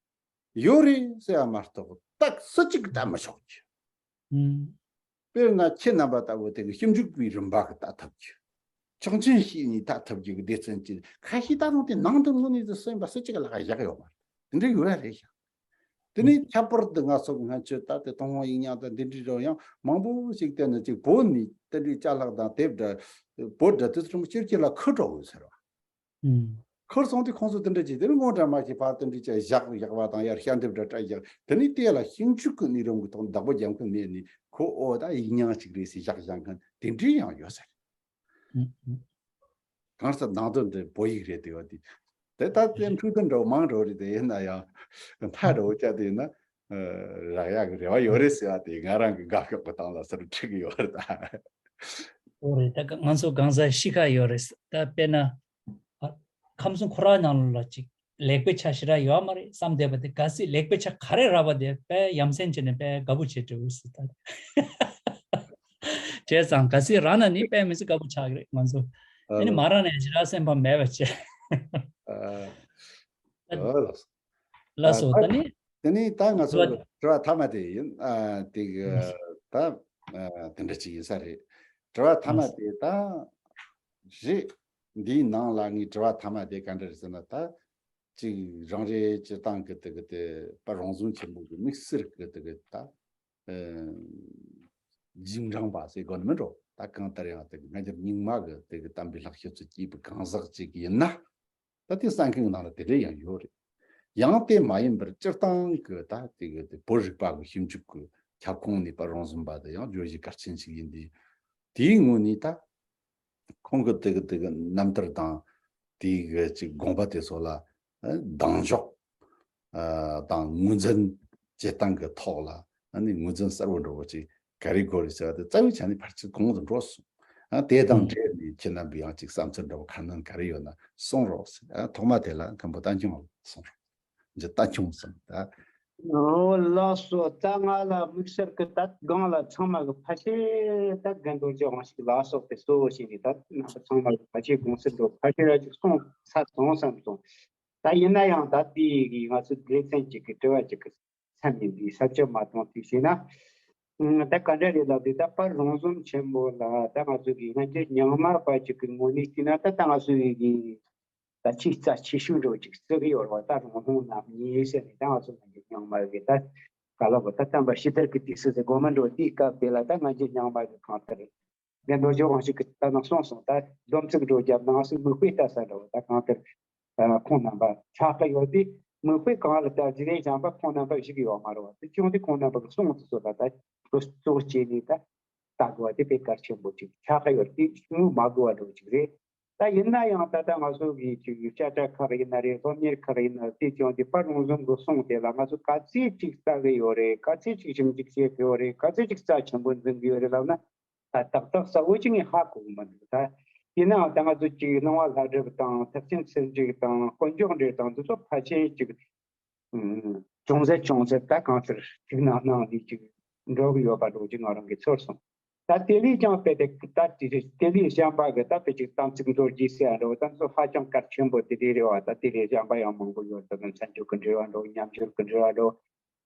ཡོད་རེད་ཟེར་བ་མ་གཏོགས་ད་སུ་གཅིག་ལྟ་མི་ཆོག་རྒྱུ། དཔེར་ན་ཁྱེད་རྣམ་པ་ལྟ་བུ་དེ་གི་ཞིབ་འཇུག་པའི་རིམ་པ་གི་ལྟ་ཐུབ་རྒྱུ། ཆོག་མཆན་ཞིག་ནས་ལྟ་ཐུབ་རྒྱུ་གི་སྡེ་ཚན་གྱི་ཁ་ཤས་ད་རུང་དེ་ནང་དུ་དངོས་གནས་སུ་སོན་པ་སུ་གཅིག་ལ་བཞག་ཡོད་མ་རེད། དེ་འདྲ་ཡོད་རེད་ཤག་དེ་ནས་ཁྱད་པར་དུ་ང་ཚོ་གི་སྔ་ཆོས་ད་དེ་ཏུན་ཧོང་ཡིག་རྙིང་དང་དེ་འདྲའི་རོ་ཡང་མང་པོ་ཞིག་བལྟས་ན་ཅིག་བོད་ནས་དེ་འདྲའི་ཅ་ལག་དང་དེབ་འདྲ་བོད་འདྲ་དེ་ཚོ་ཕྱིར་ཁྱེད་ལ་ཁུར་འགྲོ་དགོས་ཟེར་བ། ཁུར་སོང་དུས་ཁོང་ཚོ་དེ་འདྲ་ཅིག་དེ་ནས་དངོས་འདྲ་མ་ཞིག་ཕར་དེ་འདྲའི་ཅིག་བཞག་བཞག་པ་དང་ཡར་ཤར་འདེབས་འདྲ་བྲ་བཞག་དེ་ནས་དེ་ལ་ཞིབ་འཇུག་གི་གནས་རིམ་གྱི་ཐོག་བདག་པོ་རྒྱབ་མཁན་མེད་ནས་ཁོ་ཨོ་ད་ཡིག་རྙིང་ཞིག་རེད་ཟེར་བཞག་བཞག་མཁན་དེ་འདྲའི་ཡང་ཡོད་ཟེར། གང་ཟག་ནང་དོན་དེ་བོད་ཡིག་རེད་དེ་བ་དེ། དེ་ལྟར་དེ་འཕྲོས་དོན་འདྲ་བོ་མང་འགྲོ་རེད་དེ། ཡིན་ན་ཡང་མཐའ་འགྲོ་བོ་བཅད་དེ་ཡིན་ན་རག་ཡག་གི་རེ་བ་ཡོད་རེད་ཟེར་བ་དེ་ང་རང་གི་དགའ་ཕྱོགས་ཀྱི་སྟེང་ལ་ཟུར་ཁྲིད་ཀྱི་ཡོད་རེད་ད། ཨོ་རེད། ད་ང་ཚོ་གང་ཟག་གཤིས་ཀ་ཡོད་རེད། ད་དཔེར་ན་ཨ་ཁམས་གསུམ་འཁོར་བ་ནང་ལ་ཅིག་ལེགས་པའི་ཆ་ཞེ་དྲག་ཡོད་མ་རེད་བསམ་བསྡད་པ་དེ་གལ་སྲིད་ལེགས་པའི་ཆ་ག་རེ་རག་པ་དེ་དཔེ་ཡ་མཚན་བྱས་ནས་དཔེ་དགའ་པོ་བྱེད་འགྲོ་གི་རེད་ད། བྱས་ཙང་གལ་སྲིད་རག་ན་ནི་དཔེ་མི་སྲིད་དགའ་པོ་ཆགས་ཀྱི་རེད་ང་ཚོ། ཨ་ཨ་ནི་ལོ། མ་རག་ན་ཡང་ཞེ་དྲག་སེམས་ཕམ་མེད་པ་བྱས། ཨ་ཨ་ལོ། ལགས་སོ། ཨ་ད་ནི། དེ་ནི་ད་ང་ཚོ་དྲི་བ་དྲི་བ་མཐའ་མ་དེ་ཡིན། ཨ་དེ་གི་ད་ཨ་དེ་འདྲ་ཅིག་ཡིན་ས་རེད། དྲི་བ་མཐའ་མ་དེ་ད་རེད། འདིའི་ནང་ལ་ངའི་དྲི་བ་མཐའ་མ་དེ་ག་འདྲ་རེད་ཟེར་ན། ད་ཅིག་རང་རེའི་སྤྱིར་བཏང་གི་དེ་གི་དེ་དཔལ་རོང་ཟོམ་ཆེན་པོ་གི་དམིགས་བསལ་གི་དེ་གི་ད་ཨ་རྗེས་འབྲང་པ་ཟེར་དགོས་ནི་མིན་འགྲོ། ད་གང་ལྟར་ཡང་དེ་གི་སྔ་འགྱུར་རྙིང་མ་གི་དེ་གི་གཏམ་པའི་ལྷག་ཤེས་ཚོ་སྐྱེས་པའི་གང་ཟག་ཅིག་ཡིན་ན། ད་དེ་གསན་མཁན་ནང་ལ་དེ་འདྲ་ཡང་ཡོད་རེད། ཡང་དེ་མ་ཡིན་པར་སྤྱིར་བཏང་གི་ད་དེ་གི་དེ་བོད་རིག་པ་གི་ཞིབ་འཇུག་གི་ཁྱབ་ཁོངས་ནས་དཔལ་རོང་ཟོམ་པ་དེ་ཡང་བརྗོད་གཞི་གལ་ཆེན་ཞིག་ཡིན་དུས། དེའི་ངོས་ནས་ད་ཁོང་གི་དེ་གི་དེ་གི་རྣམ་ཐར་དང་དེ་གི་ཅིག་དགོངས་པ་དེ་ཚོ་ལ་ཨ་གདེང་འཇོག་ཨ་དང་ངོས་འཛིན་བྱེད་སྟངས་ཀྱི་ཐོག་ལ་ཨ་ནི་ངོས་འཛིན་གསལ་བོ་འདྲ་བོ་ཅིག་ག་རེ་དགོས་རེད་ཟེར་བ་དེ་རྩ་བའི་ཆ་ནས་ཕལ་ཆེར་གོང་དུ་འགྲོ་སོང་། ཨ་དེ་དང་འབྲེལ་ནས་ཁྱེད་རྣམ་པས་ཡང་ཅིག་བསམ་ཚུལ་འདྲ་བོ་ཁ་སྣོན་ག་རེ་ཡོད་ན་གསུང་རོགས་ཟེར། ཨ་ཐོག་མ་དེ་ལ་མཁན་པོ་བསྟན་སྐྱོང་ལ་གསུང་རོགས། འདི་ལྟ་ཆུང་སོང་ད། ཨོ་ལགས་སོ། ད་ང་ལ་དམིགས་བསལ་གྱི་ད་སྒང་ལ་ཚང་མ་གི་ཕལ་ཆེར་ད་རྒན་རྡོ་རྗེ་དབང་ཕྱུག་ལགས་སོགས་པའི་གཙོ་བོ་བྱས་ནས་ད་རྣམ་པ་ཚང་མ་གི་ཕལ་ཆེར་དགོངས་ཚུལ་འདྲ་བོ་ཕལ་ཆེར་ར་ཅིག་གསུངས་ཚར་སོང་བསམ་སོང་། ད་ཡིན་ན་ཡང་ད་དེ་གི་ང་ཚོ་སྡེ་ཚན་གཅིག་གི་དྲི་བ་གཅིག་གི་མཚམས་ཡིན་པའི་ས་བཅད་མ་གཏོང་དུས་བྱས་ན། ཨ་ད་ག་འདྲ་རེད་ལབ་དུས་ད་དཔལ་རོང་ཟོམ་ཆེན་པོ་ལ་ད་ང་ཚོ་གི་སྔ་འགྱུར་རྙིང་མ་པ་གཅིག་གི་ངོས་ནས་བལྟས་ན་ད་ད་ང་ཚོ་གི་གི་ད་ཆེས་རྩ་ཆེ་ཤོས་འདྲ་བོ་ཅིག་བརྩི་གི་ཡོད་རེད་བ། ད་རོང་ལྷུང་རྣམ་གཉིས་ཟེར་ནས་ད་ང་ཚོ་སྔ་འགྱུར་རྙིང་མ་གི་ད་ག་ལ་བ་ད་བསྟན་པ་ཕྱི་དར་གྱི་དུས་སུ་ཟེར་དགོས་མིན་འགྲོ། དེའི་སྐབས་དེ་ལ་ད་སྔ་འགྱུར་རྙིང་མ་གི་གང་ལྟར་རྒན་རྡོ་རྗེ་དབང་ཕྱུག་གིས་ད་ནང་གསུངས་སོང་། ད་སྡོམ་ཚིག་འགྲོ་རྒྱབ་ནང་སུ་མིག་དཔེ་ལྟ་ས་འདྲ་བོ་ད་གང་ལྟར་ཁོང་རྣམ་པ་ཆགས་ཀྱི་ཡོད་དུས་མིག་དཔེ་གང་ལ་ལྟ་རྒྱུ་རེད། གཞན་པ་ཁོང་རྣམ་པ་གཞིགས་ཡོད་མ་རེད་བ། དེ་བྱུང་དུས་ཁོང་རྣམ་པ་གི་གསུང་དེ་ཚོ་ལ་ད་གཙོ་བོ་བྱས་ནས་ད་ལྟ་དགོས་བ་དེ་དཔེ་གལ་ཆེན་པོ་ཅིག་ཆགས་ཀྱི་ཡོད་དུས་ངོ་མ་དགོས་བ་འགྲོ་ཅིག་རེད། ད་ཡིན་ན་ཡང་ད་ལྟ་ང་ཚོ་གི་ཅིག་དཔྱ་ཁྲལ་ཁག་ཡིན་ན་རེད། སློབ་གཉེར་ཁག་ཡིན་ན་དེ་ཀྱང་དེ་དཔལ་རོང་ཟོམ་གི་གསུང་དེ་ལ་ང་ཚོ་ག་ཚད་ཅིག་ལྟ་གི་ཡོད་རེད། ག་ཚད་ཅིག་ཞིབ་འཇུག་བྱེད་གི་ཡོད་རེད། ག་ཚད་ཅིག་རྩ་ཆེན་པོ་འཛིན་གི་ཡོད་རེད་ལབ་ན་ད་ཏག་ཏག་གསལ་བོ་ཅིག་ངས་ཧ་གོ་གི་མི་འདུག་ད་ཡིན་ནའང་ད་ང་ཚོ་ཅིག་སྣང་བ་ལྷ་སྒྲུབ་དང་ཐེག་ཆེན་ཚེ་འགྲིག་དང་དཀོན་མཆོག་འགྲེལ་དང་འདི་ཚོ་ཕལ་ཆེར་ཅིག་ཅུང་ཟད་ཅུང་ཟད་ད་གང་ལྟར་ཐིག་ནག་ནང་ལས་ཅིག་འགྲོ་གི་ཡོད་པ་འདྲ་བོ་ཅིག་ང་རང་གིས་ཚོར་སོང་། ད་དེ་ལས་ཀྱང་དཔེ་དེ་ད་དེ་དེ་ལས་གཞན་པ་གི་ད་དཔེ་ཅིག་དམ་ཚིག་མདོར་བསྡུས་ཟེར་ཡ་འདྲ་བོ་ད་ཚོ་ཧ་ཅང་གལ་ཆེན་པོ་དེ་རེད་རེད་བ། ད་དེ་ལས་གཞན་པ་ཡང་མང་པོ་ཡོད། ད་མཚན་བརྗོད་ཀྱི་འགྲེལ་བ་འདྲ་བོ། མཉམ་སྦྱོར་གྱི་འགྲེལ་བ་འདྲ་བོ།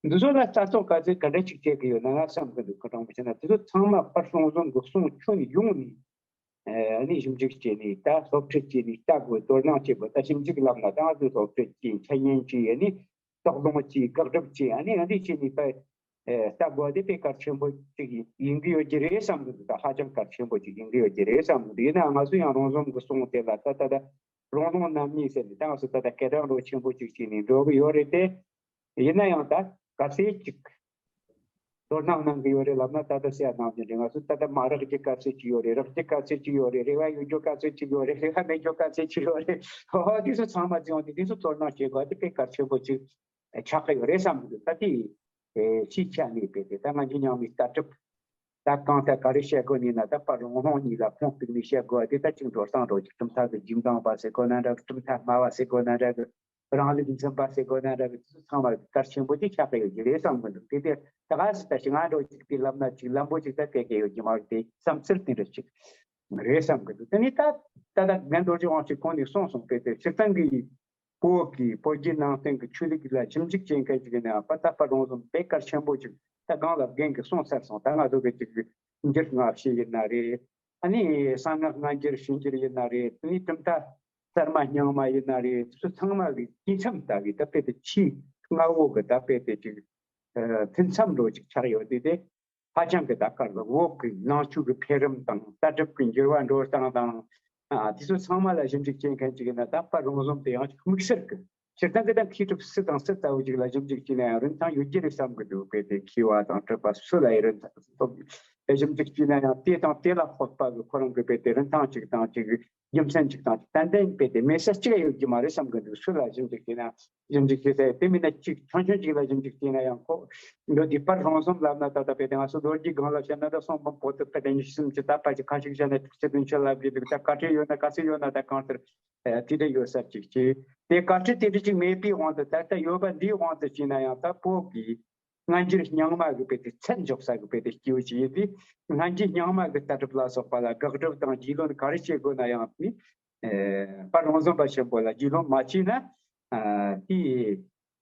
འདི་ཚོ་ལ་ལྟ་རྟོག་ག་ཚོད་ག་འདྲ་ཅིག་བྱེད་ཀྱི་ཡོད་ན་ང་བསམ་གྱི་འདུག་ཁོ་རང་མི་བྱེད་ན་འདི་ཚོ་ཚང་མ་དཔལ་གསུང་རྩོམ་གྱི་གསུང་ཁྱོན་ཡོངས་ནས་ཨ་ནི་ཞིབ་འཇུག་བྱས་ནས་ད་སློབ་ཁྲིད་བྱས་ནས་ལྟ་དགོས། དོ་སྣང་བྱེད་དགོས། ད་ཞིབ་འཇུག་ལབ་ན་ད་ང་ཚོས་སློབ་ཁྲིད་བྱས་འཆད་ཉན་བྱས་ཨ་ནི་ དོགས་སློང་བྱས། དགག་སྒྲུབ་བྱས། ཨ་ནི་ཨ་འདི་བྱས་ནས་ད་ལྟ་དགོས་དེ་དཔེ་གལ་ཆེན་པོ་ཅིག་ཡིན་གྱི་ཡོད་ཀྱི་རེད་བསམ་གི་འདུག་ད་ཧ་ཅང་གལ་ཆེན་པོ་ཅིག་ཡིན་གྱི་ཡོད་ཀྱི་རེད་བསམ་གི་འདུག་ཡིན་ནའང་ང་ཚོ་ཡང་རོང་ཟོམ་གི་གསུང་དེ་ལ་ད་ལྟ་ད་རོང་ལུང་རྣམ་གཉིས་ཟེར་ནས་ད་ང་ཚོ་ད་ལྟ་སྐད་གྲགས་འགྲོ་ཆེན་པོ་ཅིག་བྱས་ནས་འགྲོ་གི་ཡོད་རེད་དེ། ཡིན་ན་ཡང་ད་ག་ཚད་ཅིག་དོ་སྣང་གནང་གི་ཡོད་རེད་ལབ་ན། ད་ལྟ་ཟེར་ནང་བཞིན་རེད། ང་ཚོ་ད་ལྟ་མ་རག་རྒྱུ་ག་ཚད་ཅིག་ཡོད་རེད། རག་རྒྱུ་ག་ཚད་ཅིག་ཡོད་རེད། རེ་བ་ཡོད་རྒྱུ་ག་ཚད་ཅིག་ཡོད་རེད། རེ་བ་མེད་རྒྱུ་ག་ཚད་ཅིག་ཡོད་རེད། ཧོ་ཧོ། དེ་ཚོ་ཚང་མ་བརྩིས་ཡོང་དུས་དེ་ཚོ་དོ་སྣང་བྱེད་དགོས་དེ་དཔེ་གལ་ཆེན་པོ་ཅིག་ཆགས་ཀྱི་ཡོད་རེད་བསམ་གི་འདུག་ད་དེ་ཕྱིའི་ཆ་ནས་བལྟས་ཏེ་ད་ང་ཚོ་རྙིང་མའི་ལྟ་གྲུབ་ད་གང་ལྟར་ག་རེ་བཤད་དགོས་ནི་ན། ད་ཕར་རོང་ལུང་གཉིས་ལ་ཁུངས་གཏུགས་ནས་བཤད་དགོས་དེ་ད་ཅིག་འགྲོ་སྟངས་འགྲོ་ཅིག་གྲུབ་མཐའ་གི་རྒྱུན་དང་བ་ཟེར་དགོས་ན་འདྲ་གི། གྲུབ་མཐའ་སྨྲ་བ་ཟེར་དགོས་ན་འདྲ་གི། རང་ལུགས་འཛིན་པ་ཟེར་དགོས་ན་འདྲ་གི། དེ་ཚོ་ཚང་མ་གལ་ཆེན་པོ་ཅིག་ཆགས་ཀྱི་ཡོད་ཀྱི་རེད་བསམ་གི་འདུག་དེ་དེ་ད་ག་ཟེ་ད་ཞིག་ང་འགྲོ་ཅིག་དེ་ལབ་ན་ཅིག་ལམ་པོ་ཅིག་ད་སྐད་ཀྱི་ཡོད་ཀྱི་མ་རེད། དེ་བསམ་ཚུལ་དེ་འདྲ་ཅིག་རེད་བསམ་གི་འདུག་དེ་ནི་ད་ད་ད་རྒན་རྡོ་རྗེ་དབང་ཕྱུག་ཁོང་ནས་གསུངས་སོང་། དཔེ་དེ་སྤྱིར་བཏང་གི་བོད་ཀྱི་བོད་བརྒྱུད་ནང་བསྟན་གྱི་ཆོས་ལུགས་ལ་ཞིབ་འཇུག་བྱེད་མཁན་ཅིག་ཡིན་ན་ཡང་པ་ད་ཕར་རོང་ཟོམ་དཔེ་གལ་ཆེན་པོ་ཅིག་ད་གང་ལ་རྒན་གྱིས་གསུངས་ཚར་སོང་། ད་ང་ཚོ་གི་ཅིག་འགྱུར་སྔ་ཕྱི་ཡིན་ན་རེད། ཨ་ནི་གསང་སྔགས་སྔ་འགྱུར་ཕྱི་འགྱུར་ཡིན་ན་རེད། དེ་ནས་གྲུབ་མཐའ་གསར་མ་རྙིང་མ་ཡིན་ན་རེད། དེ་ཚོ་ཚང་མ་གི་དཀྱིལ་མཚམས་ལྟ་བུའི་ད་དཔེ་དེ་ཆེས་སྔ་བོ་གི་ད་དཔེ་དེ་ཅིག་མཐུན་མཚམས་འདྲ་ཅིག་ཆགས་ཡོད་དེ། དེ་ཧ་ཅང་གི་ད་ག་ལ་བོད་ཀྱི་ནང་ཆོས་ཀྱི་འཕེལ་རིམ་དང་ལྟ་གྲུབ་ཀྱི་འགྱུར་བ་འགྲོ་སྟངས་དང་། ཨ། དེ་ཚོ་ཚང་མ་ལ་ཞིབ་འཇུག་བྱེད་མཁན་ཅིག་ཡིན་ན་ད་ཕར་རོང་ཟོམ་དེ་ཡང་ཅིག་དམིགས་བསལ་གི་སྤྱིར་བཏང་གི་ད་མཁས་གྲུབ་སུ་དང་སུ་ལྟ་བུ་ཅིག་ལ་ཞིབ་འཇུག་བྱས་ན་ཡང་རིན་ཐང་ཡོད་ཀྱི་རེད་བསམ་གི་འདུག་དཔེ་དེ་མཁས་པ་དང་གྲུབ་པ་སུ་ལ་ཡང་རིན་ཐང་ཐོབ་ཀྱི། ཞིབ་འཇུག་བྱས་ན་ཡང་དེ་དང་དེ་ལ་དཔག་པ་གི་ཁོ་རང་གི་དཔེ་དེ་རིན་ཐང་ཅིག་དང་ཅིག་རྒྱུ་མཚན་ཅིག་དང་ཅིག་ཏན་ཏན་དཔེ་དེ་མེད་ས་གཅིག་ཡོད་ཀྱི་མ་རེད་བསམ་གི་འདུག་སུ་ལ་ཞིབ་འཇུག་བྱས་ན་ཞིབ་འཇུག་བྱེད་ས་དེ་མིན་ན་ཅིག་ཆུང་ཆུང་ཅིག་ལ་ཞིབ་འཇུག་བྱས་ན་ཡང་ཁོ་འདོད་དེ་ཕར་རོང་ཟོམ་ལབ་ན་ད་ལྟ་དཔེ་དེ་ང་ཚོ་ལོ་རྒྱུས་སྒང་ལ་བཤད་ན་ད་སོང་པ་བོད་དུ་དཔེ་དེ་ཉི་ཤུ་སུམ་ཅུ་ད་ཕལ་ཆེར་ཁ་ཤས་བཤད་ན་དྲུག་ཅུ་བདུན་ཅུ་ལབ་ཀྱི་འདུག་ད་བཀའ་ཁྲིད་ཡོད་ན་ག་ཚོད་ཡོད་ན་ད་གང་ལྟར་དེ་འདྲ་ཡོད་ས་ཅིག་བྱས། དེ་བཀའ་ཁྲིད་དེ་འདྲ་ཅིག་མེད་པའི་དབང་དུ་ད་ལྟ་ཡོད་པ་འདིའི་དབང་དུ་བྱས་ན་ཡང་ད་བོད་ཀྱི་སྔ་འགྱུར་རྙིང་མ་གི་དཔེ་དེ་ཚད་འཇོག་ས་གི་དཔེ་དེ་སྐྱེས་བུ་ཅིག་ཡིན་དུས། སྔ་འགྱུར་རྙིང་མ་གི་ལྟ་གྲུབ་ལ་སོགས་པ་ལ་དགག་སྒྲུབ་དང་རྒྱུས་ལོན་ག་རེ་བྱེད་དགོས་ན་ཡང་ནི། ཨེ། ཕར་རོང་ཟོམ་པ་ཆེན་པོ་ལ་རྒྱུས་ལོན་མ་བྱས་ན། ཨ། དེ་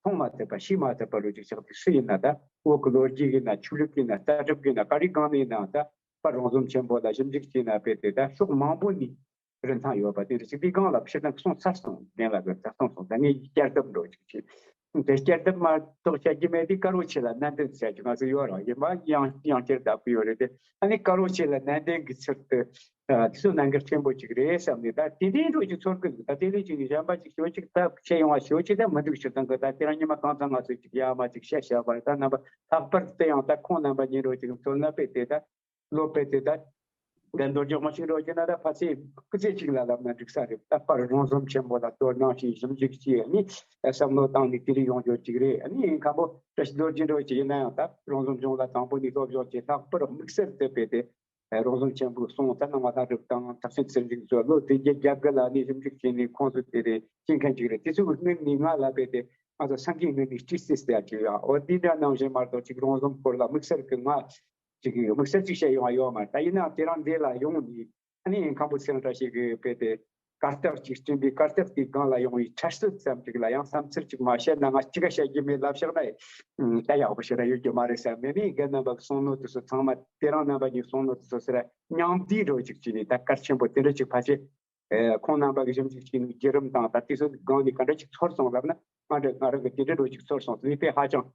མཐོང་མ་ཐུབ་པ་ཤེས་མ་ཐུབ་པ་རུ་ཅིག་ཆགས་དུས་སུ་ཡིན་ན་ད་བོད་ཀྱི་ལོ་རྒྱུས་ཡིན་ན་ཆོས་ལུགས་ཡིན་ན་ལྟ་གྲུབ་ཡིན་ན་ག་རེ་སྒང་ནས་ཡིན་ནའང་ད་ཕར་རོང་ཟོམ་ཆེན་པོ་ལ་ཞིབ་འཇུག་བྱས་ན་དཔེ་དེ་ད་ཕྱོགས་མང་པོ་ནས། རིན་ཐང་ཡོད་པ་དེ་འདྲ་ཞིག་དེའི་སྒང་ལ་ཕྱིར་ནང་གསུངས་ཚར་སོང་། རྒན་ལགས་ཀྱིས་ད་གསུངས་སོང་། ད་ངས་བསྐྱར་ཟློས་འགྲོ་ཅིག་བྱེད། དེ་བསྐྱར་ཟློས་མ་གཏོགས་བྱ་རྒྱུ་མེད་དུས་དཀར་པོ་ཆེ་ལ་ནན་ཏན་བྱ་རྒྱུ་ང་ཚོ་ཡོད་རེད། ཡིན་པ་ཡང་ཡང་བསྐྱར་བདག་པོ་ཡོད་རེད་དེ། ཨ་ནི་དཀར་པོ་ཆེ་ལ་ནན་ཏན་གྱི་ཚུལ་དུ་དེ་ཚོ་གནད་འགག་ཆེན་པོ་ཅིག་རེད་བསམ་ནས་ད་དེ་འདྲའི་འགྲོ་ཅིག་ཚོར་གི་འདུག་ད་དེ་ལས་ཅིག་གཞན་པ་ཅིག་ཞོ་ཅིག་ད་བཤད་ཡོང་བ་ཞོ་ཅིག་ད་མི་འདུག་སྤྱིར་བཏང་གི་ད་དེ་རིང་ཉི་མ་གང་ཚང་ང་ཚོ་ཅིག་ཡ་མ་ཅིག་བཤད་བཤད་པར་ད་རྣམ་པ་ལྷག་པར་དུ་ཡང་ད་ཁོང་རྣམ་པ་གཉིས་འགྲོ་ཅིག་མཚོན་ན་དཔེ་དེ་ད། ལོ་པེ་དེ་ད། འགན་འདོར་རྒྱག་མ་ཞིག་རོ་ཅེ་ན་ད་ཕ་ཚེ་སྐུ་ཚེ་གཅིག་ལ་ལབ་ན་འགྲིག་ས་རེད། ད་པར་རོང་ཟོམ་ཆེན་པོ་ལ་དོ་སྣང་ཞིག་ཞིབ་འཇུག་བྱས་ནས་བསམ་བློ་བཏང་ནས་དེ་རིགས་ཡོང་རྒྱུ་གཅིག་རེད། ཨ་ནི་ཁམ་པོ་བཀྲ་ཤིས་རྡོ་རྗེ་འགྲོ་ཅིག་ཡིན་ན་ཡང་ད་རོང་ཟོམ་གཞུང་ལ་དང་པོ་ནས་སློབ་སྦྱོང་བྱས། ལྷག་པར་དམིགས་བསལ་དུ་དཔེ་དེ་རོང་ཟོམ་ཆེན་པོའི་གསུང་ད་ནང་མ་ལྷ་སྒྲུབ་དང་ཐེག་ཆེན་ཚུལ་འཇུག་སོགས་ལོ་བདུན་བརྒྱད་བརྒྱད་དགུ་ལ་ནས་ཞིབ་འཇུག་བྱས་ནས་ཁོང་ཚོ་དེ་རེད་ཅིག་མཁན་ཅིག་རེད། དེ་ཚོའི་སྔོན་ནས་ང་ལ་དཔེ་དེ་ང་ཚོ་སེང་གེའི་སྔོན་ནས་སྤྲི་སྲིད་ཟེར་ཡ་ཅིག་ཡོད། འོ་དེ་འདྲ་ནང་བཞིན་མ་གཏོགས་ཅིག་རོང་ཟོམ་སྐོར་ལ་དམིགས་བསལ་གྱི་ང་ཅིག་དམིགས་བསལ་ཅིག་བཤད་ཡོང་བ་ཡོད་མ་རེད། ད་ཡིན་ནའང་དེ་རིང་འདི་ལ་ཡོང་ནས་ཨ་ནི་ཁམ་བུ་ཚེ་རིང་བཀྲ་ཤིས་ཀྱིས་དཔེ་དེ་གར་སྟེགས་ཅིག་བསྐྲུན་པའི་གར་སྟེགས་དེའི་སྒང་ལ་ཡོང་བའི་འཕྲལ་སེལ་ཙམ་ཅིག་ལ་ཡང་བསམ་ཚུལ་ཅིག་མ་བཤད་ན་ང་གཅིག་ག་བཤད་རྒྱུ་མེད་ལབ་བཞག་ན་ད་ཡག་པོ་ཞེ་དྲག་ཡོད་རྒྱུ་མ་རེད་བསམ་ནས་ནི་རྒན་རྣམ་པ་གི་གསུང་ནོར་དེ་ཚོ་ཚང་མ་དེ་རིང་རྣམ་པ་གཉིས་གསུང་ནོར་དེ་ཚོ་ཟེར་མཉམ་འདུས་འགྲོ་ཅིག་བྱས་ནས་ད་གལ་ཆེན་པོ་དེ་འདྲ་ཅིག་ཕལ་ཆེར། ཨེ། ཁོང་རྣམ་པ་གི་ཞིབ་འཇུག་བྱས་ནས་བརྒྱུད་རིམ་དང་ད་དེ་ཚོ་སྒང་ནས་ག་འདྲ་ཅིག་ཚོར་སོང་ལབ་ན། ང་འདྲ་ང་རང་གི་དེ་འདྲ་འགྲོ་ཅིག་ཚོར་སོང་། དེ་ནི་དཔེ་ཧ་ཅང་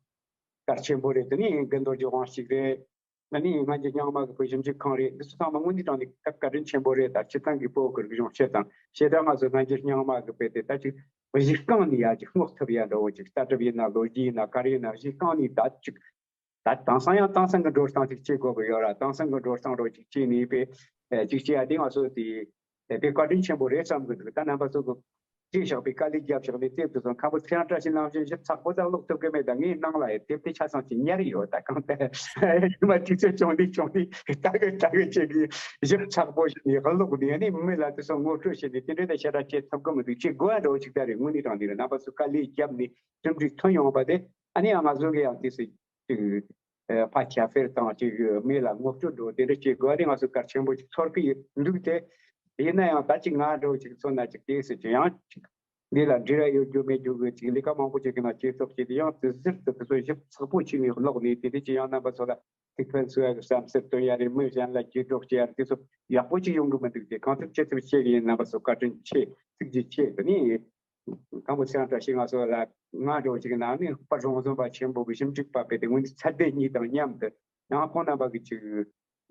གལ་ཆེན་པོ་རེད། དེ་ནི་རྒན་རྡོ་རྗེ་དབང་ཕྱུག་རེད། ཨ་ནི་སྔ་འགྱུར་རྙིང་མ་གི་བོད་ཞིབ་འཇུག་ཁང་རེད། འདི་ཚོ་ཚང་མ་དངོས་གནས་དྲང་ནས་སྐབས་བཀའ་དྲིན་ཆེན་པོ་རེད། ད་སྤྱིར་བཏང་གི་བོད་ཀྱི་རིག་གཞུང་སྤྱི་དང་ཞེ་དྲག་ང་ཚོ་སྔ་འགྱུར་རྙིང་མ་གི་དཔེ་དེ་ད་ཅིག་གཞི་རྐང་ནས་ཡར་ཅིག་སྔོག་ཐུབ་ཡ་འདྲ་བོ་ཅིག་ལྟ་གྲུབ་ཡིན་ན་ལོ་རྒྱུས་ཡིན་ན་ག་རེ་ཡིན་ན་གཞི་རྐང་ནས་ད་ཅིག་ད་དེང་སང་ཡང་དེང་སང་གི་འགྲོ་སྟངས་ཅིག་བྱེད་དགོས་ཀྱི་ཡོད་ར། དེང་སང་གི་འགྲོ་སྟངས་རོ་ཅིག་བྱས་ནས་པས་ཅིག་བྱེད་ཡ་དེ་ང་ཚོ་དེ་དཔེ་བཀའ་དྲིན་ཆེན་པོ་རེད་བསམ་གི་འདུག་ད་རྣམ་པ་ཚོ་གི་བྲིས་བཞག་པའི་དཀའ་ལས་བརྒྱབ་བཞག་ནས་དེབ་དེ་ཚོ་ཁམ་བུ་ཚེ་རིང་བཀྲ་ཤིས་ནང་བཞིན་ཞིབ་ཚགས་པོ་ཙམ་ཀློག་ཐུབ་ཀྱི་མེད། ད་ངའི་ནང་ལ་ཡང་དེབ་དེ་ཆ་ཚང་ཅིག་ཉར་ཡོད། ད་གང་ལྟར་ཉི་མ་དུས་ཚོད་བྱུང་དུས་བྱུང་དུས་ལྟ་གི་ལྟ་གི་བྱེད་ཀྱི་ཞིབ་ཚགས་པོ་ཞིག་ནས་ཀློག་ནས་ནི་མི་ལ་དེ་ཚོ་ངོ་སྤྲོད་བྱས་ནས་དེ་འདྲ་ད་ཞེ་དྲག་བྱེད་ཐུབ་ཀྱི་མི་འདུག་བྱེད་དགོས་ཡ་འདྲ་བོ་ཅིག་ད་རེད། དངོས་གནས་དྲང་གནས་རེད། རྣམ་པ་ཚོ་དཀའ་ལས་བརྒྱབ་ནས་གྲུབ་འབྲས་ཐོན་ཡོང་བ་དེ་ཨ་ནི་ཡང་ང་ཚོ་གི་ཡང་དུས་སུ་ཅིག་ཨ་ཕ་ཁྱབ་སྤེལ་དང་ཅིག་མི་ལ་ངོ་སྤྲོད་འགྲོ་དེ་འདྲ་བྱེད་དགོས་ཨ་ནི་ང་ཚོ་གལ་ཆེན་པོ་ཅིག་ཚོར་གི་ཡོད་འདུག་སྟེ། ཡིན་ན་ཡང་ད་ཅིག་ང་འདྲ་བོ་ཅིག་མཚོན་ན་ཅིག་དེ་སྲིད་ཅིག་ཡང་ཅིག་འདི་ལ་འབྲེལ་བ་ཡོད་རྒྱུ་མེད་རྒྱུ་གི་ཅིག་ལས་ཀ་མང་པོ་ཅིག་གི་ནང་བྱེད་ཐུབ་ཀྱི་དེ་ཡང་དེ་ཟུར་དུ་དེ་ཚོ་ཞིབ་ཚགས་པོ་བྱས་ནས་ཀློག་ནས་དེ་དེ་ཅིག་ཡང་རྣམ་པ་ཚོ་ལ་ཐུགས་ཕན་གསོས་ཡ་གི་བསམ་ཚུལ་སྟོན་ཡ་རེད། མི་གཞན་ལ་བརྒྱུད་སྒྲོག་བྱེད་ཡ་རེད། དེ་ཚོ་ཡག་པོ་ཅིག་ཡོང་གི་མི་འདུག་སྟེ། གང་ཐུབ་ཅི་ཐུབ་བྱེད་གི་ཡིན། རྣམ་པ་ཚོ་བཀའ་དྲིན་ཆེ། ཐུགས་རྗེ་ཆེ། དེ་ནི། དང་པོ་ཚེ་རིང་བཀྲ་ཤིས་ལགས་སོགས་ལ་ང་འདྲ་བོ་ཅིག་ནང་ནས་དཔལ་རོང་ཟོམ་པ་ཆེན་པོ་གི་ཞིབ་འཇུག་པ་དཔེ་དེ་ངོས་འཛིན་ཚད་ལྡན་གཉིས་དང་མཉམ་དུ་ཡང་ཁོང་རྣམ་པ་གི་ཅིག་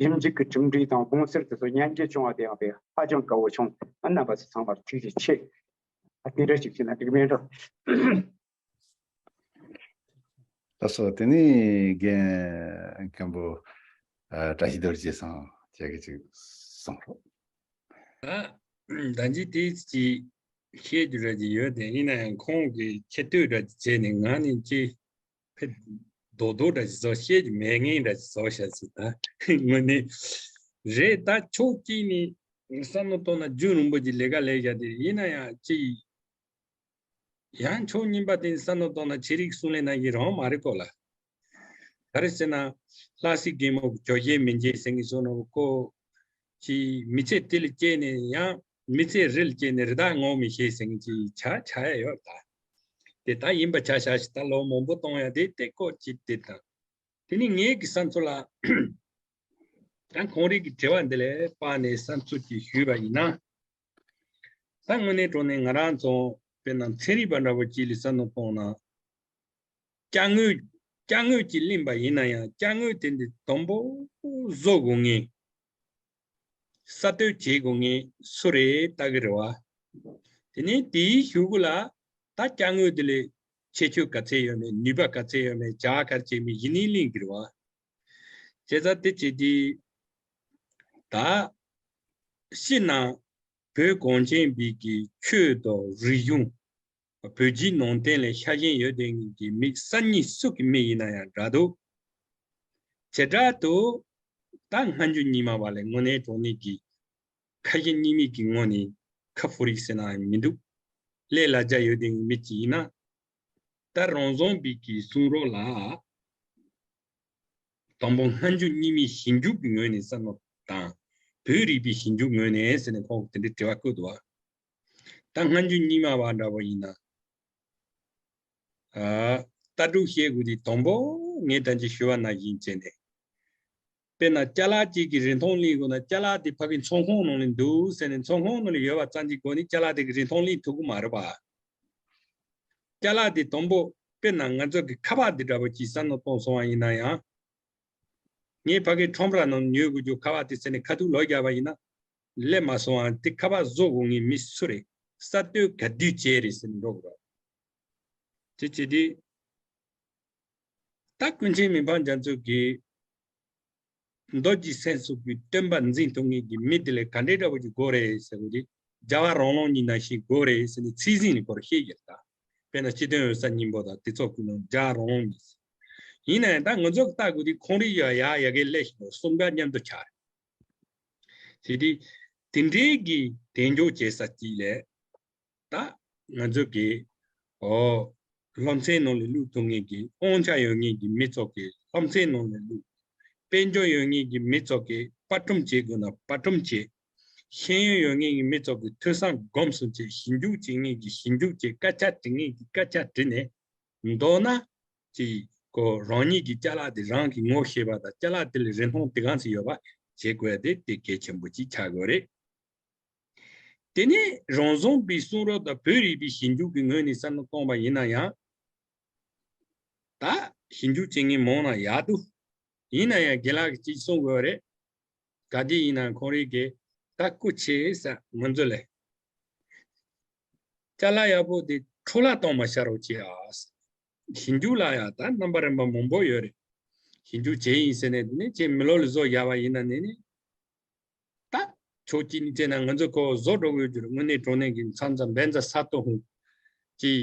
ཞིབ་འཇུག་གི་གྲུབ་འབྲས་དང་དགོངས་ཚུལ་དེ་ཚོ་ཉན་རྒྱུ་བྱུང་བ་དེ་ཡང་དཔེ་ཧ་ཅང་དགའ་བོ་བྱུང་། ཨ་རྣམ་པ་ཚོ་ཚང་མར་ཐུགས་རྗེ་ཆེ། ཨ་དེ་འདྲ་ཞིག་བྱས་ན་འགྲིག་མེད་འགྲོ། ལགས་སོ། དེ་ནས་རྒན་མཁན་པོ་ཨ་བཀྲ་ཤིས་རྡོ་རྗེ་ཚང་ཁྱེད་ཀྱིས་ཅིག་གསུང་རོགས། ད་ད་ཅི་དེ་ཅི་བཤད་རྒྱུ་ར་ཅི་ཡོད་དེ། ཡིན་ན་ཡང་ཁོང་གིས་ཁྱད་ཐོས་ར་ཅི་བྱས་ནས་ང་ནི་ཅི་ཕེ་རྡོག་རྡོག་འདྲ་ཞིག་བཟོ་བཤད་ཀྱི་མེད་ངེས་འདྲ་ཞིག་བཟོ་བཤད་ཟེར། ད་དངོས་གནས་རེད། ད་ཕྱོགས་གཅིག་ནས་བསམ་བློ་གཏོང་ན་རྒྱུན་རིང་པོ་ཅིག་ལས་ཀ་ལས་བཞག་དེ། ཡིན་ན་ཡང་ཅི་ཡང་ཕྱོགས་གཉིས་པ་དེ་བསམ་བློ་གཏོང་ན་ཆོས་རིག་གསུང་ལས་ནང་བཞིན་རང་མ་རེད་གོ་ལ། ག་རེ་ཟེར་ན་ལྷ་སྲས་རྒན་མོ་གི་ཇོ་བོ་མི་འགྱུར་ཟེར་མཁན་བཟོ་ནོ་ཀོ། ཅི་མི་ཚེ་དེ་ལ་སྐྱེས་ནས་ཡང་མི་ཚེ་རེ་ལ་སྐྱེས་ནས་རི་དྭགས་ངོ་མི་ཤེས་ཟེར་མཁན་ཅི་ཆ་ཆ་ཡ་ཡོད་ད། དེ་ད་ཡིན་པ་ཆ་བཞག་ཞིག་ད་ལོ་མང་པོ་གཏོང་ཡ་དེ་དེ་ཀོ་ཅི་དེ་དང་། དེ་ནི་ངེད་ཀྱི་བསམ་ཚུལ་ལ་ད་ཁོང་རིགས་ཀྱི་དྲི་བ་འདི་ལས་དཔག་ནས་བསམ་ཚུལ་ཅིག་ཞུས་པ་ཡིན་ན། ད་དངོས་གནས་དྲང་གནས་ང་རང་ཚོ་དཔེར་ན་ཚན་རིག་པ་འདྲ་བོ་ཅིག་ལ་བསམ་བློ་གཏོང་ན། ཅ་དངོས། ཅ་དངོས་ཅིག་ལེན་པ་ཡིན་ན་ཡང་ཅ་དངོས་དེ་འདི་དང་པོ་བཟོ་དགོས་ངེས། གསར་གཏོད་བྱེད་དགོས་ངེས་སུ་རེད་ལྟ་གི་རེད་བ། དེ་ནས་དེའི་གཞུག་གུ་ལ་ད་ཅ་དངོས་དེ་ལས་ཁྱད་ཆོས་ག་ཚད་ཡོད་མེད། ནུས་པ་ག་ཚད་ཡོད་མེད། བྱ་བ་ག་རེ་བྱེད་མིན་ཡིན་ནའི་ལེན་གི་རེད་བ། བྱས་ཙང་དེ་བྱས་དུས་ད་ཕྱི་ནང་བོད་གངས་ཅན་པའི་གི་ཆོས་དང་རིག་གཞུང་། བོད་བརྒྱུད་ནང་བསྟན་ལ་ཤ་ཞེན་ཡོད་དེ་གི་མི་སང་ཉིན་སུ་གི་མི་ཡིན་ན་ཡང་འདྲ་འདུག། བྱེ་བྲག་ཏུ་ད་སྔ་འགྱུར་རྙིང་མ་བ་ལས་དངོས་གནས་དྲང་གནས་ཀྱི་ཁ་ཞེ་གཉིས་མེད་ཀྱི་ངོ་ནས་ཁ་ཕོ་རིག་ཟེར་ན་མི་འདུག། ལས་ལ་རྒྱ་ཡོད་དེ་གི་མི་གཅིག་ཡིན་ན། ད་རང་བཟང་པའི་གི་གསུང་རོགས་ལ། དང་པོ་སྔ་འགྱུར་རྙིང་མའི་ཞིབ་འཇུག་གི་ངོས་ནས་བསམ་བློ་དང་། བོད་རིག་པའི་ཞིབ་འཇུག་ངོས་ནས་ཟེར་ནས་ཁོང་གིས་དེ་འདྲའི་དྲི་བ་བཀོད་འདུག་བ། ད་སྔ་འགྱུར་རྙིང་མ་བ་འདྲ་བོ་ཡིན་ན། ཨ། ལྟ་གྲུབ་བཤད་དགོས་དུས་དང་པོ་ངས་ད་ཅི་ཞུ་བ་ནང་བཞིན་བྱས་ནས། དཔེར་ན་ཅ་ལག་ཅིག་གི་རིན་ཐང་གླེང་དགོས་ན་ཅ་ལག་དེ་ཕ་གི་ཚོང་ཁང་ནང་ལ་འདུག་ཟེར་ནས་ཚོང་ཁང་ནང་ལ་ཡོད་པ་ཙམ་གྱི་སྒོ་ནས་ཅ་ལག་དེ་གི་རིན་ཐང་གླེང་ཐུབ་ཀྱི་མ་རེད་པ། ཅ་ལག་དེ་དང་པོ་དཔེར་ན་ང་ཚོ་གི་ཁ་པར་དེ་འདྲ་པོ་ཅིག་བསམ་བློ་གཏོང་སོང་བ་ཡིན་ན་ཡང་། ངས་ཕ་གིའི་ཁྲོམ་ར་ནང་ཉོ་དགོས་རྒྱུ་ཁ་པར་དེ་ཟེར་ནས་ཁ་ཐུག་ལོག་རྒྱག་པ་ཡིན་ན། སླེབས་མ་སོང་བ་དེ་ཁ་པར་བཟོ་དགོས་ངེས་མི་སུ་རེད། གསར་གཏོད་ག་དུས་བྱས་རེད་ཟེར་ནས་འགྲོ་དགོས་རེད། དེ་བྱས་དུས། ད་ཀུན་མཁྱེན་མི་ཕམ་རྒྱ་མཚོ་གིས་མདོ་སྒྱུ་སེམས་གསུམ་གྱི་སྟོན་པ་འཛིན་ཐུབ་མཁན་གྱི་མི་དེ་ལས་ག་འདྲའི་འདྲ་པོ་ཅིག་དགོས་རེད་ཟེར་བ་དེ། རྒྱལ་བ་རང་ལུགས་ཉིད་ནང་བཞིན་དགོས་རེད་ཟེར་ནས་ཚིག་ཟིན་ནས་སྐོར་བཤད་ཡོད་ད། དཔེར་ན་སྤྱི་དོན་འོད་གསལ་སྙིང་པོ་དང་དེ་ཚོ་ཀུན་སློང་རྒྱལ་བ་རང་ལུགས་ཉིད། ཡིན་ན་ཡང་ད་ང་ཚོ་ལྟ་དགོས་དུས་ཁོང་རིགས་ཡ་ཡ་ཡ་གའི་ལས་ཤིག་གསུམ་ཀ་མཉམ་དུ་ཆགས་རེད། དེ་དུས་དེ་འདྲའི་གི་གདེང་འཇོག་བྱེད་ས་གཅིག་ལས། ད་ང་ཚོ་གི་ཨོ་སློབ་ཚན་ནང་ལ་བླུགས་ཐུབ་མཁན་གྱི་དབང་ཆ་ཡོད་མཁན་གྱི་མི་ཚོ་གི་སློབ་ཚན་ནང་ལ་བླུགས། དཔལ་འབྱོར་ཡོད་མཁན་གྱི་མི་ཚོ་གི་པར་སྐྲུན་བྱེད་དགོས་ན་པར་སྐྲུན་བྱེད། ཤེས་ཡོན་ཡོད་མཁན་གྱི་མི་ཚོ་གི་ཐོས་བསམ་སྒོམ་གསུམ་བྱེད། ཞིབ་འཇུག་བྱེད་མཁན་གྱི་ཞིབ་འཇུག་བྱེད། སྐད་ཆ་དྲི་མཁན་གྱི་སྐད་ཆ་དྲིས་ནས། མདོར་ན་ཅིག་གོ་རང་ཉིད་ཀྱི་ཅ་ལག་དེ་རང་གིས་ངོ་ཤེས་པ་དང་ཅ་ལག་དེ་ལ་རིན་ཐང་དེ་གང་ཚད་ཡོད་པ་བྱེད་དགོས་ཡ་དེ་དེ་གལ་ཆེན་པོ་ཅིག་ཆགས་དགོས་རེད། དེ་ནས་རང་བཟང་པའི་གསུང་རབ་དང་བོད་རིག་པའི་ཞིབ་འཇུག་གི་ངོས་ནས་བསམ་བློ་གཏོང་བ་ཡིན་ན་ཡང་། ད་ཞིབ་འཇུག་བྱེད་མཁན་མང་ན་ཡག་འདུག། ཡིན་ན་ཡང་རྒན་ལགས་ཀྱིས་ཅིག་གསུང་དགོས་རེད། ག་དུས་ཡིན་ན་ཁོང་རིགས་ཀྱིས་ད་སྐུ་ཆེ་ས་ང་ཚོ་ལས་ཅ་ལག་ཡག་པོ་དེ་འཕྲོ་བརླག་གཏོང་མ་བྱ་རོགས་བྱེད་ཨ། ཞིབ་འཇུག་ལ་ཡང་ད་རྣམ་པ་རིམ་པ་མང་པོ་ཡོད་རེད། ཞིབ་འཇུག་བྱས་ཡིན་ཟེར་ནས་དེ་ནས་ཁྱེད་མི་ལོ་ལ་བཟོ་ཡག་པ་ཡིན་ན་ནི་ནི། ད་ཕྱོགས་གཅིག་ནས་བལྟས་ན་ང་ཚོ་ཁོ་བཟོ་འགྲོ་དགོས་རྒྱུ་རེད། དངོས་གནས་དྲང་གནས་ཀྱི་མཚམས་མཚམས་བན་ཛ་ས་ཏོ་ཧུང་གི་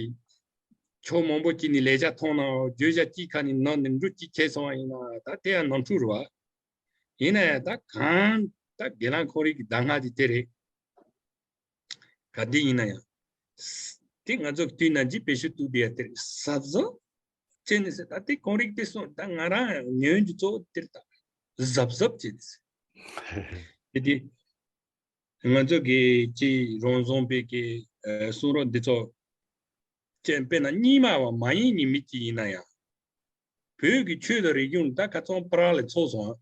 ཕྱོགས་མང་པོ་གཅིག་ནས་ལས་བྱ་མཐོང་ན་བརྗོད་བྱ་གཅིག་ཁ་ནས་ནང་ནས་འབྲུ་གཅིག་ཁྱེར་སོང་བ་ཡིན་ན་ད་དེ་ཡང་ནོར་འཁྲུལ་རེད་བ། ཡིན་ན་ཡང་ད་གང་ད་དགེ་ལགས་ཁོ་རིག་གི་གདམས་ངག་དེ་དེ་རེད། ག་དུས་ཡིན་ན་ཡང་དེ་ང་ཚོ་དུས་ནམ་གྱི་བེད་སྤྱོད་བཏུབ་དེ་ཡ་དེ་རེད། གཟབ་གཟབ་བྱས་ནས་ཟེར། ད་དེ་གོང་རིག་དེ་སོང་ད་ང་རང་ཉོན་རྒྱུ་གཙོ་བོ་དེར་ད་གཟབ་གཟབ་བྱས་ནས་ཟེར། དེ་དུས་ང་ཚོ་གི་ཅི་རང་བཟང་པའི་གི་གསུང་རབ་འདི་ཚོ་ཅན་དཔེར་ན་རྙིང་མ་བ་མ་ཡིན་ནི་མི་གཅིག་ཡིན་ན་ཡང་། བོད་ཀྱི་ཆོས་དང་རིག་གཞུང་ད་ཁ་ཚང་པ་ར་ལ་ཚོགས་སོང་།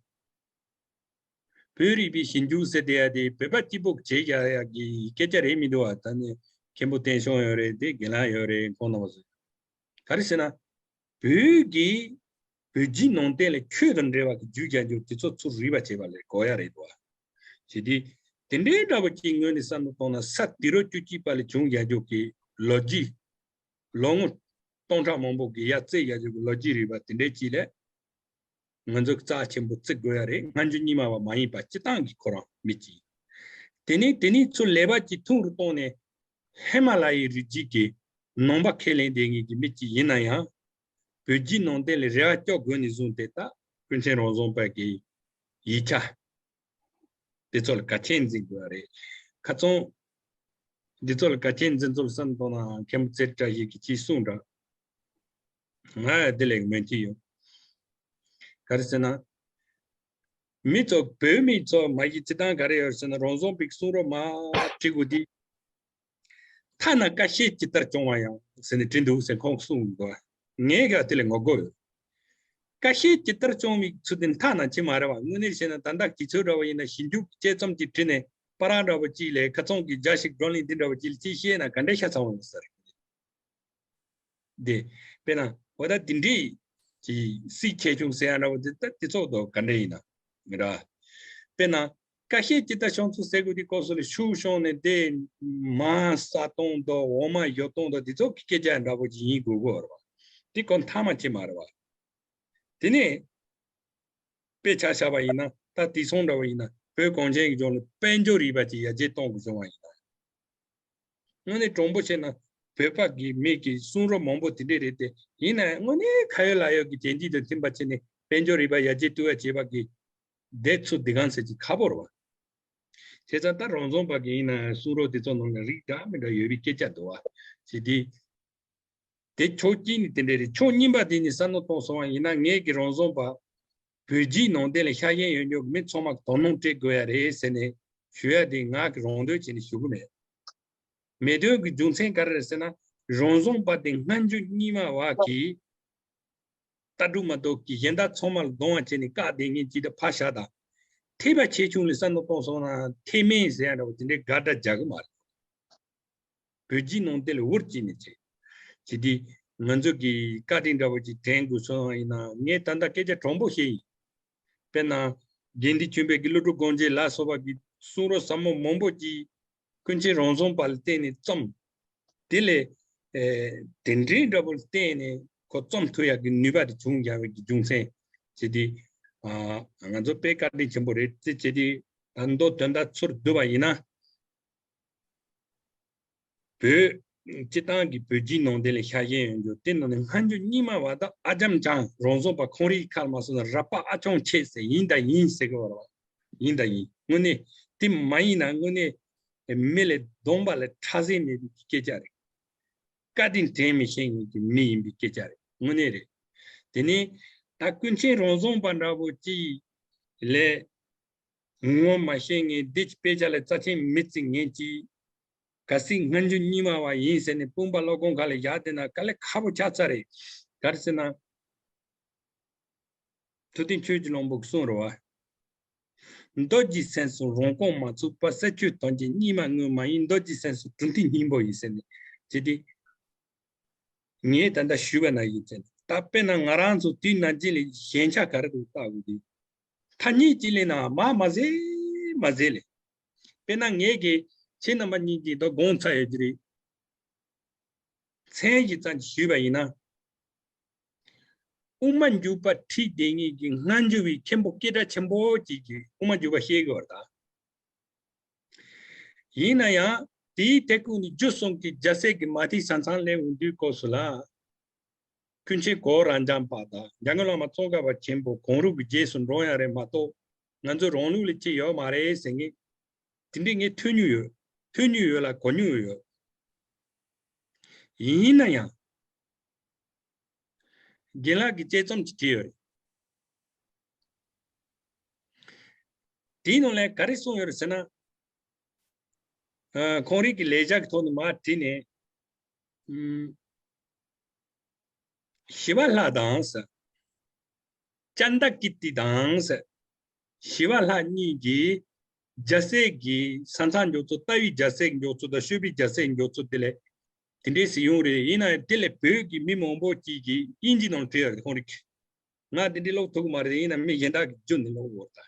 བོད་རིག་པའི་ཞིབ་འཇུག་ཟེར་དེ་ཡ་དེ་བོད་པ་གཅིག་པོ་བྱེད་ཡ་ཡ་གི་སྐད་ཆ་རེད་མི་འདུག་བ། ད་ནི་ མཁན་པོ་བསྟན་སྐྱོང་ཡོད་རེད། དེ་རྒན་ལགས་ཡོད་རེད། ཁོང་རྣམ་པ་ཚོ། ག་རེ་ཟེར་ན། བོད་ཀྱི་བོད་བརྒྱུད་ནང་བསྟན་ལ་ཆོས་དང་འབྲེལ་བ་གི་རྒྱུ་རྒྱག་རྒྱུ་དེ་ཚོ་ཚུར་རིག་པ་བྱེད་པ་ལས་གོ་ཡ་རེད་དོ། བྱས་དུས་དེ་འདྲའི་འདྲ་པོ་ཅིག་ངོས་ནས་བསམ་བློ་བཏང་ན། ས་དུས་རབས་བཅུ་གཅིག་པ་ལ་བྱུང་རྒྱག་རྒྱུ་གི་ལོ་རྒྱུས། ལོ་ངོ་སྟོང་ཕྲག་མང་པོ་གི་ཡར་རྩིས་རྒྱག་རྒྱུ་གི་ལོ་རྒྱུས་རིག་པ་དེ་འདྲའི་ཅིག་ལ། ང་ཚོ་རྩ་ཆེན་པོ་བརྩི་དགོས་ཡ་རེད། སྔ་འགྱུར་རྙིང་མ་བ་མ་ཡིན་པ་སྤྱི་བཏང་གི་ཁོ་རང་མི་གཅིག་དེ་ནས་དེ་ནས་ཚུར་ལེགས་པ་གཅིག་ཐུང་རུ་བཏང་ནས། ཧི་མ་ལ་ཡའི་རི་རྒྱུད་ཀྱི་ནང་པ་ཁས་ལེན་བསྡད་མཁན་གྱི་མི་གཅིག་ཡིན་ན་ཡང་། བོད་བརྒྱུད་ནང་བསྟན་ལ་རེ་བ་སྐྱོ་དགོས་ནས་བཟུང་སྟེ། ད་ཀུན་མཁྱེན་རང་བཟང་པ་གི་ཡིག་ཆ་དེ་ཚོ་ལ་དགའ་ཆེན་འཛིན་དགོས་པ་རེད། ཁ་ཚང་འདི་ཚོ་ལ་དགའ་ཆེན་འཛིན་ཚུལ་བསམ་བཏང་ན། མཁན་པོ་རྩེ་བཀྲ་ཤིས་ཀྱིས་ཅིག་གསུངས་འདྲ། ང་དེ་ལས་མོས་མཐུན་ཡོད། ག་རེ་ཟེར་ན། མི་ཚོ་བོད་མི་ཚོ་མ་གཞི་སྤྱི་བཏང་ག་རེ་ཡོད་ཟེར་ན། རང་བཟང་པའི་གསུང་རབ་མར་བྲིས་དགོས་དུས། ཐ་ན་ཀ་ཤས་ཇི་ལྟར་བྱུང་བ་ཡང་ཟེར་ནས་བྲིས་འདུག་ཟེར་ཁོང་གསུངས་འདུག་ངས་ཀྱང་དེ་ལས་ངོ་རྒོལ་ཡོད། ཀ་ཤས་ཇི་ལྟར་བྱུང་བའི་ཚུལ་དེ་ཐ་ན་ཅི་མ་རེད་བ། དངོས་གནས་བྱས་ན་ད་ལྟ་དུས་ཚོད་འདྲ་བ་ཡིན་ན། ཞིབ་འཇུག་དཔྱད་རྩོམ་ཅིག་བྲིས་ནས་པར་ར་འདྲ་བོ་ཅིག་ལས། ཁ་ཚང་གི་རྒྱ་ཞིག་བགྲོ་གླེང་འདི་འདྲ་བོ་ཅིག་ལ་ཅིག་བཤད་ན་ག་འདྲ་ཤ་ཚ་བ་ཡོད་ས་རེད། དེ་དཔེར་ན་འོ་ད་དེ་འདྲའི་ཅིག་སྲིད་ཆེ་ཆུང་ཟེར་ཡ་འདྲ་བོ་དེ། ད་དེ་ཚོ་དོ་ག་འདྲ་ཡིན་ན་མི་འདྲ། དཔེར་ན་ཀ་ཤས་ཇི་ལྟར་བྱུང་ཚུལ་ཟེར་དགོས་དུས་སྐབས་སུ་ལ་ཤུགས་བྱུང་ནས་དེ་མར་ས་སྟོང་དང་འོ་མ་ཡོ་སྟོང་དང་དེ་ཚོ་གི་སྐད་ཆ་འདྲ་བོ་ཅིག་ཡིན་དགོས་དགོས་རེད་བ། དེ་ཀོ་མཐའ་མ་ཅི་མ་རེད་བ། དེ་ནས་དཔེ་ཆ་བཞག་པ་ཡིན་ན། ད་དེང་སང་འདྲ་བ་ཡིན་ན། བོད་གངས་ཅན་གྱི་ལྗོངས་ལ་དཔལ་འབྱོར་རིག་པ་ཅིག་ཡར་རྒྱས་གཏོང་དགོས་བྱུང་བ་ཡིན་ན། དངོས་གནས་དྲང་པོ་བཤད་ན། བོད་པ་གི་མི་གི་གསུང་རབ་མང་པོ་དེ་འདྲས་རེད་དེ། ཡིན་ན་ཡང་དངོས་གནས་ཁ་ཡོད་ལག་ཡོད་ཀྱི་རྒྱལ་སྤྱི་དང་མཐུན་པ་བྱས་ནས་དཔལ་འབྱོར་རིག་པ་ཡར་རྒྱས་གཏོང་ཡ་བྱེད་པ་གི་དེ་ཚོ་འདི་གང་ཟེར་གྱི་ཁག་པོ་རེད་བ། བྱས་ཙང་ད་རང་བཟང་པ་གི་ཡིན་ན་ཡང་གསུང་རབ་དེ་ཚོ་ནང་ནས་རིགས་འདྲ་མི་འདྲ་ཡོད་པའི་སྐད་ཆ་འདུག་བ། བྱས་དུས། དེ་ཕྱོགས་གཅིག་ནས་དེ་འདྲ་རེད། ཕྱོགས་གཉིས་པ་དེ་ནས་བསམ་བློ་གཏོང་སོང་བ་ཡིན་ན། ངས་ཀྱི་རང་བཟང་པ་བོད་བརྒྱུད་ནང་བསྟན་ལ་ཤ་ཞེན་ཡོད་མཁན་གྱི་མི་ཚང་མ་དོ་སྣང་སྤྲད་དགོས་ཡ་རེད་ཟེར་ནས་ཞུ་ཡ་དེ་ང་གི་རང་འདོད་བྱས་ནས་ཞུ་གི་མེད། མེད་དོན་གྱི་རྒྱུ་མཚན་ག་རེ་རེད་ཟེར་ན། རང་བཟང་པ་དེ་སྔ་འགྱུར་རྙིང་མ་བ་གིས་ལྟ་གྲུབ་མ་གཏོགས་ཀྱི་གཞན་དག་ཚང་མ་ལ་གདུང་བ་བྱས་ནས་བཀག་བསྡད་མཁན་ཅིག་དང་ཕར་བཞག་དང་། ཐེག་པ་ཆེ་ཆུང་ལ་བསམ་བློ་གཏོང་སོང་ན་ཐེག་དམན་ཟེར་ཡ་འདྲ་བོ་དེ་འདྲའི་དགག་སྒྲ་རྒྱག་གི་མ་རེད། བོད་བརྒྱུད་ནང་བསྟན་ལ་འུར་བྱས་ནས་བྱས། བྱས་དུས་ང་ཚོ་གི་བཀའ་དྲིན་འདྲ་བོ་ཅིག་དྲན་དགོས་སོང་ཡིན་ན། ངས་ད་ལྟ་སྐད་ཆ་དྲང་པོ་བཤད་ཡིན། དཔེར་ན་དགེ་འདུན་ཆོས་འཕེལ་གྱི་ཀླུ་སྒྲུབ་དགོངས་རྒྱན་ལ་སོགས་པ་གི་གསུང་རབ་ཟབ་མོ་མང་པོ་ཅིག་ཀུན་མཁྱེན་རང་བཟང་པ་ལ་བརྟེན་ནས་རྩོམ། དེ་ལས་ཨེ་དེ་འདྲའི་འདྲ་པོ་ལ་བརྟེན་ནས་ཁོ་རྩོམ་ཐུབ་ཡག་གི་ནུས་པ་དེ་བྱུང་ཡོད་པའི་གི་རྒྱུ་མཚན་བྱས་ཏེ། ཨ་ང་ཚོ་དཔེ་བཀའ་དྲིན་ཆེན་པོ་རེད། དེ་བྱས་ཏེ་ད་མདོ་དོན་དག་ཚུར་བསྡུ་བ་ཡིན་ན། བོད་སྤྱི་བཏང་གི་བོད་བརྒྱུད་ནང་བསྟན་ལ་ཤ་ཞེན་ཡོད་རྒྱུ་དེ་ནང་ནས་སྔ་འགྱུར་རྙིང་མ་བ་དང་ཨ་ཅམ་ཅང་རང་བཟང་པ་ཁོང་རིགས་ཁ་ལ་མ་སོང་ན་ར་པ་ཨ་ཅང་ཆེ་ཟེར་ཡིན་དང་ཡིན་ཟེར་གི་བར་བ་ཡིན་དང་ཡིན། དངོས་གནས་དེ་མ་ཡིན་ན་དངོས་གནས་མི་ལས་གདོང་པ་ལས་ཁྲག་ཟེར་མེད་པའི་སྐད་ཆ་རེད། བཀའ་དྲིན་དྲན་མི་ཤེས་མཁན་གྱི་མི་ཡིན་པའི་སྐད་ཆ་རེད། དངོས་གནས་རེད། དེ་ནས་ད་ཀུན་མཁྱེན་རང་བཟང་པ་འདྲ་པོ་ཅིག་ལས། ངོ་མ་ཤེས་མཁན་འདི་ཅི་དཔེ་ཆ་ལ་རྩ་ཆེན་མི་བརྩི་མཁན་ཅིག་གལ་སྲིད་སྔ་འགྱུར་རྙིང་མ་བ་ཡིན་ཟེར་ནས་དཔུང་པ་བློ་ཁོག་ཁ་ལ་བཞག་བསྡད་ན་དཀའ་ལས་ཁག་པོ་ཆགས་ཚར་རེད། ག་རེ་ཟེར་ན། ཐུབ་བསྟན་ཆོས་ཀྱི་བློན་པོ་གསུངས་རེད་བ། མདོ་རྒྱུད་སེམས་སུ་རང་རྐང་མ་ཚུགས་པ། ས་ཆུ་དོན་གྱི་རྙིང་མ་དངོས་མ་ཡིན། མདོ་རྒྱུད་སེམས་སུ་གྲུབ་མཐའི་སྙིང་པོ་ཡིན་ཟེར་ནས་བྱས་ཏེ། ངས་ད་ལྟ་ཞུས་པ་ན་ཡིན་ཟེར་ནས། ད་དཔེར་ན་ང་རང་ཚོ་དུས་ནམ་རྒྱུན་ལ་ཞན་ཆ་ག་རེ་འདུག་བལྟ་དགོས་དུས། ཐ་སྙད་ཅིག་ལས་ན་མ་མ་ཟེར་མ་ཟེར་ལས། དཔེར་ན་ངས་ཀྱི་ཁྱེད་རྣམ་པ་གཉིས་ཀྱིས་ད་དགོངས་ཚར་ཡོད་ཀྱི་རེད། མཚན་གྱི་ཙམ་ཞུས་པ་ཡིན་ན། དབུ་མ་འཇུག་པ་ཁྲིད་བསྡད་མཁན་གྱི་སྔ་འགྱུར་བའི་མཁན་པོ་སྐད་གྲགས་ཆེན་པོ་ཅིག་གིས་དབུ་མ་འཇུག་པ་བཤད་ཀྱི་ཡོད་རེད་ད། ཡིན་ན་ཡང་དེའི་དེ་ཀུན་ནས་རྒྱུ་གསུམ་གྱི་རྒྱལ་སྲས་ཀྱི་མ་ཐིག་ཆ་ཚང་སླེབས་འོང་དུས་སྐབས་སུ་ལ། ཀུན་མཁྱེན་གོ་རབ་འབྱམས་པ་དང་འཇམ་མགོན་བླ་མ་ཙོང་ཁ་པ་ཆེན་པོ་གང་རུང་གི་རྗེས་སུ་འབྲང་ཡ་རེད་མ་གཏོགས། ང་ཚོའི་རང་ལུགས་ལ་ཅི་ཡོད་མ་རེད་ཟེར་མཁན། དེ་འདྲས་ངས་ཐོས་མྱོང་ཡོད། ཐོས་མྱོང་ཡོད་ལ་གོ་མྱོང་ཡོད། ཡིན་ན་ཡང་། རྒན་ལགས་ཀྱིས་དཔྱད་རྩོམ་ཅིག་བྲིས་ཡོད་རེད། དེའི་ནང་ལ་ག་རེ་གསུངས་ཡོད་རེད་ཟེར་ན། ཨ། ཁོང་རང་གི་ལེགས་སྦྱར་གྱི་ཐོག་ནས་མར་བྲིས་ནས། ཨུམ། ཞི་བ་ལྷ་དང་ཟེར། ཙནྡ་ཀིརྟི་དང་ཟེར། ཞི་བ་ལྷ་གཉིས་ཀྱིས་ རྒྱལ་སྲས་ཀྱི་ས་མཚམས་འཇོག་ཚུལ། རྟ་བའི་རྒྱལ་སྲས་འཇོག་ཚུལ་དང་ཤོད་པའི་རྒྱལ་སྲས་འཇོག་ཚུལ་དེ་ལས་དེ་འདྲས་སུ་ཡོང་རེད། ཡིན་ན་ཡང་དེ་ལས་བོད་ཀྱི་མི་མང་པོ་ཅིག་གིས་དབྱིན་ཇི་ནང་བྲིས་ཡོད་རེད། ཁོང་རིགས་ང་དེ་འདྲས་ཀློག་ཐུབ་ཀྱི་མ་རེད། ཡིན་ན་མི་གཞན་དག་གིས་བསྒྱུར་ནས་ཀློག་ཡོད་ད།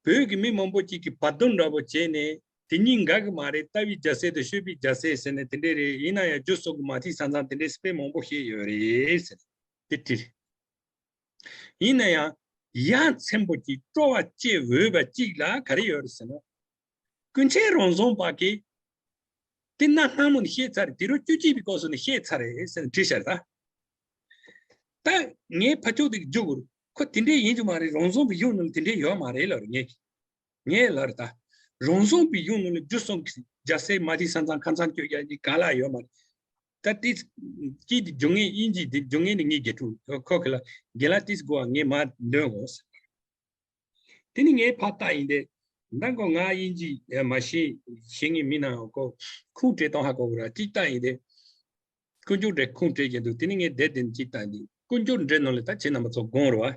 བོད་ཀྱི་མི་མང་པོ་ཅིག་གིས་བར་འདུམ་འདྲ་པོ་བྱས་ནས་དེ་གཉིས་འགལ་གྱི་མ་རེད། རྟ་བའི་རྒྱལ་སྲས་དང་ཤོད་པའི་རྒྱལ་སྲས་ཟེར་ནས་དེ་འདྲས་རེད། ཡིན་ན་ཡང་རྒྱུ་སོགས་ཀྱི་མ་ཐིག་ས་མཚམས་དེ་འདྲས་དཔེ་མང་པོ་བཤད་ཡོད་རེད་ཟེར་དེ་བྲིས། ཡིན་ན་ཡང་ཡ་མཚན་པོ་ཅིག་སྤྲོ་བ་སྐྱེ་འོས་པ་ཅིག་ལ་ག་རེ་ཡོད་རེད་ཟེར་ན། ཀུན་མཁྱེན་རང་བྱུང་པ་གིས་དེ་གནའ་སྔ་མོ་ནས་བཤད་ཚར་རེད། དུས་རབས་བཅུ་གཅིག་པའི་སྐབས་སུ་ནས་བཤད་ཚར་རེད་ཟེར་ནས་བྲིས་ཤག་ད། ད་ངའི་ཕ་ཕྱོགས་དེ་རྒྱུག་དགོས་རེད། ཁོ་དེ་འདྲས་ཡིན་རྒྱུ་མ་རེད། རང་བྱུང་གི་གཞུང་ནང་ལ་དེ་འདྲས་ཡོད་མ་རེད་ལབ་རེད། ངས་ངས་ལབ་རེད་ད། རང་བྱུང་གི་གཞུང་ནང་ལ་རྒྱུ་གསུམ་གྱི་རྒྱལ་སྲས་མ་ཐིག་ས་མཚམས་ཁ་མཚམས་གཅོད་རྒྱག་གི་ག་ལ་ཡོད་མ་རེད། ད་དེ་སྐད་དེ་སྦྱོང་མཁན་དབྱིན་ཇི་དེ་སྦྱོང་མཁན་ནི་ངའི་དགེ་ཕྲུག་ཁོ་གི་ལ་རྒན་ལགས་དེ་གོ་བ་ངས་མར་འདོན་དགོས་ཟེར། དེ་ནི་ངས་ཕར་བལྟས་ཡིན་ཏེ། མདང་གོ་ང་དབྱིན་ཇི་མ་ཤེས་ཤེས་ངེས་མི་ནང་གོ་ཁུངས་བྲིས་སྟངས་ཧ་གོ་གི་ར་གཅིག་བལྟས་ཡིན་ཏེ། ཀུན་སྤྱོད་འགྲེལ་ཁུངས་བྲིས་ཀྱི་འདུག་དེ་ནི་ངས་བསྡད་དེ་གཅིག་བལྟས་འདི་ཀུན་སྤྱོད་འགྲེལ་ནང་ལ་ད་ཁྱེད་རྣམ་པ་ཚོ་དགོངས་རོགས་ཨ།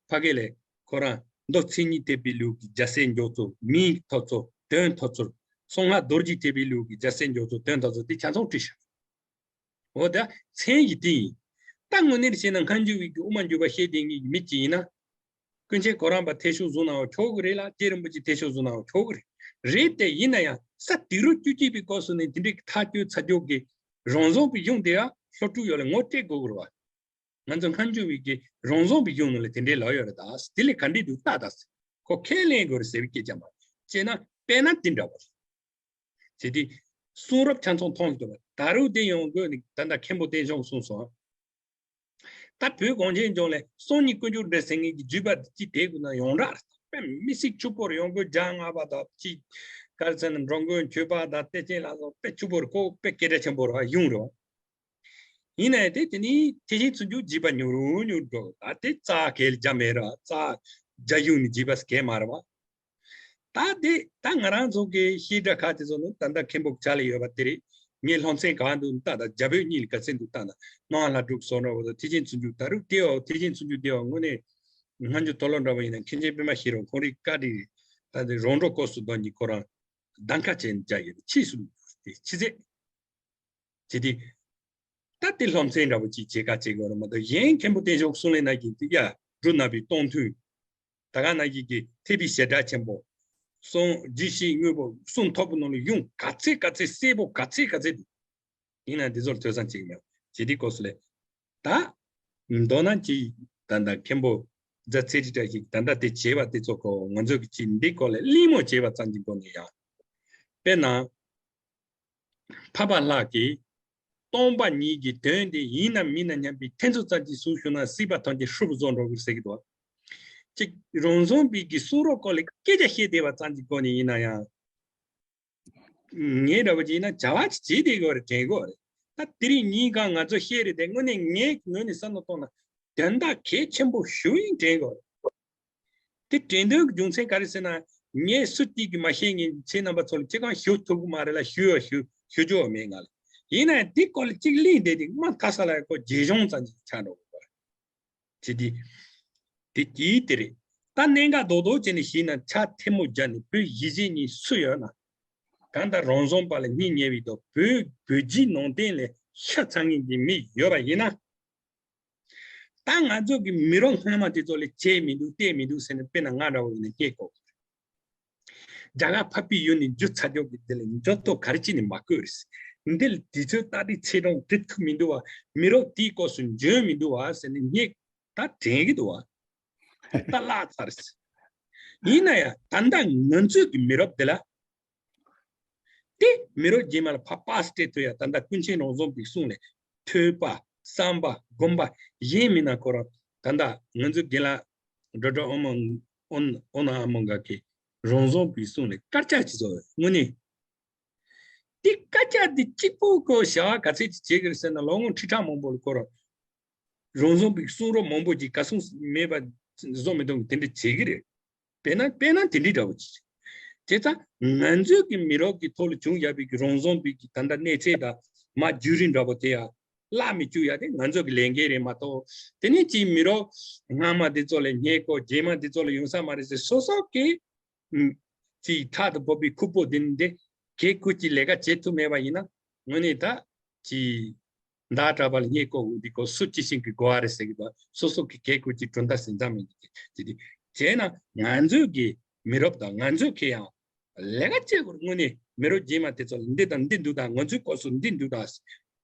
ཕ་གི་ལས་ཁོ་རང་མདོ་མཚན་ཉིད་ཐེག་པའི་ལུགས་ཀྱི་རྒྱལ་སྲས་མགྱོགས་ཚོ་མིང་ཐོབ་ཚོ་དོན་ཐོབ་ཚོ། གསང་སྔགས་རྡོ་རྗེ་ཐེག་པའི་ལུགས་ཀྱི་རྒྱལ་སྲས་མགྱོགས་ཚོ་དོན་ཐོབ་ཚོ་དེ་ཆ་ཚང་བྲིས་ཤག་འོ་ད་མཚན་གྱི་དེ་ཡིན། ད་དངོས་གནས་བྱས་ན་སྔ་འགྱུར་བའི་གི་དབུ་མ་འཇུག་པ་བཤད་དེ་ངེས་ཀྱི་མི་གཅིག་ཡིན་ན། ཀུན་མཁྱེན་གོ་རམས་པ་ཐད་གཞུང་བཟུང་ན་ཆོག་གི་རེད་ལ། རྗེ་རིན་པོ་ཆེ་ཐད་གཞུང་བཟུང་ན་ཆོག་གི་རེད། རེད་དེ་ཡིན་ན་ཡང་ས་དུས་རབས་བཅུ་གཅིག་པའི་སྐབས་སུ་ནས་དེ་འདྲའི་ཐག་གཅོད་ཚ་རྒྱུ་གི་རང་བྱུང་གི་གཞུང་དེ་ཡང་ལྷོ་ཕྲུག་ཡོད་ལ་ངོ་སྤྲད་དགོས་གི་རེད་བ། ང་ཚོ་སྔ་འགྱུར་བའི་གི་རང་བྱུང་གི་གཞུང་ནང་ལ་དེ་འདྲའི་ལབ་ཡོད་རེད་ད། དེ་ལས་ག་འདྲའི་འདུག་ལྟ་ད། ཁོ་ཁས་ལེན་དགོས་རེད་ཟེར་བའི་སྐད་ཆ་མ་བྱས་ན་དཔེར་ན་དེ་འདྲ་བ་རེད། བྱས་ཏེ། གསུང་རབ་ཆ་ཚང་མཐོང་གི་འདུག་ད་རུང་དེ་ཡོང་དགོས་ནི་ད་ལྟ་མཁན་པོ་བསྟན་སྐྱོང་གསུངས་སོང་། ད་བོད་གངས་ཅན་ལྗོངས་ལ་སང་ཉིན་ཀུན་སྤྱོད་འགྲེལ་ཟེར་མཁན་གྱི་བརྒྱུད་པ་འདི་ཅི་དེ་དགོས་ན་ཡོངས་གྲགས་རེད། དཔེ་མི་སྲིད་ཕྱུག་པོ་རེད། ཡོང་སྒོ་རྒྱ་མངའ་པ་དང་ཅི་ག་རེ་ཟེར་ན་འགྲོ་མགོན་ཆོས་པ་དང་བདེ་ཆེན་ལ་སོགས་དཔེ་ཕྱུག་པོ་རེད། ཁོ་དཔེ་སྐད་གྲགས་ཆེན་པོ་རེད་བ། གཞུང་རེད་བ། ཡིན་ནའི་དེ་དེ་ནི་ཐེག་ཆེན་བརྩོན་འགྲུས་བརྒྱུད་པ་ཉུང་རུ་ཉུང་རུ་འགྲོ། ད་དེ་རྩ་གལ་རྒྱ་མེད་ར། རྩ་རྒྱ་གཞུང་ནས་བརྒྱུད་པ་གལ་མ་རེད་བ། ད་དེ་ད་ང་རང་ཚོ་གི་བཤད་གྲྭ་ཁག་དེ་ཚོ་ནི་ད་ལྟ་མཁན་པོ་ཆགས་ལ་ཡོད་པ་དེ་རེད། ངས་སློབ་ཚན་གང་འདུག་ལྟ་ད་རྒྱ་བོད་གཉིས་ལ་ག་ཚད་འདུག་ལྟ་ན་སྣང་བ་ལྷ་སྒྲུབ་སོགས་འདྲ་བོ་དང་ཐེག་ཆེན་བརྩོན་འགྲུས་ད་རུང་དེ་བ་ཐེག་ཆེན་བརྩོན་འགྲུས་དེ་བ་དངོས་གནས་སྔ་འགྱུར་མཐོ་སློབ་འདྲ་བོ་ཡིན་ན་མཁན་ཆེན་པད་མ་ཤེས་རབ་ཁོང་རིགས་བཀའ་དྲིན་ད་དེ་རོང་འབྲོག་སྐོར་སུ་དོན་གྱི་ཁོ་རང་གདམ་ཁ་བྱས་ནས་བྱ་ཡོད་ཕྱིས་སུ་དེ་ཕྱི་ཚེ། བྱས་ཏེ། ད་དེ་སློབ་ཚན་འདྲ་པོ་ཅིག་བྱེད་ཀ་བྱེད་དགོས་རེད་མ་གཏོགས་གཞན་མཁན་པོ་བསྟན་སྐྱོང་གསུང་ལས་ན་གི་དེ་ཡ་འབྲུ་ནག་པོའི་སྟོང་ཐུན། ད་ག་ན་གི་གི་ཐེག་པའི་བྱེ་བྲག་ཆེན་པོ། གསུང་རྒྱུད་བཤད་དངོས་པོ་གསུང་ཐོར་བུ་ནང་ལ་ཡོང་ག་ཚད་ག་ཚད་གསལ་པོ་ག་ཚད་ག་ཚད་འདུག་ཡིན་ན་འདི་ཚོར་ཐོས་བསམ་བྱེད་ཀྱི་མེད་བྱེད་དེ་སྐོར་སུ་ལས། ད། མདོར་ན་ཅི། ད་ལྟ་མཁན་པོ་རྫ་ཚེ་རིང་བཀྲ་ཤིས་ད་ལྟ་དེ་བྱས་པ་དེ་ཚོ་གོ་ང་ཚོ་གི་ཅི་འདི་སྐོར་ལ་གླེང་མོ་བྱས་པ་ཙམ་གྱི་སྒོ་ནས་ཡང་། དཔེར་ན། འཕགས་པ་ལྷ་གིས། སྟོང་པ་ཉིད་ཀྱི་དོན་དེ་ཡིན་ནམ་མིན་ན་སྙམ་པའི་ཐེ་ཚོམ་ཙམ་གྱིས་སུ་ཞུགས་ན་སྲིད་པ་ཐམས་ཅད་ཧྲིལ་པོ་རྫོགས་འགྲོ་གི་ཟེར་གྱི་འདུག་གཅིག་རང་བྱུང་པའི་གི་གསུང་རབ་སྐོར་ལ་སྐད་ཆ་བཤད་བསྡད་པ་ཙམ་གྱི་སྒོ་ནས་ཡིན་ན་ཡང་། ངའི་འདྲ་པོ་ཅིག་ཡིན་ན་བྱ་བ་ཅིག་བྱེད་བསྡད་དགོས་རེད་དྲན་དགོས་རེད། ད་དེ་རིང་ཉིན་གང་ང་ཚོ་བཤད་རེད་དེ་དངོས་གནས་ངའི་ངོས་ནས་བསམ་བློ་གཏོང་ན་དོན་དག་གལ་ཆེན་པོ་ཞིག་ཡིན་དྲན་དགོས་རེད། དེ་དྲན་དོན་གྱི་རྒྱུ་མཚན་ག་རེ་ཟེར་ན། ངས་སུ་གཅིག་གིས་མ་ཤེས་ངེས་ཁྱེད་རྣམ་པ་ཚོ་ལ་ཅི་གང་ཞུ་ཐུབ་ཀྱི་མ་རེད་ལ་ཞུ་ཡ་ཞུ་ཞུ་རྒྱུ་མེད་ང་ལ། ཡིན་ན་ཡང་དེ་སྐོར་ལ་གཅིག་གླེང་བསྡད་དེ་མ་མཐའ་ས་ལ་ཡ་ཁོ་རྗེས་གཞུང་ཙམ་ཅིག་ཆགས་འགྲོ་དགོས་པ་རེད། ཅི་སྟེ། དེ་དེའི་དེ་རེད། ད་གནད་འགག་རྡོག་རྡོག་བྱས་ནས་ཞུས་ན་ཕྱག་ཐལ་མོ་སྦྱར་ནས་བོད་གཞིས་བྱེས་གཉིས་སུ་ཡོད་ན། གང་ལྟར་རང་བྱུང་པ་ལ་སྙིང་ཉེ་བའི་ཐོག་བོད་བོད་བརྒྱུད་ནང་བསྟན་ལ་ཤ་ཚ་མཁན་གྱི་མི་ཡོད་པ་ཡིན་ན། ད་ང་ཚོ་གི་མི་རབས་སྔ་མ་དེ་ཚོ་ལ་བྱས་མི་འདུག་བལྟས་མི་འདུག་ཟེར་ནས་དཔེར་ན་ང་འདྲ་བོ་ཡིན་ན་སྐྱེ་དགོས། རྒྱ་གར་འཕགས་པའི་ཡུལ་ནས་འཇུ་ཚར་རྒྱུ་གི་དེ་ལ་འཇོག་ཐོག་ག་རེ་བྱས་ནས་མ་བཀོད་རེད། འདི་ལ་དུས་ཚོད་ཏག་ཏག་ཚེས་གྲངས་འབྲི་ཐུབ་མི་འདུག་བ། མི་རབས་དེའི་སྐབས་སུ་འཇོན་མི་འདུག་བ་ཟེར་ནས་སྙད་ད་དྲན་གི་འདུག་བ། ད་བརླག་ཚར་རེད། ཡིན་ན་ཡང་ད་ལྟ་ང་ཚོའི་གི་མི་རབས་འདི་ལ། དེ་མི་རབས་རྗེས་མ་ལ་ཕར་པཱ་སི་སྤྲད་ཐུབ་ཡ་ད་ལྟ་ཀུན་མཁྱེན་རང་བྱུང་པའི་གསུང་ལས་ཐོས་པ་བསམ་པ་སྒོམ་པ་གཞན་མིན་ན་ཁོ་རང་ད་ལྟ་ང་ཚོའི་རྒན་ལགས་འགྲོ་གྲོགས་ཨོ་མོ་ཨོ་ཨོ་ན་ཨ་མོ་འགའ་གི་རང་བྱུང་པའི་གསུང་ལས་དཀར་ཆག་ཅིག་བཟོ་བའི་དངོས་གནས། དེ་དཀར་ཆག་འདི་གཅིག་པོ་ཁོ་བྱ་བ་ག་ཚད་ཅིག་བྱེད་ཀྱི་རེད་ཟེར་ན་ལོ་ངོ་ཁྲི་ཕྲག་མང་པོ་ལ་ཁོ་རང་རང་བྱུང་པའི་གསུང་རབ་མང་པོ་ཅིག་ག་གསུང་མེད་པ་བཟོ་མི་གཏོང་གི་དེ་འདྲ་བྱེད་ཀྱི་རེད། དཔེར་ན་དཔེར་ན་དེ་འདྲའི་འདྲ་བོ་ཅིག་དེ་ཙང་ང་ཚོའི་གི་མི་རབས་ཀྱི་ཐོག་ལ་བྱུང་ཡོད་པའི་གི་རང་བྱུང་པའི་གི་ད་ལྟ་གནས་ཚད་དང་མ་བརྒྱུད་རིམ་འདྲ་བོ་དེ་ཡང་བརླག་མི་བཅུག་ཡ་དེ་ང་ཚོ་གི་ལས་འགན་རེད་མ་གཏོགས། དེ་ནས་ཅིག་མི་རབས་སྔ་མ་དེ་ཚོ་ལ་སྙད་ཀོ་རྗེས་མ་དེ་ཚོ་ལ་ཡོང་ས་མ་རེད་ཟེར་སོ་སོ་གི་ ཨུམ། ཅིག་ཕྲག་ཏུ་བབས་པའི་ཁུར་པོ་འདི་འདི་གད་བཀོལ་གྱི་ལས་ཀ་བྱེད་ཐུབ་མེད་པ་ཡིན་ན་དངོས་གནས་ད་ཅིག་མདའ་གྲགས་པ་ལ་སྙད་ཀོ་འདི་ཀོ་སུ་ཅི་ཤིང་གི་གོ་བ་རེད་ཟེར་གི་འདུག་སོ་སོ་གི་གད་བཀོལ་གྱི་གྲུབ་མཐའ་ཟིན་ཙམ་མིན་གྱི་ཅི་སྟེ། བྱས་ན་ང་ཚོས་ཀྱི་མི་རབས་དང་ང་ཚོས་ཀྱི་ཡང་ལས་ཀ་བྱེད་དགོས་དངོས་གནས་མི་རབས་རྗེས་མ་དེ་ཚོ་ལ་འདི་དང་འདི་འདུག་དང་ང་ཚོའི་སྐབས་སུ་འདི་འདུག་དང་།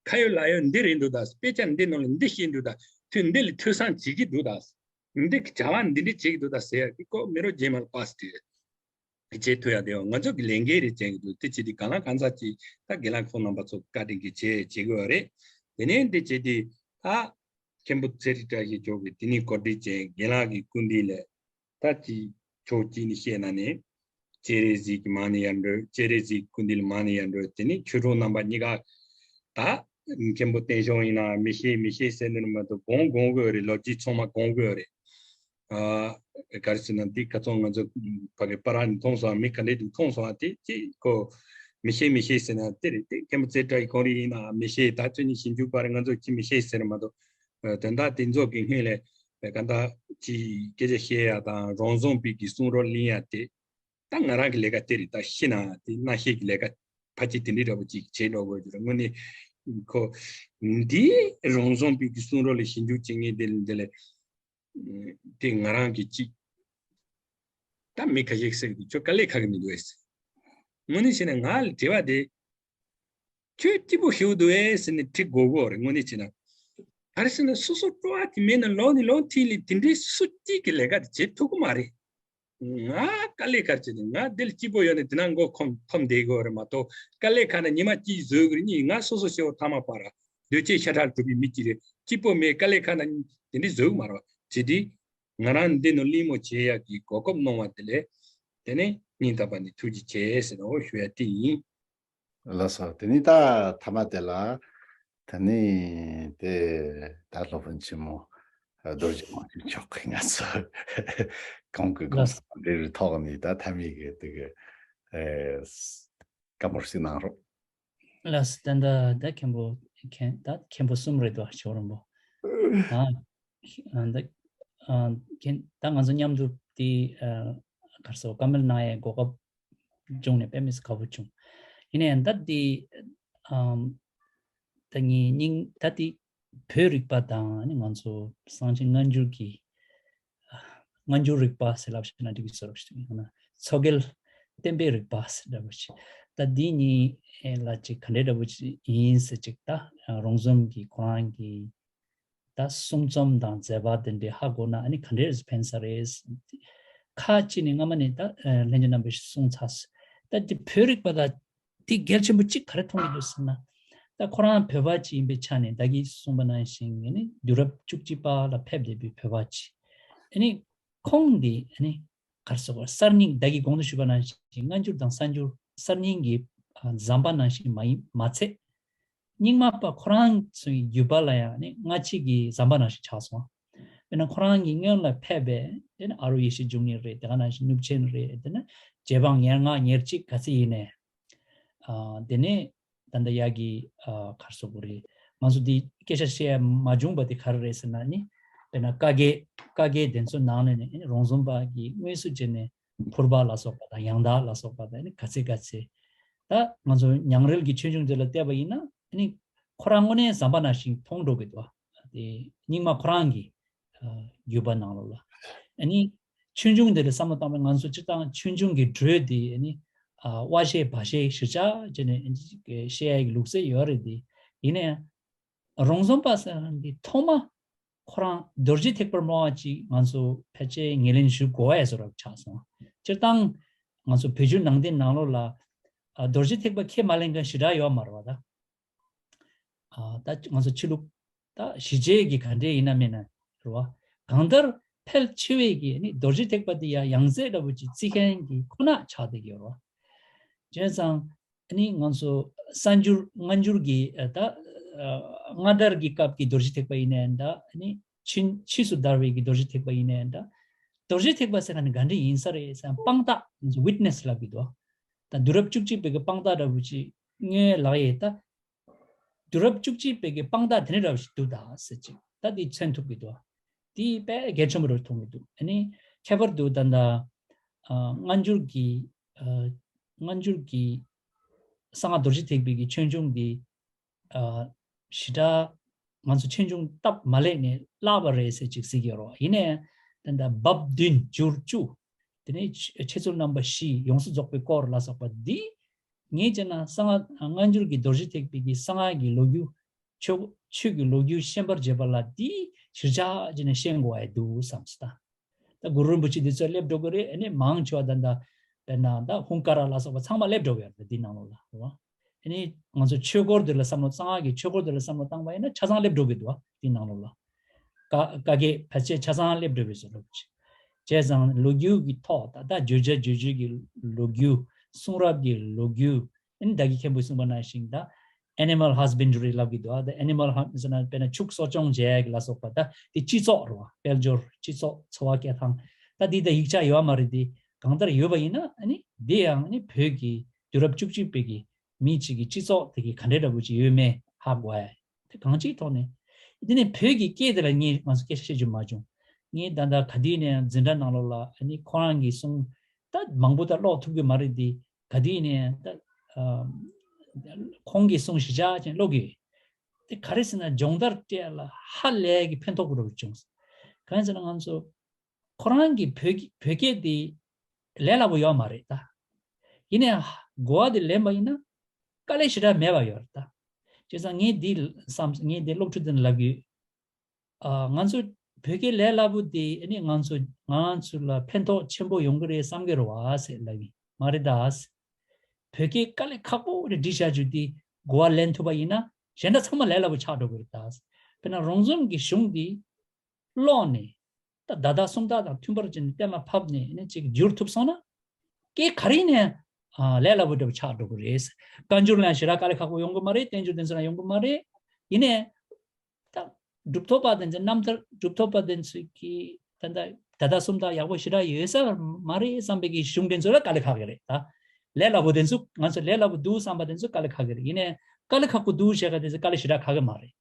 ཁ་ཡོད་ལག་ཡོད་འདི་རེད་འདུག་དང་དཔེ་ཆ་འདི་ནང་ལ་འདི་ཤེས་འདུག་དང་ཐོས་འདི་ལ་ཐོས་བསམ་བྱེད་ཀྱི་འདུག་དང་། འདི་གི་བྱ་བ་འདི་འདྲ་བྱེད་ཀྱི་འདུག་ད་ཟེར་ཡག་གི་ཀོ་མི་རོ་རྗེས་མར་པ་སི་ཊིབ་བྱེད་ཐུབ་ཡག་དེ་ཡང་ང་ཚོ་གི་ལས་འགན་རེད་བྱེད་ཀྱི་འདུག་དེ་བྱེད་དུས་གང་ལ་གང་འཚམ་ཅིག་ད་རྒན་ལགས་ཁོང་རྣམ་པ་ཚོ་བཀའ་དྲིན་གྱིས་བྱེད་བྱེད་དགོས་པ་རེད། དེ་ནས་འདི་བྱེད་དུས་ད་མཁན་པོ་ཚེ་རིང་བཀྲ་ཤིས་མཆོག་གིས་དེ་ནས་གོ་སྒྲིག་བྱས་རྒན་ལགས་ཀྱི་སྐུ་མདུན་ལ་ད་ཅིག་ཕྱོགས་གཅིག་ནས་བཤད་ན་ནི་སྤྱན་རས་གཟིགས་ཀྱི་མ་ཎི་ཡར་འགྲོ། སྤྱན་རས་གཟིགས་སྐུ་མདུན་ལ་མ་ཎི་ཡར་འགྲོ། དེ་ནས་ཆོས་གྲོགས་རྣམ་པ་གཉིས་ཀ་ད་མཁན་པོ་བསྟན་སྐྱོང་ཡིན་ན་མི་ཤེས་མི་ཤེས་ཟེར་ནས་མ་གཏོགས་དགོངས་དགོངས་དགོས་རེད། ལོ་རྒྱུས་ཚང་མ་དགོངས་དགོས་རེད། ཨ་ག་རེ་ཟེར་ན་འདི་ཁ་སང་ང་ཚོ་ཕ་གི་པ་ར་ནས་མཐོང་སོང་། མི་ག་འདྲས་འདུག་མཐོང་སོང་། དེ་ཅི་ཁོ་མི་ཤེས་མི་ཤེས་ཟེར་ན་དེ་རེད། དེ་མཁན་པོ་ཚེ་བཀྲ་ཡི་གོང་རིག་ཡིན་ན་མི་ཤེས། ད་ཚོད་ནི་ཞིབ་འཇུག་པ་རེད། ང་ཚོ་ཅི་མི་ཤེས་ཟེར་མ་གཏོགས་དོན་དག་དེ་ཚོ་གི་སྔོན་ལ་ག་འདྲ་ཅི་སྐད་ཆ་བཤད་ཡ་དང་རང་བཟང་པའི་གི་གསུང་རོགས་ལེན་ཡ་དེ་ད་ང་རང་གི་ལས་ཀ་དེ་རེད། ད་ཤི་ན་དེ་སྣ་ཤེས་ཀྱི་ལས་ཀ་ཕལ་ཆེར་དེ་འདྲའི་འདྲ་པོ་ཅིག་བྱེད་འགྲོ་དགོས་ཀྱི་རེད། དངོས་གནས་ཁོ་འདི་རང་བཟང་པའི་གི་གསུང་རོགས་ལ་ཞིབ་འཇུག་བྱེད་མཁན་དེ་ལ་འདི་ལ་དེ་ང་རང་གི་ཅིག་ད་མི་ཁ་ཤས་ཟེར་གི་འདུག་ཁྱོད་དཀའ་ལས་ཁག་གི་མི་འདུག་ཨེ་ཟེར། དངོས་གནས་བྱས་ན་ང་ལ་དྲི་བ་དེ་ཁྱོད་སྐྱིད་པོ་ཞིག་འདུག་ཨེ་ཟེར་ནས་དྲི་དགོས་དགོས་རེད། དངོས་གནས་བྱས་ན་ག་རེ་ཟེར་ན་སོ་སོ་སྤྲོ་བ་དེ་མེད་ན་ལོག་ནས་ལོག་ཐིག་ལེ་དེ་འདྲའི་སུ་གཅིག་གི་ལས་ཀ་དེ་བྱེད་ཐུབ་ཀྱི་མ་རེད། ང་དཀའ་ལས་ཁག་ཅིག་ནི་ང་འདིར་སྐྱིད་པོ་ཡོད་ནས་དེ་ན་མགོ་འཐོམ་འཐོམ་བསྡད་དགོས་རེད་མ་གཏོགས། དཀའ་ལས་ཁག་ན་ཉི་མ་གཅིག་བཟོས་དགོས་རེད། གཉིས་ང་སོ་སོ་སྐྱེ་བོ་ཐ་མག་པ་ར་འདོད་ཆེ་ཤ་ཁྲག་གྲུབ་པའི་མི་གཅིག་རེད། སྐྱིད་པོ་མེད་དཀའ་ལས་ཁག་ན་དེ་འདྲའི་བཟོས་མ་རེད་བ། བྱེད་དུས་ང་རང་འདི་ནང་གླེང་མོ་བྱེད་ཡག་གི་གོ་སྐབས་གནང་བ་དེ་ལས་དེ་ནས་སྙིང་ཐག་པ་ནས་ཐུགས་རྗེ་ཆེ་ཟེར་ནོ་ཞུ་ཡ་དེ་ཡིན། ལགས་སོ། དེ་ནི་ད་ཐ་མ་དེ་ལ་དེ་ནི་དེ་ད་སློབ་དཔོན་ཆེན་མོ་རྡོ་རྗེ་དབང་ཕྱུག་མཆོག་གིས་ང་ཚོ་གོང་གི་གོང་ས་འདིར་ཐོག་ནས་ད་ཐ་མའི་གི་དེ་གི་ཨེ་བཀའ་མོལ་ཞིག་གནང་རོགས། ལགས་སོ། ད་ད་ད་མཁན་པོ་མཁན་ད་མཁན་པོ་གསུམ་རེད་དོ་ཇོ་རོན་པོ། ད་ཨ་ད་ཨ་མཁན་ད་ང་ཚོ་མཉམ་དུ་དེ་ཨ་གར་སོ་བཀའ་མོལ་གནང་ཡའི་གོ་སྐབས་བྱུང་ནས་དཔེ་མི་སྲིད་དགའ་པོ་བྱུང་། ཡིན་ནའི་ད་དེ་ཨམ་ད་ངའི་སྙིང་ད་དེ་བོད་རིག་པ་དང་ནི་ང་ཚོ་གསང་ཆེན་སྔ་འགྱུར་གྱི་སྔ་འགྱུར་རིག་པ་ཟེར་ལབ་ཤེས་ན་འགྲིག་གི་ཟེར་ལབ་ཤེས་ན་མཚོ་རྒྱལ་བསྟན་པའི་རིག་པ་ཟེར་འདྲ་པོ་ཞིག་ད་འདི་གཉིས་ལ་ཅིག་ག་འདྲའི་འདྲ་པོ་ཅིག་ཡིན་ཟེར་ཅིག་ད་རོང་ཟོམ་གྱི་ཁོ་རང་གི་ད་གསུང་རྩོམ་དང་མཛད་པ་དེ་འདྲའི་ཧ་གོ་ན་ཨ་ནི་ག་འདྲས་ཕན་ས་རེད། ཁ་ཅིག་ནས་སྔ་མ་ནས་ད་ལྷན་རྒྱས་རྣམ་པས་གསུངས་ཚར། ད་དེ་བོད་རིག་པ་ལ་དེ་གལ་ཆེན་པོ་གཅིག་ག་རེ་མཐོང་གི་འདུག་ཟེར་ན། ད་ཁོ་རང་བོད་པ་ཅིག་ཡིན་པའི་ཆ་ནས་ད་གིན་གསུངས་པ་ནང་བཞིན་ཨ་ནི་དུས་རབས་བཅུ་གཅིག་པ་ལ་ཕེབས་བསྡད་པའི་བོད་པ་ཅིག་ཨ་ནི་ཁོང་འདི་ཨ་ནི་ག་རེ་ཟེར་དགོས་གསར་རྙིང་ད་གིན་གོང་དུ་ཞུས་པ་ནང་བཞིན་སྔ་འགྱུར་དང་གསར་འགྱུར་གསར་རྙིང་གི་ཨ་ཟམ་པ་ནང་བཞིན་མ་ཡིན་མ་ཚད། རྙིང་མ་པ་ཁོ་རང་ཚོའི་བརྒྱུད་པ་ལ་ཡང་ནི་སྔ་ཕྱི་གི་ཟམ་པ་ནང་བཞིན་ཆགས་སོང་། དཔེར་ན་ཁོ་རང་གི་སྔོན་ལ་ཕེབས་པའི་དེ་ནི་ཨ་རུ་ཡེ་ཤེས་འབྱུང་གནས་རེད། དེ་ག་ནང་བཞིན་གནུབས་ཆེན་རེད། དེ་ནི་རྗེ་འབངས་ཉེར་ལྔ་ཉེར་གཅིག་ག་ཚད་ཡིན་ནའི། ཨ་དེ་ནས་ད་ལྟ་ཡ་གི་ཨ་ག་རེ་ཟེར་དགོས་རེད། ང་ཚོ་འདི་སྐད་ཆ་བཤད་ཡ་མ་བྱུང་བ་དེ་ག་རེ་རེད་ཟེར་ན་ནི། དཔེར་ན་བཀའ་བརྒྱད་བཀའ་བརྒྱད་དེ་ཚོ་ནང་ནས་ནི་རོང་ཟོམ་པ་གི་དངོས་སུ་བྱས་ནས་ཕུར་པ་ལ་སོགས་པ་དང་ཡང་དག་ལ་སོགས་པ་དང་ནི་ག་ཚད་ག་ཚད། ད་ང་ཚོ་ཉང་རལ་གྱི་ཆོས་འབྱུང་དེ་ལ་བལྟས་པ་ཡིན་ན་ནི་ཁོ་རང་དངོས་གནས་ཟམ་པ་ནང་བཞིན་མཐོང་འགྲོ་གི་འདུག་དེ་རྙིང་མ་ཁོ་རང་གི་ཨ་བརྒྱུད་པ་ནང་ལོགས་ལ། ཨ་ནི་ཆོས་འབྱུང་འདི་ལ་བསམ་བློ་བཏང་བའི་ང་ཚོ་སྤྱིར་བཏང་ཆོས་འབྱུང་གི་འགྲོས་འདི་ཨ་ནི་ཨ་དབའ་བཞེད་བར་བཞེད་གཞིར་བཞག་བྱས་ནས་བཤད་ཡ་གི་ལུགས་སྲོལ་ཡོད་རེད་དེ། ཡིན་ན་ཡང་རོང་ཟོམ་པ་ཟེར་མཁན་འདི་ཐོག་མ་ཁོ་རང་རྡོ་རྗེ་ཐེག་པར་སྨྲ་བ་ཅིག་ང་ཚོ་ཕལ་ཆེར་ངོས་ལེན་ཞུ་དགོས་ཡ་བཟོ་འདྲ་ཆགས་སོང་། སྤྱིར་བཏང་ང་ཚོ་བོད་བརྒྱུད་ནང་བསྟན་ནང་ལོགས་ལ་ཨ་རྡོ་རྗེ་ཐེག་པ་ཁས་མ་ལེན་མཁན་ཞེ་དྲག་ཡོད་མ་རེད་བ་ད། ཨ་ད་ང་ཚོ་ཕྱི་ལུགས་ད་ཞི་བྱེད་ཀྱི་ག་འདྲས་ཡིན་ན་མིན་ན་རེད་བ། གང་ལྟར་ཕལ་ཆེ་བས་ཀྱི་ནི་རྡོ་རྗེ་ཐེག་པ་འདི་ཡང་ཡང་རྩེ་འདྲ་པོ་ཅིག་བརྩི་མཁན་གྱི་ཁོ་ན་ཆགས་བསྡད་ཀྱི་ཡོད་རེད་བ། བྱས་ཙང་ཨ་ནི་ང་ཚོ་གསར་འགྱུར་སྔ་འགྱུར་གྱི་ཨ་ད་ཨ་སྔ་དར་གྱི་སྐབས་ཀྱི་རྡོ་རྗེ་ཐེག་པ་ཡིན་ནའི་འདྲ། ཨ་ནི་ཕྱིན་ཕྱིས་སུ་དར་བའི་གི་རྡོ་རྗེ་ཐེག་པ་ཡིན་ནའི་འདྲ། རྡོ་རྗེ་ཐེག་པ་ཟེར་མཁན་ནི་ག་འདྲ་ཡིན་ས་རེད་ཟེར་ན་དཔང་རྟགས་ང་ཚོ་ཝིཊ་ནེ་སི་ལབ་ཀྱི་འདུག་ད་དུས་རབས་བཅུ་གཅིག་པའི་གི་དཔང་རྟགས་འདྲ་པོ་ཅིག་དངོས་ལག་ཡས་ད། དུས་རབས་བཅུ་གཅིག་པའི་གི་དཔང་རྟགས་དེ་འདྲ་འདྲ་པོ་ཞིག་འདུག་ད་ཟེར་ཅིག་ད་འདི་མཚོན་ཐུབ་ཀྱི་འདུག་འདི་དཔེ་གལ་ཆེན་པོ་རེད་མཐོང་གི་འདུག་ཨ་ནི་ཁྱད་པར་དུ་ད་ལྟ་ ཨ་སྔ་འགྱུར་གྱི་ཨ་སྔ་འགྱུར་གྱི་གསང་སྔགས་རྡོ་རྗེ་ཐེག་པའི་གི་ཆོས་འབྱུང་འདི། ཨ་ཞེ་དྲག་ང་ཚོ་ཆོས་འབྱུང་སྟབས་མ་ལེགས་ནས་བརླགས་པ་རེད་ཟེར་ཅིག་ཟེར་གྱི་ཡོད་རེད། ཡིན་ནའི་ད་ལྟ་བབ་བདུན་འགྱུར་བཅུ། དེ་ནས་འཆད་ཚུལ་རྣམ་པ་བཞི། ཡོངས་སུ་རྫོགས་པའི་སྐོར་ལ་སོགས་པ་འདི་ངས་བྱས་ན་གསང་སྔགས་སྔ་འགྱུར་གྱི་རྡོ་རྗེ་ཐེག་པའི་གི་གསང་སྔགས་ཀྱི་ལོ་རྒྱུས། ཆོས་ཆོས་ཀྱི་ལོ་རྒྱུས་ཤེས་པར་བྱེད་པ་ལ་འདི་གཞིར་བཞག་བྱས་ནས་ཤེས་དགོས་ཡ་འདུག་བསམ་སོང་། ད་གུ་རུ་རིན་པོ་ཆེ་འདི་ཚོ་སླེབས་འགྲོ་གི་རེད། ཨ་ནི་མང་ཆེ་བ་ད་ལྟ་དཔེར་ན་ད་ཧུང་ཀ་ར་ལ་སོགས་པ་ཚང་མ་སླེབས་འགྲོ་གི་ཡོད་རེད། འདི་ནང་ལོགས་ལ་རེད་བ། ཨ་ནི་ང་ཚོ་ཆོས་སྐོར་འདི་ལ་བསམ་བློ། གསང་སྔགས་ཀྱི་ཆོས་སྐོར་འདི་ལ་བསམ་བློ་བཏང་བ་ཡིན་ན་ཆ་ཚང་སླེབས་འགྲོ་གི་འདུག་བ། འདི་ནང་ལོགས་ལ། ཀ་ཀ་གེ་ཕལ་ཆེར་ཆ་ཚང་སླེབས་འགྲོ་བའི་བཟོ་འདྲ་བྱས་ཙང་ལོ་རྒྱུས་ཀྱི་ཐོག་ད་ལྟ་བརྗོད་བྱ་རྗོད་བྱེད་ཀྱི་ལོ་རྒྱུས། གསུང་རབ་ཀྱི་ལོ་རྒྱུས། ཨ་ནི་ད་གིན་མཁན་པོས་གསུངས་པ་ནང་བཞིན་ད་animal husbandry ལབ་ཀྱི་འདུག་ཨ་ད་animal ཧ་ཟེར་ན་དཔེར་ན་ཕྱུགས་གསོ་སྐྱོང་བྱེད་ཡ་གི་ལ་སོགས་པ། ད་དེ་སྤྱི་ཚོགས་རེད་བ། དཔལ་འབྱོར། སྤྱི་ཚོགས། འཚོ་བ་སྐྱེལ་སྟངས། ད་འདི་ད་ཡིག་ཆ་ཡོད་མ་རེད། དེ་གང་ལྟར་ཡོད་པ་ཡིན་ན་ཨ་ནི་དེ་ཡང་ཨ་ནི་བོད་ཀྱི་དུས་རབས་བཅུ་གཅིག་པའི་གི་མི་གཅིག་གི་སྤྱི་ཚོགས་དེ་གི་ག་འདྲའི་འདྲ་པོ་ཅིག་ཡོད་མེད་ཧ་གོ་ཡ། དེ་གང་ཅིའི་ཐོག་ནས། དེ་ནས་བོད་ཀྱི་སྐད་དེ་ལ་ངས་ང་ཚོ་སྐད་ཆ་བཤད་རྒྱུ་མ་བྱུང་། ངས་ད་ལྟ་ག་དུས་ནས་འཛིན་གྲྭ་ནང་ལོགས་ལ་ཨ་ནི་ཁོ་རང་གི་གསུང་ད་མང་པོ་ད་ཀློག་ཐུབ་ཀྱི་མ་རེད། དེ་ག་དུས་ནས་ད་ཨ་ཁོང་གི་གསུང་གཞི་བཞག་ཅན་ཀློག་གི་ཡོད། དེ་ག་རེ་ཟེར་ན་སྦྱོང་བརྡར་སྤྲད་ལ་ཧ་ལས་ཀྱི་ཕན་ཐོགས་པོ་རུ་བྱུང་། གང་ཡིན་ཟེར་ན་ང་ཚོ་ཁོ་རང་གི་བོད་ཀྱི་བོད་སྐད་དེ་ལས་སླ་པོ་ཡོད་མ་རེད་ད། ཡིན་ནའི་གོ་བ་དེ་ལེན་པ་ཡིན་ན་དཀའ་ལས་ཞེ་དྲག་མེད་པ་ཡོད་རེད་ད། བྱས་ཙང་ངས་འདི་བསམ། ངས་འདི་སློབ་ཕྲུག་དེ་ལ་ལབ་ཀྱི་ཡོད། ཨ་ང་ཚོ་བོད་སྐད་ལས་སླ་པོ་དེ་ཨ་ནི་ང་ཚོ་ང་ཚོ་ལ་ཕན་ཐོགས་ཆེན་པོ་ཡོང་གི་རེད་བསམ་གི་རེད་བ་ཟེར་ལབ་ཀྱི་མ་རེད་ད། བོད་སྐད་དཀའ་ལས་ཁག་པོ་རེད་བྲིས་བཞག་རྒྱུ་དེ་གོ་བ་ལེན་ཐུབ་པ་ཡིན་ན་གཞན་དག་ཚང་མ་ལས་སླ་པོ་ཆགས་འགྲོ་གི་རེད་ད། དཔེར་ན་རོང་ཟོམ་གྱི་གཞུང་འདི་ཀློག་ནས་ད་བརྡ་དག་སུམ་རྟགས་དང་མཐུན་པར་བྱས་ནས་གཏན་ལ་ཕབ་ནས་ནི་ཅིག་བསྒྱུར་ཐུབ་སོང་ན་སྐད་ག་རེ་ནས་ཨ་ལས་སླ་པོ་འདྲ་པོ་ཆགས་འགྲོ་གི་རེད། བཀའ་འགྱུར་ལ་ཞེ་དྲག་དཀའ་ལས་ཁག་པོ་ཡོང་གི་མ་རེད། བསྟན་འགྱུར་དེ་ཚོ་ལ་ཡོང་གི་མ་རེད། ཡིན་ནའི་ད་གྲུབ་ཐོབ་པ་དེ་ཚོའི་རྣམ་ཐར། གྲུབ་ཐོབ་པ་དེ་ཚོའི་གི་ད་ད་ད་ལྟ་སུམ་རྟགས་ཡག་པོ་ཞེ་དྲག་ཡོད་ས་མ་རེད་བསམ་པའི་གི་གཞུང་དེ་ཚོ་ལ་དཀའ་ལས་ཁག་གི་རེད་ད། ལས་སླ་པོ་དེ་ཚོ་ང་ཚོ་ལས་སླ་པོ་འདུག་བསམ་པ་དེ་ཚོ་དཀའ་ལས་ཁག་གི་རེད། ཡིན་ནའི་དཀའ་ལས་ཁག་པོ་འདུག་བཤད་ག་དེ་ཚོ་དཀའ་ལས་ཞེ་དྲག་ཁག་གི་མ་རེད།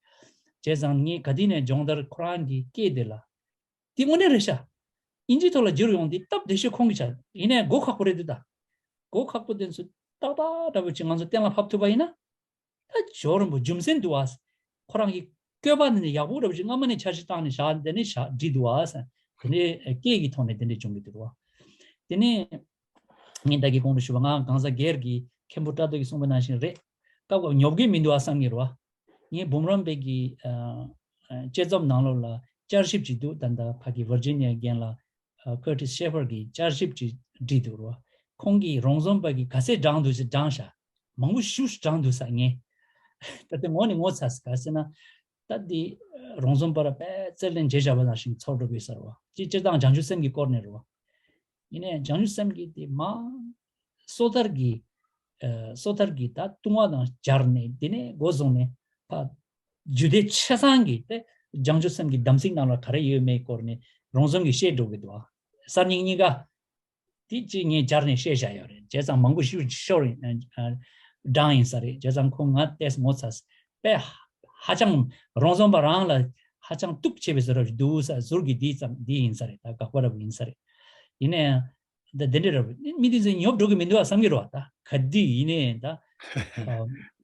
བྱས་ཙང་ངས་ག་དུས་ནས་སྦྱོང་བརྡར་ཁོ་རང་གི་སྐད་དེ་ལ་དེ་དངོས་གནས་རེད་ཤག་དབྱིན་ཇིའི་ཐོག་ལ་བསྒྱུར་ཡོང་དེ་སྟབས་བདེ་ཤོས་ཁོང་གི་ཆ་ཡིན་ནའི་མགོ་ཁག་པོ་རེད་འདུག་ད། མགོ་ཁག་པོ་དེ་ཚོ་ཏག་ཏག་འདྲ་པོ་ཅིག་ང་ཚོ་གཏན་ལ་ཕབ་ཐུབ་པ་ཡིན་ན། ད་ཇོ་རིན་པོ་རྒྱུ་མཚན་འདུག་ཨ། ཁོ་རང་གི་བཀོད་པ་ནི་ཡག་པོ་འདྲ་པོ་ཅིག་སྔ་མ་ནས་འཆར་གཞི་བཏང་ནས་བཞག་འདི་ནས་བཞག་བྲིས་འདུག་ཨ། དེ་ནས་སྐད་ཀྱི་ཐོག་ནས་དེ་འདྲས་བྱུང་གི་འདུག་ཨ། དེ་ནས་ངས་ད་གིན་གོང་དུ་ཞུས་པ་ང་གང་ཟག་སྒེར་གྱི་མཁན་པོ་བཀྲ་རྡོ་གིས་གསུངས་པ་ནང་བཞིན་རེད། སྐབས་སྐབས་ཉོབ་གི་མི་འདུག་ཨ་བསམ་གྱི་རེད་བ། ངས་འབུམ་རམས་པའི་གི་ཨ་ཨ་དཔྱད་རྩོམ་ནང་ལོགས་ལ་བསྐྱར་ཞིབ་ཅིག་འདུག་ད་ལྟ་ཕ་གི་ཝར་ཇི་ནི་ཡའི་རྒན་ལགས་ཨ་ཀར་ཏིས་ཤེ་ཕར་གྱིས་བསྐྱར་ཞིབ་ཅིག་བྲིས་འདུག་རོ། ཁོང་གིས་རོང་ཟོམ་པ་གི་ག་ཚད་བགྲངས་འདུག་ཟེར་བགྲངས་ཤག་མང་པོ་ཞེ་པོ་ཅིག་བགྲངས་འདུག་ས་ངས། ད་དེ་ངོ་ནས་ངོ་ཚ་ས་ག་ཟེར་ན། ད་འདི་རོང་ཟོམ་པ་ར་དཔེ་རྩལ་ལྡན་བྱས་བཞག་པ་ནང་བཞིན་ཚོར་འགྲོ་གི་ས་རེད་བ། སྤྱིར་སྤྱིར་བཏང་བྱང་ཆུབ་སེམས་ཀྱི་སྐོར་ནས་རེད་བ། ཡིན་ནའི་བྱང་ཆུབ་སེམས་ཀྱི་དེ་མ་སོ་ཐར་གྱི་ཨ་སོ་ཐར་གྱི་ད་ལྟུང་བ་དང་སྦྱར་ནས་དེ་ནས་འགོ་བཟུང་ནས་ཕ་རྒྱུད་སྡེ་ཆ་ཚང་གི་དེ་བྱང་ཆུབ་སེམས་ཀྱི་དམ་ཚིག་ནང་ལ་ག་རེ་ཡོད་མེད་སྐོར་ནས་རོང་ཟོམ་གྱིས་བཤད་འགྲོ་གི་འདུག་ཨ། གསར་རྙིང་གཉིས་ཀ་དེ་གཅིག་ངས་སྦྱར་ནས་བཤད་བཞག་ཡོད་རེད། བྱས་ཙང་མང་པོ་ཞེ་པོ་ཤོར་ཡིན་ཨ་བགྲངས་ཡིན་ས་རེད། བྱས་ཙང་ཁོང་ང་ལྟས་ངོ་ཚ་ས་དཔེ་ཧ་ཅང་རོང་ཟོམ་པ་རང་ལ་ཧ་ཅང་གཏུག་ཆེ་བའི་བཟོ་འདྲ་འདུག་ས་ཟུར་གྱི་འདི་ཙམ་འདི་ཡིན་ས་རེད། ད་དགག་པ་འདྲ་པོ་ཡིན་ས་རེད། ཡིན་ནའི་ད་དེ་འདྲ་ར་མི་དེ་ཚོས་ཉོབ་འགྲོ་གི་མི་འདུག་ཨ་བསམ་གྱི་རེད་བ། ད་ག་དུས་ཡིན་ནའི་ད་ཨ་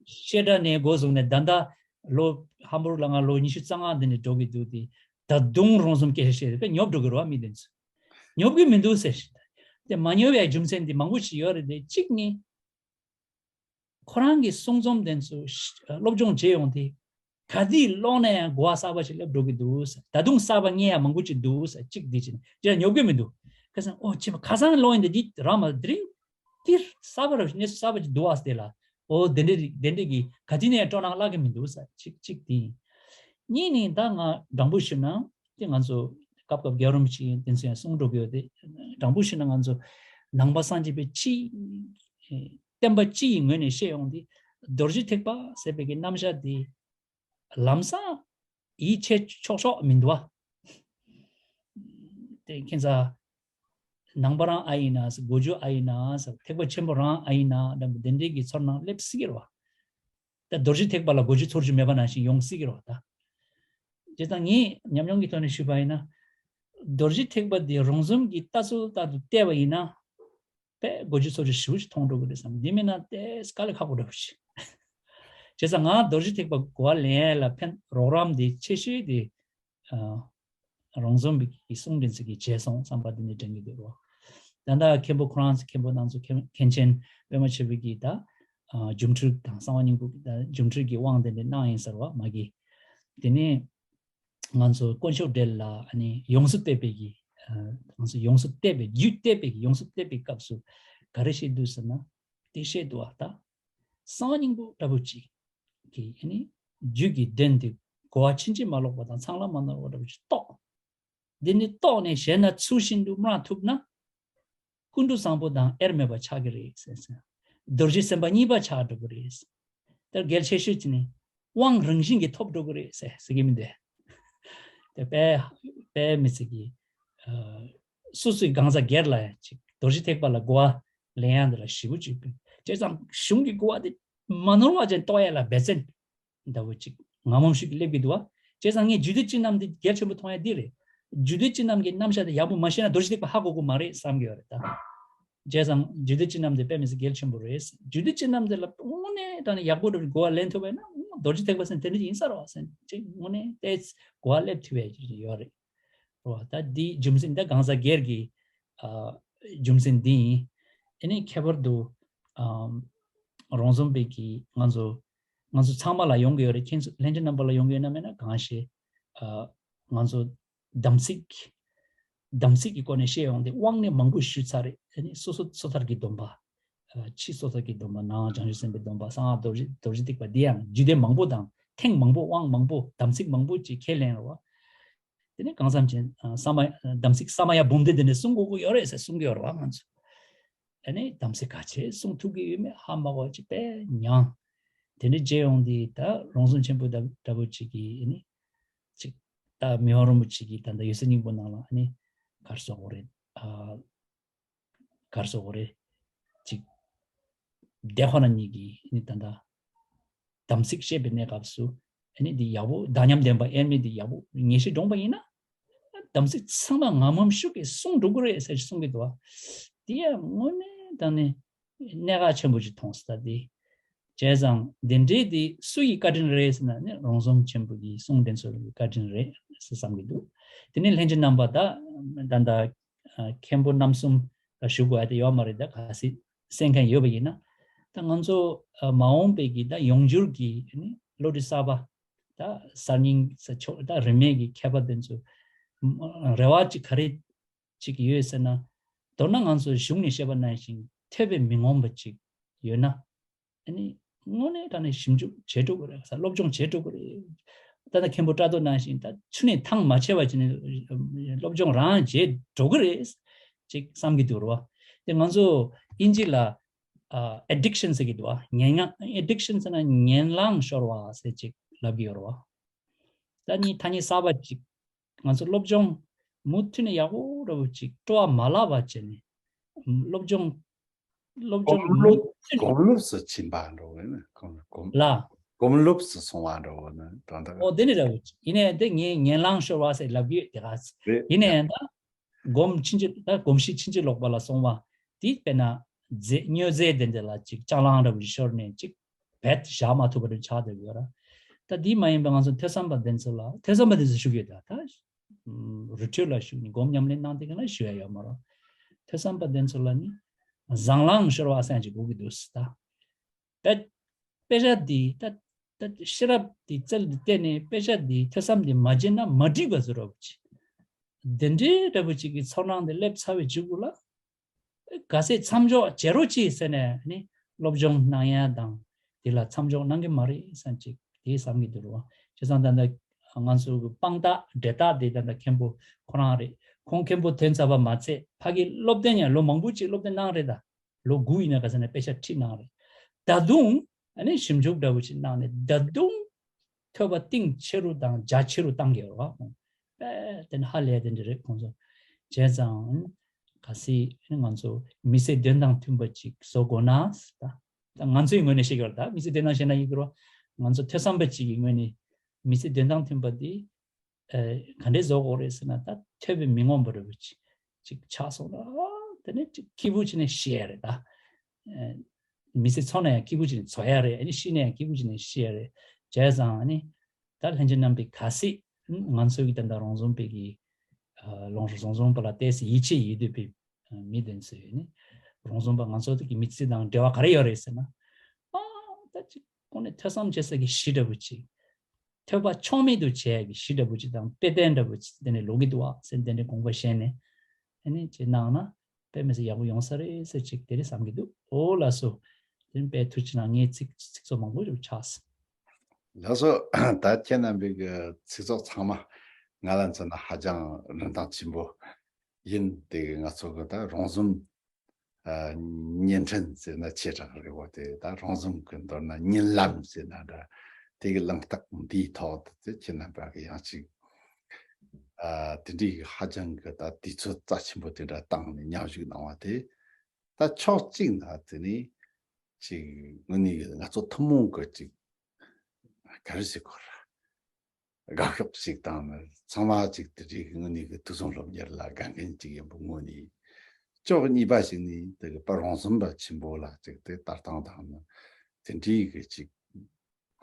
བཤད་གྲྭ་ནས་འགོ་བཟུང་ནས་ད་ལྟ་ལོ་ཧམ་བུར་ལ་ང་ལོ་ཉི་ཤུ་རྩ་ལྔ་འདི་ནས་འགྲོ་གི་འདུག་དེ་ད་དུང་རོང་ཟོམ་སྐད་ཆ་བཤད་དེ་དཔེ་ཉོབ་འགྲོ་གི་རེད་བ་མི་དེ་ཚོ། ཉོབ་གི་མི་འདུག་ཟེར། དེ་མ་ཉོབ་པའི་རྒྱུ་མཚན་དེ་མང་པོ་ཞིག་ཡོད་རེད་དེ། གཅིག་ནི། ཁོ་རང་གི་གསུང་རྩོམ་དེ་ཚོ་ཤ་སློབ་སྦྱོང་བྱེད་ཡོང་དུས། ག་དུས་ཀློག་ན་ཡང་གོ་བ་གསར་པ་ཞིག་སླེབས་འགྲོ་གི་འདུག་ཟེར། ད་དུང་གསར་པ་རྙེད་ཡ་མང་པོ་ཅིག་འདུག་ཟེར། གཅིག་འདི་བྱས་ནས་ཅི་ལ་ཉོབ་གི་མི་འདུག་ཁ་སང་ཨོ་ཅི་མ་ཁ་སང་ཀློག་ཡིན་དེ་འདི་རང་མ་དེ་རིང་འདིར་གསར་པ་ར་གནས་ཚུལ་གསར་པ་ཅིག་འདུག་ཨ་ཟེར་ལ། ཨོ་དེ་འདྲ་རེད། དེ་འདྲ་གི་ག་དུས་ནས་སྤྲོ་སྣང་བརླག་གི་མི་འདུག་ཟེར། གཅིག་གཅིག་དེ་ཡིན། གཉིས་ནི་ད་ང་དྲང་པོ་ཞུས་ན་དེ་ང་ཚོ་སྐབས་སྐབས་རྒྱལ་བ་རིན་པོ་ཆེ་དེ་ཚོ་ཡང་གསུང་འགྲོ་གི་ཡོད་དེ། དྲང་པོ་ཞུས་ན་ང་ཚོ་ནང་པ་སངས་རྒྱས་པའི་སྤྱི་བསྟན་པ་སྤྱི་ཡི་ངོས་ནས་བཤད་ཡོང་དུས་རྡོ་རྗེ་ཐེག་པ་ཟེར་བའི་གི་རྣམ་གཞག་འདི་ལམ་སང་ཡིད་ཆེས་ཆོག་ཆོག་མི་འདུག་བ། དེ་ཁྱེད་ཚ་ནང་པ་རང་ཨ་ཡིན་ན་ཟེར། གོ་རྒྱུ་ཨ་ཡིན་ན་ཟེར། ཐེག་པ་ཆེན་པོ་རང་ཨ་ཡིན་ན་འདྲ་པོ་དེ་འདྲའི་གི་ཚོར་སྣང་སླེབས་སྲིད་ཀྱི་རེད་བ། ད་རྡོ་རྗེ་ཐེག་པ་ལ་གོ་རྒྱུ་ཚོར་རྒྱུ་མེད་པ་ནང་བཞིན་ཡོང་སྲིད་ཀྱི་རེད་བ་ད། དེ་ལྟར་ངས་ཉམས་མྱོང་གི་ཐོག་ནས་ཞུས་པ་ཡིན་ན། རྡོ་རྗེ་ཐེག་པ་འདི་རོང་ཟོམ་གྱི་ལྟ་ཚུལ་ལྟར་དུ་བལྟས་པ་ཡིན་ན། དཔེ་མགོ་ཚོས་ཚོར་ཞེ་པོ་ཅིག་མཐོང་འགྲོ་གི་རེད་བསམ། འདི་མིན་ན་དེ་དཀའ་ལས་ཁག་པོ་འདྲ་པོ་ཞིག་བྱས་ཙང་ང་རྡོ་རྗེ་ཐེག་པ་གོ་བ་ལེན་ཡས་ལ་ཕན་རོགས་རམ་འདི་ཆེ་ཤོས་དེ་རོང་ཟོམ་པའི་གི་གསུང་འདྲེན་ཚིག་གི་བྱས་སོང་བསམ་པ་འདི་ནས་དྲན་གྱི་འདུག་རོ། ད་ལྟ་མཁན་པོ་ཁོ་རང་ཚོ་མཁན་པོ་རྣམ་ཚོ་མཁན་མཁན་ཆེན་པད་མ་ཆོས་པའི་གི་ད་སྒྱུ་འཕྲུལ་དང་གསང་བ་སྙིང་པོ་གི་ད་སྒྱུ་འཕྲུལ་གྱི་དབང་དེ་འདྲ་གནང་ཡིན་ཟེར་བ་མ་གི། དེ་ནས་ང་ཚོ་དཀོན་མཆོག་འགྲེལ་ལ་ཨ་ནི་ཡོངས་སུ་གཏད་པའི་གི་ང་ཚོ་ཡོངས་སུ་གཏད་པའི་རྒྱུད་གཏད་པའི་གི་ཡོངས་སུ་གཏད་པའི་སྐབས་སུ་ག་རེ་བཤད་འདུག་ཟེར་ན། དེ་བཤད་འདུག་བ་ད། གསང་བ་སྙིང་པོ་འདྲ་པོ་ཅིག་གི་ཨ་ནི་རྒྱུད་ཀྱི་དོན་དེ་གོ་བ་ཕྱིན་ཅི་མ་ལོག་པ་དང་ཚང་ལ་མ་ནོར་བ་འདྲ་པོ་ཅིག་རྟོགས། འདི་ནི་རྟོགས་ནས་གཞན་ལ་ཚུལ་བཞིན་དུ་སྨྲ་ཐུབ་ན། ཀུན་ཏུ་བཟང་པོ་དང་དབྱེར་མེད་པ་ཆགས་ཀྱི་རེད་ཟེར། རྡོ་རྗེ་སེམས་དཔའ་གཉིས་པ་ཆགས་འགྲོ་གི་རེད། དེར་གལ་ཆེ་ཤོས་ཅིག་ནི་དབང་རང་བཞིན་གྱིས་ཐོབ་འགྲོ་གི་རེད་ཟེར་ཟེར་གྱི་མི་འདུག་དེ་དཔེ་དཔེ་མི་སྲིད་ཀྱི། སོ་སོའི་གང་ཟག་སྒེར་ལ་ཡང་ཅིག་རྡོ་རྗེ་ཐེག་པ་ལ་གོ་བ་ལེན་ཡག་འདི་ལ་ཞེ་པོ་ཅིག་དཔེ་བྱས་ཙང་གཞུང་གི་གོ་བ་དེ་མ་ནོར་བ་ཅན་རྟོགས་ཡག་ལ་འབད་བརྩོན་འདྲ་བོ་ཅིག་ངམ་ངམ་ཤུགས་ཀྱིས་སླེབས་ཀྱི་འདུག་བ། བྱས་ཙང་ངས་རྒྱུད་སྡེ་བཅུ་རྣམས་འདི་གལ་ཆེན་པོ་མཐོང་ཡག་འདི་རེད། རྒྱུད་སྡེ་བཅུ་རྣམས་ཀྱི་རྣམ་གཞག་དེ་ཡག་པོ་མ་ཤེས་ན་རྡོ་རྗེ་ཐེག་པ་ཧ་གོ་གི་མ་རེད་བསམ་གྱི་ཡོད་རེད་ད། བྱས་ཙང་རྒྱུད་སྡེ་བཅུ་རྣམས་དེ་དཔེ་མི་སྲིད་གལ་ཆེན་པོ་རེད། རྒྱུད་སྡེ་བཅུ་རྣམས་དེ་ལ་དངོས་གནས་དྲང་གནས་ཡག་པོ་འགྲོ་བའི་གོ་བ་ལེན་ཐུབ་པ་ཡིན་ན་རྡོ་རྗེ་ཐེག་པ་ཟེར་དེ་འདྲ་ཡིན་ས་རེད་བ་ཟེར་ཅིག་དངོས་གནས་ཏོག་ཙམ་གོ་བ་སླེབས་ཐུབ་པའི་ཡོད་རེད། རེད་བ། ད་འདི་རྒྱུ་མཚན་ད་གང་ཟག་སྒེར་གྱི་ཨ་རྒྱུ་མཚན་འདི་ཡིན། ཨ་ནི་ཁྱད་པར་དུ་ཨ་རོང་ཟོམ་པའི་གི་ང་ཚོ་ང་ཚོ་ཚང་མ་ལ་ཡོང་གི་ཡོད་རེད། ཁྱེད་ཚོ་ལྷན་རྒྱས་རྣམ་པ་ལ་ཡོང་གི་ཡོད་ན་མེད་ན་གང་ཤེས། ཨ་ང་ཚོ་དམ་ཚིག་དམ་ཚིག་གི་སྐོར་ནས་བཤད་ཡོང་དེ་དབང་ནི་མང་པོ་ཞུས་ཚར་རེད། ཨ་ནི་སོ་སོ་སོ་ཐར་གྱི་སྡོམ་པ། ཨ་ཕྱི་སོ་ཐར་གྱི་སྡོམ་པ། ནང་བྱང་ཆུབ་སེམས་དཔའི་སྡོམ་པ། གསང་སྔགས་རྡོ་རྗེ་རྡོ་རྗེ་ཐེག་པ་འདི་ཡང་རྒྱུད་སྡེ་མང་པོ་དང་ཐེངས་མང་པོ་དབང་མང་པོ་དམ་ཚིག་མང་པོ་ཅིག་ཁས་ལེན་རེད་བ། དེ་ནས་གང་འཚམ་ཅན་ཨ་ས་མ་དམ་ཚིག་ས་མ་ཡ་འབུམ་སྡེ་དེ་ནས་གསུང་དགོས་ཀྱི་ཡོད་རེད་ཟེར་གསུང་གི་ཡོད་རེད་བ་ང་ཚོ། ཨ་ནི་དམ་ཚིག་ག་ཚད་གསུང་ཐུབ་ཀྱི་ཡོད་མེད་ཧ་མ་གོ་ཅིག་དཔེ་མྱང་། དེ་འདྲ་བྱས་ཡོང་དུས་ད་རོང་ཟོམ་ཆེན་པོ་འདྲ་འདྲ་པོ་ཅིག་གིས་ཨ་ནི་ཅིག་ད་མི་དབང་རིན་པོ་ཆེ་གིས་ད་ལྟ་འོད་གསལ་སྙིང་པོ་ནང་ལ་ཨ་ནི་ག་རེ་ཟེར་དགོས་རེད། ཨ་ག་རེ་ཟེར་དགོས་རེད། ཅིག་སྡེ་ཁོ་ན་གཉིས་ཀྱིས་ཨ་ནི་ད་ལྟ་དམ་ཚིག་བཤད་པའི་གནས་སྐབས་སུ་ཨ་ནི་འདི་ཡག་པོ་བདག་ཉམས་ལྡན་པ་དབྱེར་མེད་འདི་ཡག་པོ་ངེས་ཤེས་འདྲོངས་པ་ཡིན་ན། དམ་ཚིག་ཚང་མ་ངམ་ངམ་ཤུགས་ཀྱིས་སྲུང་འགྲོ་གི་རེད་ཟེར་གསུང་གི་འདུག་བ། འདི་ཡང་དངོས་གནས་དྲང་གནས་གནད་འགག་ཆེན་པོ་ཞིག་མཐོང་སོང་ད་འདི། བྱས་ཙང་འདི་འདྲའི་འདི་སུ་ཡི་བཀའ་དྲིན་རེད་ཟེར་ན་ནི་རོང་ཟོམ་ཆེན་པོ་གི་གསུང་འདི་ཚོ་གི་བཀའ་དྲིན་རེད་ཟེར་བསམ་གྱི་འདུག་དེ་ནས་ལྷན་རྒྱས་རྣམ་པ་ད་ད་ད་མཁན་པོ་རྣམ་གསུམ་ལ་ཞུ་དགོས་ཡ་དེ་ཡོད་མ་རེད། ད་གལ་སྲིད་གསན་མཁན་ཡོད་པ་ཡིན་ན། ད་ང་ཚོ་མ་འོངས་པའི་གི་ད་ཡོང་འགྱུར་གྱི་ནི་བློ་གྲོས་གསར་པ། ད་གསར་རྙིང་ས་ཕྱོགས་ད་རིས་མེད་ཀྱི་མཁས་པ་དེ་ཚོ་རེ་བ་ཅིག་ག་རེ་ཅིག་ཡོད་ཟེར་ན། མདོར་ན་ང་ཚོ་གཞུང་ནས་བཤད་པ་ནང་བཞིན་ཐོས་པའི་མི་ངོམས་པ་ཅིག་ཡོད་ན། ཨ་ནི་དངོས་གནས་དྲང་གནས་ཞིབ་འཇུག་བྱེད་འགྲོ་གི་རེད། སློབ་སྦྱོང་བྱེད་འགྲོ་གི་རེད། ད་ལྟ་མཁན་པོ་བཀྲ་རྡོར་ནང་བཞིན་ད་ཆུ་ནས་ཐང་མ་ཆད་པ་ཅིག་ནས་སློབ་སྦྱོང་རང་བྱེད་འགྲོ་གི་རེད་ཅིག་བསམ་གྱི་འདུག་རེད་བ། དེ་ང་ཚོ་དབྱིན་ཇི་ལ་ཨ་addiction ཟེར་གྱི་འདུག་བ། ངན་ངག addiction ཟེར་ན་ངན་ལང་ཤོར་བ་ཟེར་ཅིག་ལབ་ཀྱི་ཡོད་རེད་བ། ད་ནི་ཐ་སྙད་གསར་པ་ཅིག་ང་ཚོ་སློབ་སྦྱོང་མུ་མཐུད་ནས་ཡག་པོ་འདྲ་པོ་ཅིག་སྤྲོ་བ་མ་བརླག་པ་བྱས་ནས་སློབ་སྦྱོང་སློབ་སྦྱོང་གོམས་མུ་ལོབ་མཐུད་ནས་གོམས་ལོབས་སུ་ཕྱིན་པ་འདྲ་བོ་ཡིན་ན་གོམས་གོམས་ལ། གོམས་ལོབས་སུ་སོང་བ་འདྲ་བོ་ནི་དོན་དག་ཨོ་དེ་ནི་འདྲ་བོ་ཅིག་ཡིན་ནའི་དེ་ངས་ངན་ལང་ཤོར་བ་ཟེར་ལབ་ཀྱི་ཡོད་དེ་ག་རེད། ཡིན་ནའི་ད་སྒོམ་ཕྱིན་ཅི་ད་སྒོམ་གཞི་ཕྱིན་ཅི་ལོག་པ་ལ་སོང་བ་དེ་དཔེར་ན་རྫས་སྨྱོ་རྫས་དེ་འདྲ་ལ་ཅིག་ལྕགས་སླང་འདྲ་བོ་ཅིག་ཤོར་ནས་ཅིག་བེད་བཞག་མ་ཐུབ་པ་འདྲ་ཆགས་བསྡད་ཡོད་ར། ད་དེ་མ་ཡིན་པའི་ང་ཚོ་ཐོས་བསམ་པ་དེ་ཚོ་ལ་ཐོས་བསམ་པ་དེ་ཚོ་ཞུ་གི་ཡོད་ད་ད། རི་ཁྲོད་ལ་བཞུགས་ནས་སྒོམ་ཉམས་ལེན་གནང་དེ་ག་ན་ཞུ་ཡ་ཡོད་མ་རེད། ཐོས་བསམ་པ་དེ་ཚོ་ལ་ནི་བཟང་ལང་ཤོར་བ་སེང་ཅིག་དགོས་ཀྱི་འདུག་ཟེར་ད། ད་དཔེ་ཆ་འདི་ད་ད་ཤེས་རབ་འདི་རྩལ་འདི་བལྟས་ནས་དཔེ་ཆ་འདི་ཐོས་བསམ་འདི་མ་བྱས་ན་མ་འགྲིག་པ་བཟོ་རོགས་གྱིས། དེ་འདྲའི་འདྲ་པོ་ཅིག་གི་ཚོར་སྣང་འདི་སླེབས་ཚར་བའི་མཇུག་གུ་ལ། གལ་སྲིད་མཚམས་འཇོག་བྱེད་རོགས་གྱིས་ཟེར་ནས་ནི་སློབ་སྦྱོང་གནང་ཡ་དང་དེ་ལ་མཚམས་འཇོག་གནང་གི་མ་རེད་བསམ་ཅིག་དེ་བསམ་གྱི་འདུག་རོ། བྱས་ཙང་ད་ལྟ་ང་ཚོ་གི་དཔང་རྟགས་འབྲས་རྟགས་དེ་ད་ལྟ་མཁན་པོ་ཁོ་རང་རེད། ཁོང་མཁན་པོ་ཐོན་ཚར་བ་མ་ཚད་ཕ་གི་སློབ་སྟོན་ཡང་ལོ་མང་པོ་ཅིག་སློབ་སྟོན་གནང་རེད་ད། ལོ་དགུ་ཡིན་ན་ག་ས་ནས་དཔེ་ཆ་ཁྲིད་གནང་རེད། ད་དུང་ཨ་ནི་ཞིབ་འཇུག་འདྲ་བོ་ཅིག་གནང་ནས་ད་དུང་ཐོས་པ་གཏིང་ཆེ་རུ་དང་རྒྱ་ཆེ་རུ་བཏང་གི་ཡོད་རེད་བ། དཔེ་དེ་ནི་ཧ་ལས་དེ་འདྲ་རེད་ཁོང་ཚོ། བྱས་ཙང་གལ་སྲིད་ང་ཚོ་མི་ཚེ་དོན་དང་མཐུན་པ་ཅིག་བཟོ་དགོས་ན་ད་ད་ང་ཚོའི་ངོས་ནས་བཤད་ཀྱི་ཡོད་རེད། ད་མི་ཚེ་དོན་དང་བཤད་ན་ཡིན་གྱི་རེད་བ། ང་ཚོ་ཐོས་བསམ་པ་ཅིག་གི་ངོས་ནས་མི་ཚེ་དོན་དང་མཐུན་པ་དེ་ཨ་ག་འདྲས་བཟོ་དགོས་རེད་ཟེར་ན་ད་ཐོས་པའི་མི་ངོམས་པ་འདྲ་བོ་ཅིག་ཅིག་ཆགས་སོང་ན་ཨ་ དེ་ནས་ཅིག་སྐྱིད་པོ་བྱས་ནས་ཤི་ཡ་རེད་ད། ཨ་མི་ཚེ་འཚོ་ན་ཡང་སྐྱིད་པོ་བྱས་ནས་འཚོ་ཡ་རེད། ཨ་ནི་ཤི་ན་ཡང་སྐྱིད་པོ་བྱས་ནས་ཤི་ཡ་རེད། བྱས་ཙང་ཨ་ནི་ད་ལྷན་རྒྱས་རྣམ་པས་གལ་སྲིད་ང་ཚོ་གི་ད་ལྟ་རོང་ཟོམ་པའི་གི་ཨ་རོང་རོང་ཟོམ་པ་ལ་ཏོག་ཙམ་ཡིད་ཆེས་ཡོད་འདོད་པའི་མི་དེ་ཚོས་ནི་རོང་ཟོམ་པ་ང་ཚོ་གི་མི་ཚེ་དང་འབྲེལ་བ་ག་རེ་ཡོད་རེད་ཟེར་ན། ཨ་ད་ཅིག་ཁོང་ནས་ཐོས་བསམ་བྱེད་ས་གི་གཞི་འདྲ་པོ་ཅིག་ཐོས་པ་ཕྱོགས་མེད་དུ་བྱས་ཀྱི་གཞི་འདྲ་པོ་ཅིག་དང་དཔེ་དོན་འདྲ་པོ་ཅིག་དེ་ནས་ལོག་གི་འདུག་བ་ཟེར་དེ་འདྲའི་དགོངས་པ་བཞེས་ནས་ཨ་ནི་ཅིག་གནང་ན་དཔེ་མི་སྲིད་ཡག་པོ་ཡོང་ས་རེད་ཟེར་ཅིག་དེ་རེད་བསམ་གྱི་འདུག་ཨོ་ལགས་སོ། དེ་ནི་དཔེ་ཐུགས་ཆེ་གནང་། ངའི་ཚིག་ཚིག་ཚོགས་མང་པོ་ཞིག་ཆགས་སོང་། ལགས་སོ། ད་ཁྱེད་རྣམ་པའི་གི་ཚིག་ཚོགས་ཚང་མ་ང་ལ་མཚོན་ན་ཧ་ཅང་རིན་ཐང་ཆེན་པོ་ཡིན། དེ་གི་ང་ཚོ་གི་ད་རོང་ཟོམ་ཨ་བརྙན་འཕྲིན་ཟེར་ན་ཆེ་དྲགས་རེད་བ། དེ་ད་རོང་ཟོམ་གི་མདོར་ན་བརྙན་ལམ་ཟེར་ན་འདྲ། དེ་གི་གླེང་སྟེགས་འདིའི་ཐོག་ཏུ་དེ་ཁྱེད་རྣམ་པ་གི་ཡང་ཅིག་ཨ་དེ་འདྲའི་གི་ཧ་ཅང་གི་ད་དུས་ཚོད་རྩ་ཆེན་པོ་དེ་འདྲ་བཏང་ནས་མཉམ་ཞུགས་གནང་བ་དེ་ད་ཕྱོགས་གཅིག་ན་དེ་ནི་ཅིག་དངོས་གནས་གི་ང་ཚོ་ཐུན་མོང་གི་ཅིག་ག་རེ་ཟེར་དགོས་རེད། དགའ་ཕྱོགས་ཤིག་དང་ནི་ཚང་མ་ཅིག་དེ་རིགས་དངོས་གནས་ཀྱི་དུས་གསུམ་སློབ་གཉེར་ལ་དགའ་མཁན་ཅིག་ཡིན་པའི་ངོས་ནས། ཕྱོགས་གཉིས་པ་ཞིག་ནི་དེ་གི་དཔལ་རོང་ཟོམ་པ་ཆེན་པོ་ལ་ཅིག་དེ་ལྟ་སྟངས་དང་ནི་དེ་འདྲའི་གི་ཅིག་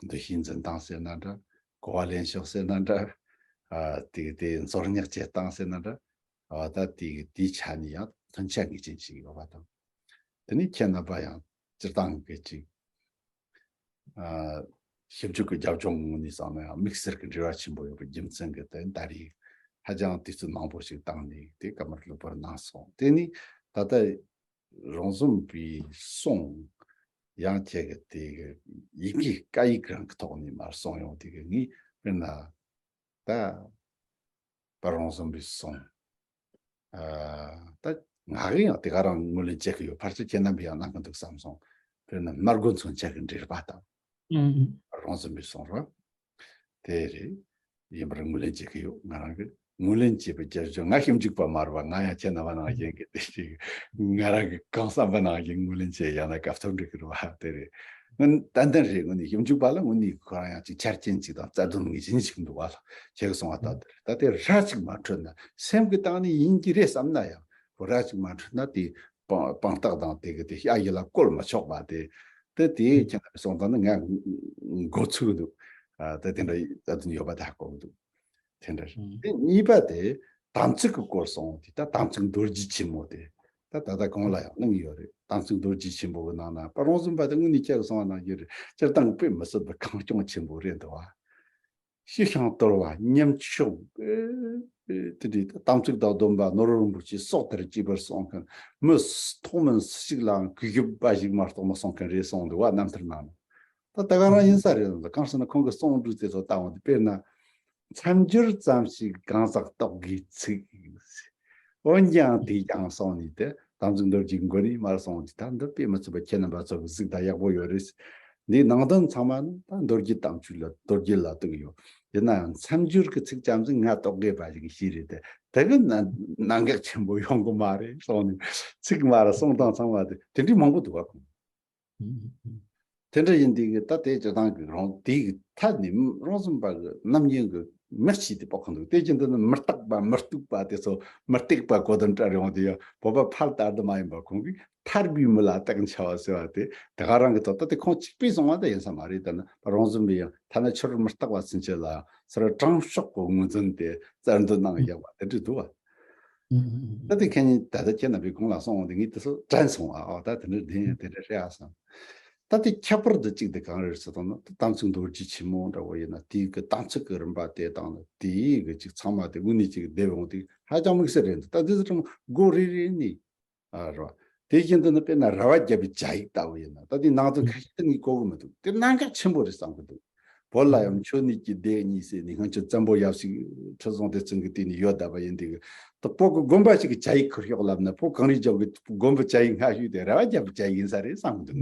འདུ་ཤེས་འཛིན་སྟངས་ཟེར་ན་འདྲ། གོ་བ་ལེན་ཕྱོགས་ཟེར་ན་འདྲ། ཨ་དེ་གི་དེ་འཛོལ་ཉག་བྱེད་སྟངས་ཟེར་ན་འདྲ། ཨ་ད་དེ་གི་དེའི་ཆ་ནས་ཡང་མཐུན་ཆ་ངེས་ཅན་ཞིག་ཡོད་པ་དང་། དེ་ནི་ཁྱེད་རྣམ་པ་ཡང་སྤྱིར་བཏང་གི་ཅིག་ཨ་ཞིབ་འཇུག་གི་རྒྱབ་ལྗོངས་ངོས་ནས་བསམ་ན་ཡང་དམིགས་བསལ་གྱི་འབྲེལ་བ་ཆེན་པོ་ཡོད་པའི་རྒྱུ་མཚན་གྱིས་དེ་ད་རེས་ཧ་ཅང་དུས་ཚོད་མང་པོ་ཞིག་བཏང་ནས་དེ་བཀའ་མོལ་ལྷུག་པོར་གནང་སོང་། དེ་ནི་ད་ལྟ་རོང་ཟོམ་པའི་གསུང་ཡང་ཁྱེད་ཀྱི་དེ་གི་ཡི་གེ་སྐད་ཡིག་རང་གི་ཐོག་ནས་མར་གསུངས་ཡོང་དེ་གི་ངས་དཔེར་ན་ད་དཔལ་རོང་ཟོམ་པའི་གསུང་། ཨ་ད་ང་གིས་ཡང་དེ་ག་རང་ངོས་ལེན་བྱེད་ཀྱི་ཡོད། ཕལ་ཆེར་ཁྱེད་རྣམ་པས་ཡང་གནང་གི་འདུག་བསམ་སོང་། དཔེར་ན་སྨྲ་སྒོ་མཚོན་ཆ་གི་འགྲེལ་པ་དང་། ཨུ་ཨུ། རོང་ཟོམ་པའི་གསུང་རེད། དེ་རེད། ཡིན་པར་ངོས་ལེན་བྱེད་ཀྱི་ཡོད། ང་རང་གིས་ངོས་ལེན་བྱེད་པའི་རྒྱབ་ལྗོངས། ང་ཞིབ་འཇུག་པ་མ་རེད་པ། ང་ཡང་ཁྱེད་རྣམ་པ་ནང་བཞིན་གྱི་དེ་ཞིག་ང་རང་གི་གང་བསམ་པ་ནང་བཞིན་ངོས་ལེན་བྱེད་ཡང་ན་སྐབས་ཐོབ་འགྲིག་གི་རེད་པ། དེ་རེད། ང་ཏན་ཏན་རེད། དངོས་གནས་ཞིབ་འཇུག་པ་ལ་དངོས་གནས་ཁོ་རང་ཡང་ཅིག་ཆ་རྐྱེན་ཅིག་དང་རྩ་དོན་ངེས་ཅན་ཞིག་འདུག་བ་ལ། ཁྱེད་ཀྱིས་གསུངས་པ་ལྟར་དེ་རེད། ད་དེ་ར་ཅིག་མ་འཕྲོད་ན་སེམས་ཀྱི་སྟེང་ནས་ཡིན་གྱི་རེད་བསམ་ན་ཡང་ཁོ་ར་ཅིག་མ་འཕྲོད་ན་དེ་དཔང་དཔང་རྟགས་དང་དེ་གི་དེ་ཤ་ཡི་ལ་བཀོལ་མི་ཆོག་པ་དེ། དེ་དེ་ཁྱེད་རང་གསུངས་དང་ནི་ང་མགོ་ཚོས་འདུག་ཨ་དེ་དེ་འདྲ་རྩ་དོན་ཡོད་པ་ད་གོ་གི་འདུག་དེ་འདྲ་རེད། དེ་གཉིས་པ་དེ་དམ་ཚིག་གི་སྐོར་གསུངས་དེ། ད་དམ་ཚིག་རྡོ་རྗེ་ཆེན་མོ་དེ་ད་ད་ལྟ་གོང་ལ་ཡང་གནང་གི་ཡོད་རེད། དམ་ཚིག་རྡོ་རྗེ་ཆེན་པོ་གི་ནང་ན་དཔལ་རོང་ཟོམ་པ་དེ་དངོས་གནས་ཁྱེད་ཀྱིས་གསུངས་པ་ནང་བཞིན་རེད། སྤྱིར་བཏང་དཔེ་མི་སྲིད་པའི་གངས་ལྗོངས་ཆེན་པོ་རེད་འདུག་བ། ཤེས་ཤིང་དོལ་བ་ཉམ་ཆུང་། ཨེ་ཨེ་དེ་འདྲའི་དམ་ཚིག་དང་སྡོམ་པ་ནོར་བུ་རིན་པོ་ཆེའི་སྲོག་ལྟར་གཅེས་པར་སྲུང་མཁན། མི་ཐོག་མིན་སུ་ཞིག་ལའང་གུས་ཞབས་པ་ཞིག་མ་གཏོགས་མི་གསུང་མཁན་རེད་གསུངས་འདུག་བ། རྣམ་ཐར་ནང་ན། ད་ད་ག་རང་ཡིན་ས་རེད། གང་ཟེར་ན་ཁོང་གི་གསུང་སྒྲོས་དེ་ཚོ་བལྟ་འོང་དུས་དཔེར་ན། མཚམས་སྦྱོར་ཙམ་ཞིག་གང་ཟག་རྟོག་གེའི་ཚིག་འོན་ཀྱང་དེས་ཀྱང་གསུངས་ནས་དེ་དམ་ཚིག་རྡོ་རྗེའི་མགོ་ནས་མར་གསུངས་ཏེ། ད་འདི་དཔེ་མི་སྲིད་པ་ཁྱེད་རྣམ་པ་ཚོ་གི་གཟིགས་དང་ཡག་པོ་ཡོད་རེད། འདིའི་ནང་དོན་ཚང་མ་ནི་ད་རྡོ་རྗེ་དམ་ཆོས་ལ་རྡོ་རྗེ་ལ་གཏུགས་ཡོད། ཡིན་ནའང་མཚམས་སྦྱོར་གྱི་ཚིག་ཙམ་ཞིག་ང་རྟོག་གེ་པ་ཞིག་ཤེས་རེད་དེ། དེ་གི་ན་གནད་འགག་ཆེན་པོ་ཡོང་གི་མ་རེད་གསུངས་ནས། ཚིག་མར་གསུང་སྟངས་ཚང་མ་དེ་དེ་འདྲའི་མང་པོ་འདུག་བ། ཁོང་། ཨུ་ཨུ་ཨུ། དེ་འདྲ་ཡིན་དུས་ཀྱི་ད་དེ་སྤྱིར་བཏང་གི་རང་དེའི་གི་མཐའ་ནས་རོང་ཟོམ་པ་གི་ནམ་རྒྱུན་གི་མི་གཅིག་དེ་དཔོག་གི་འདུག་དེ་བཞིན་དུ་ནི་མུ་སྟེགས་པ་མུ་སྟེགས་པ་དེ་ཚོ་མུ་སྟེགས་པ་གོ་དོན་བཀྲལ་ཡོང་དུས་ཡང་བོད་པ་ཕལ་ལྟར་དུ་མ་ཡིན་པ་ཁོང་གིས་ཐར་པའི་མི་ལ་སྟེགས་འཆའ་བ་ཟེར་བ་དེ་དེ་ག་རང་གི་ཐོག་ད་དེ་ཁོང་གཅིག་པུས་གསུངས་པ་ད་ཡིན་ས་མ་རེད། ད་ནི་རོང་ཟོམ་པས་ཡང་ཐ་ན་ཆོས་རིག་མུ་སྟེགས་པ་ཚུན་ཆད་ལ་ཡང་སོ་སོའི་དྲང་ཕྱོགས་ཀྱི་ངོས་འཛིན་དེ་རྩལ་འདོན་གནང་ཡོད་པ་དེ་འདྲ་འདུག་བ། ཨུ་ཨུ་ཨུ། ད་དེ་ཁྱེད་ཉིད་ད་ལྟ་ཁྱེད་རྣམ་པས་གོང་ལ་གསུངས་འོང་དེ་ངས་དེ་ཚོ་དྲན་སོང་ཨ། ཨོ་ད་དེ་འདྲ་དེ་ཡང་དེ་འདྲ་རེད་ཨ་བསམ། ད་དེ་ཁྱད་པར་དུ་གཅིག་དེ་གང་རེད་ཟེར་དང་ན། ད་དམ་ཚིག་རྡོ་རྗེ་ཆེན་མོ་འདྲ་བོ་ཡིན་ན་དེའི་གི་དམ་ཚིག་གི་རིམ་པ་དེ་དང་ནི་དེའི་གི་ཅིག་ཚང་མ་དེ་དངོས་གནས་ཅིག་བསྡེབས་འོང་དེ་ཧ་ཅང་དམིགས་བསལ་རེད་འདུག་ད་དེ་ཚོ་ཚང་མ་སྒོ་རེ་རེ་ནས། ཨ་རོ། དེ་བཞིན་དུ་ནི་དཔེར་ན་ར་བ་བརྒྱབ་པའི་བྱ་ཡིག་ལྟ་བུ་ཡིན་ན། ད་དེའི་ནང་དོན་ཁ་ཤས་དེ་ངས་གོ་གི་མི་འདུག་དེ་གནད་འགག་ཆེན་པོ་རེད་བསམ་གི་འདུག་བོད་ལ་ཡང་མཆོད་གནས་ཀྱི་སྡེ་གཉིས་ཟེར་ནས་སྔོན་ཆད་བཙན་པོ་ཡབ་སྲས་ཁྲི་སྲོང་ལྡེ་བཙན་གྱི་དུས་ནས་ཡོད་བསྡད་པ་ཡིན་དུས། ད་བོད་ཀྱི་དགོན་པ་ཞིག་གི་བྱ་ཡིག་ཁུར་ཤོག་ལབ་ན་བོད་གངས་རིའི་ལྗོངས་ཀྱི་དགོན་པའི་བྱ་ཡིག་སྔ་ཤོས་དེ་ར་བ་བརྒྱབ་པའི་བྱ་ཡིག་ཡིན་ས་རེད་བསམ་གི་འདུག་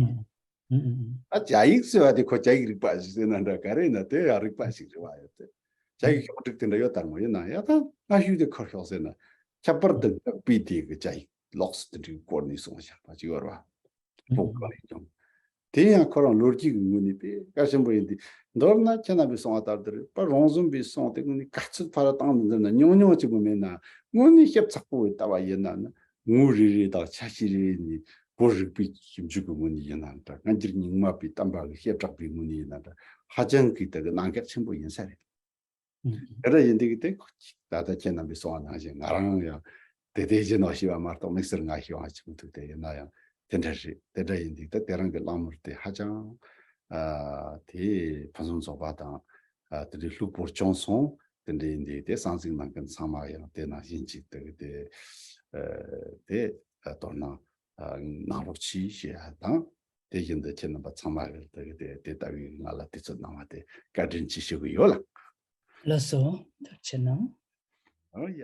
ཨ་བྱ་ཡིག་ཟེར་བ་དེ་ཁོ་བྱ་ཡིག་རིག་པ་ཞིག་ཟེར་ན་འདྲ་ག་རེ་ཡིན་ན་དེ་ཡང་རིག་པ་ཞིག་རེད་བ་ཡོད་དེ། བྱ་ཡིག་ཤོག་དྲུག་དེ་འདྲ་ཡོད་དར་མོ་ཡིན་ན་ཡང་ད་སྔ་ཤོས་དེ་ཁུར་ཤོག་ཟེར་ན། ཁྱད་པར་དུ་སྔགས་པའི་དེ་གི་བྱ་ཡིག་ལོགས་སུ་དེ་འདྲའི་སྐོར་ནས་གསུངས་བཞག་པ་ཅིག་ཡོད་རེད་བ། ཕོ་བཀའ་ལས་ཀྱང་། དེ་ཡང་ཁོ་རང་ལོ་རྒྱུས་ཀྱི་ངོས་ནས་དཔེ་དཀའ་ཆེན་པོ་ཡིན་ཏེ། མདོར་ན་ཁྱེད་རྣམ་པས་གསུངས་པ་ལྟར་དུ་རེད་པ། རོང་ཟོམ་པའི་གསུང་དེ་དངོས་གནས་ག་ཚོད་ཕར་བཏང་ནས་འཛིན་ན་ཉུང་ཉུང་གཅིག་པུ་མེད་ན། དངོས་གནས་ཞིབ་ཚགས་པོ་བའི་ལྟ་བ་ཡིན་ན་ནི་ ངོ་རེ་རེ་དང་ཆ་ཤས་རེ་རེ་ནས་གོ་རིག་པའི་ཞིབ་འཇུག་གི་ངོས་ནས་ཡིན་ན་འདྲ། སྔ་འགྱུར་རྙིང་མ་པའི་བསྟན་པ་གི་བཤད་གྲགས་པའི་ངོས་ནས་ཡིན་ན་འདྲ། ཧ་ཅང་གི་དེ་གི་གནད་འགག་ཆེན་པོ་ཡིན་ས་རེད། དེ་འདྲ་ཡིན་དུས་ཀྱི་དེ་ད་ལྟ་ཁྱེད་རྣམ་པས་གསུངས་པ་ནང་བཞིན་ང་རང་ཡང་དེ་དེ་བཞིན་ནོ་ཞེས་པ་མ་གཏོགས་དམིགས་བསལ་ང་ཤེས་པ་ཅིག་མི་འདུག་དེ་ཡིན་ན་ཡང་དེ་འདྲ་རེད། དེ་འདྲ་ཡིན་དུས་ད་དེ་རིང་གི་གླེང་མོལ་དེ་ཧ་ཅང་ཨ་དེ་ཕུན་སུམ་ཚོགས་པ་དང་། ཨ་དེ་འདྲའི་ལྷུག་པོར་བྱུང་སོང་། དེ་འདྲ་ཡིན་དུས་དེ་གསན་གཟིགས་གནང་མཁན་ཚང་མ་ཡང་དེ་ནང་བཞིན་ཅིག་དེ་གི་དེ་ཨ་དེ་ཨ་དོ་སྣང་ཨ་གནང་རོགས་གྱིས་ཞེས་དང་། དེ་བཞིན་དུ་ཁྱེད་རྣམ་པ་ཚང་མ་གིས་དེ་གི་དེ་དེ་ལྟ་བུའི་ང་ལ་དུས་ཚོད་གནང་བ་དེ་བཀའ་དྲིན་ཆེ་ཞུ་གི་ཡོད་ལགས། ལགས་སོ། ཐུགས་རྗེ་གནང་། ཨོ་ཡ།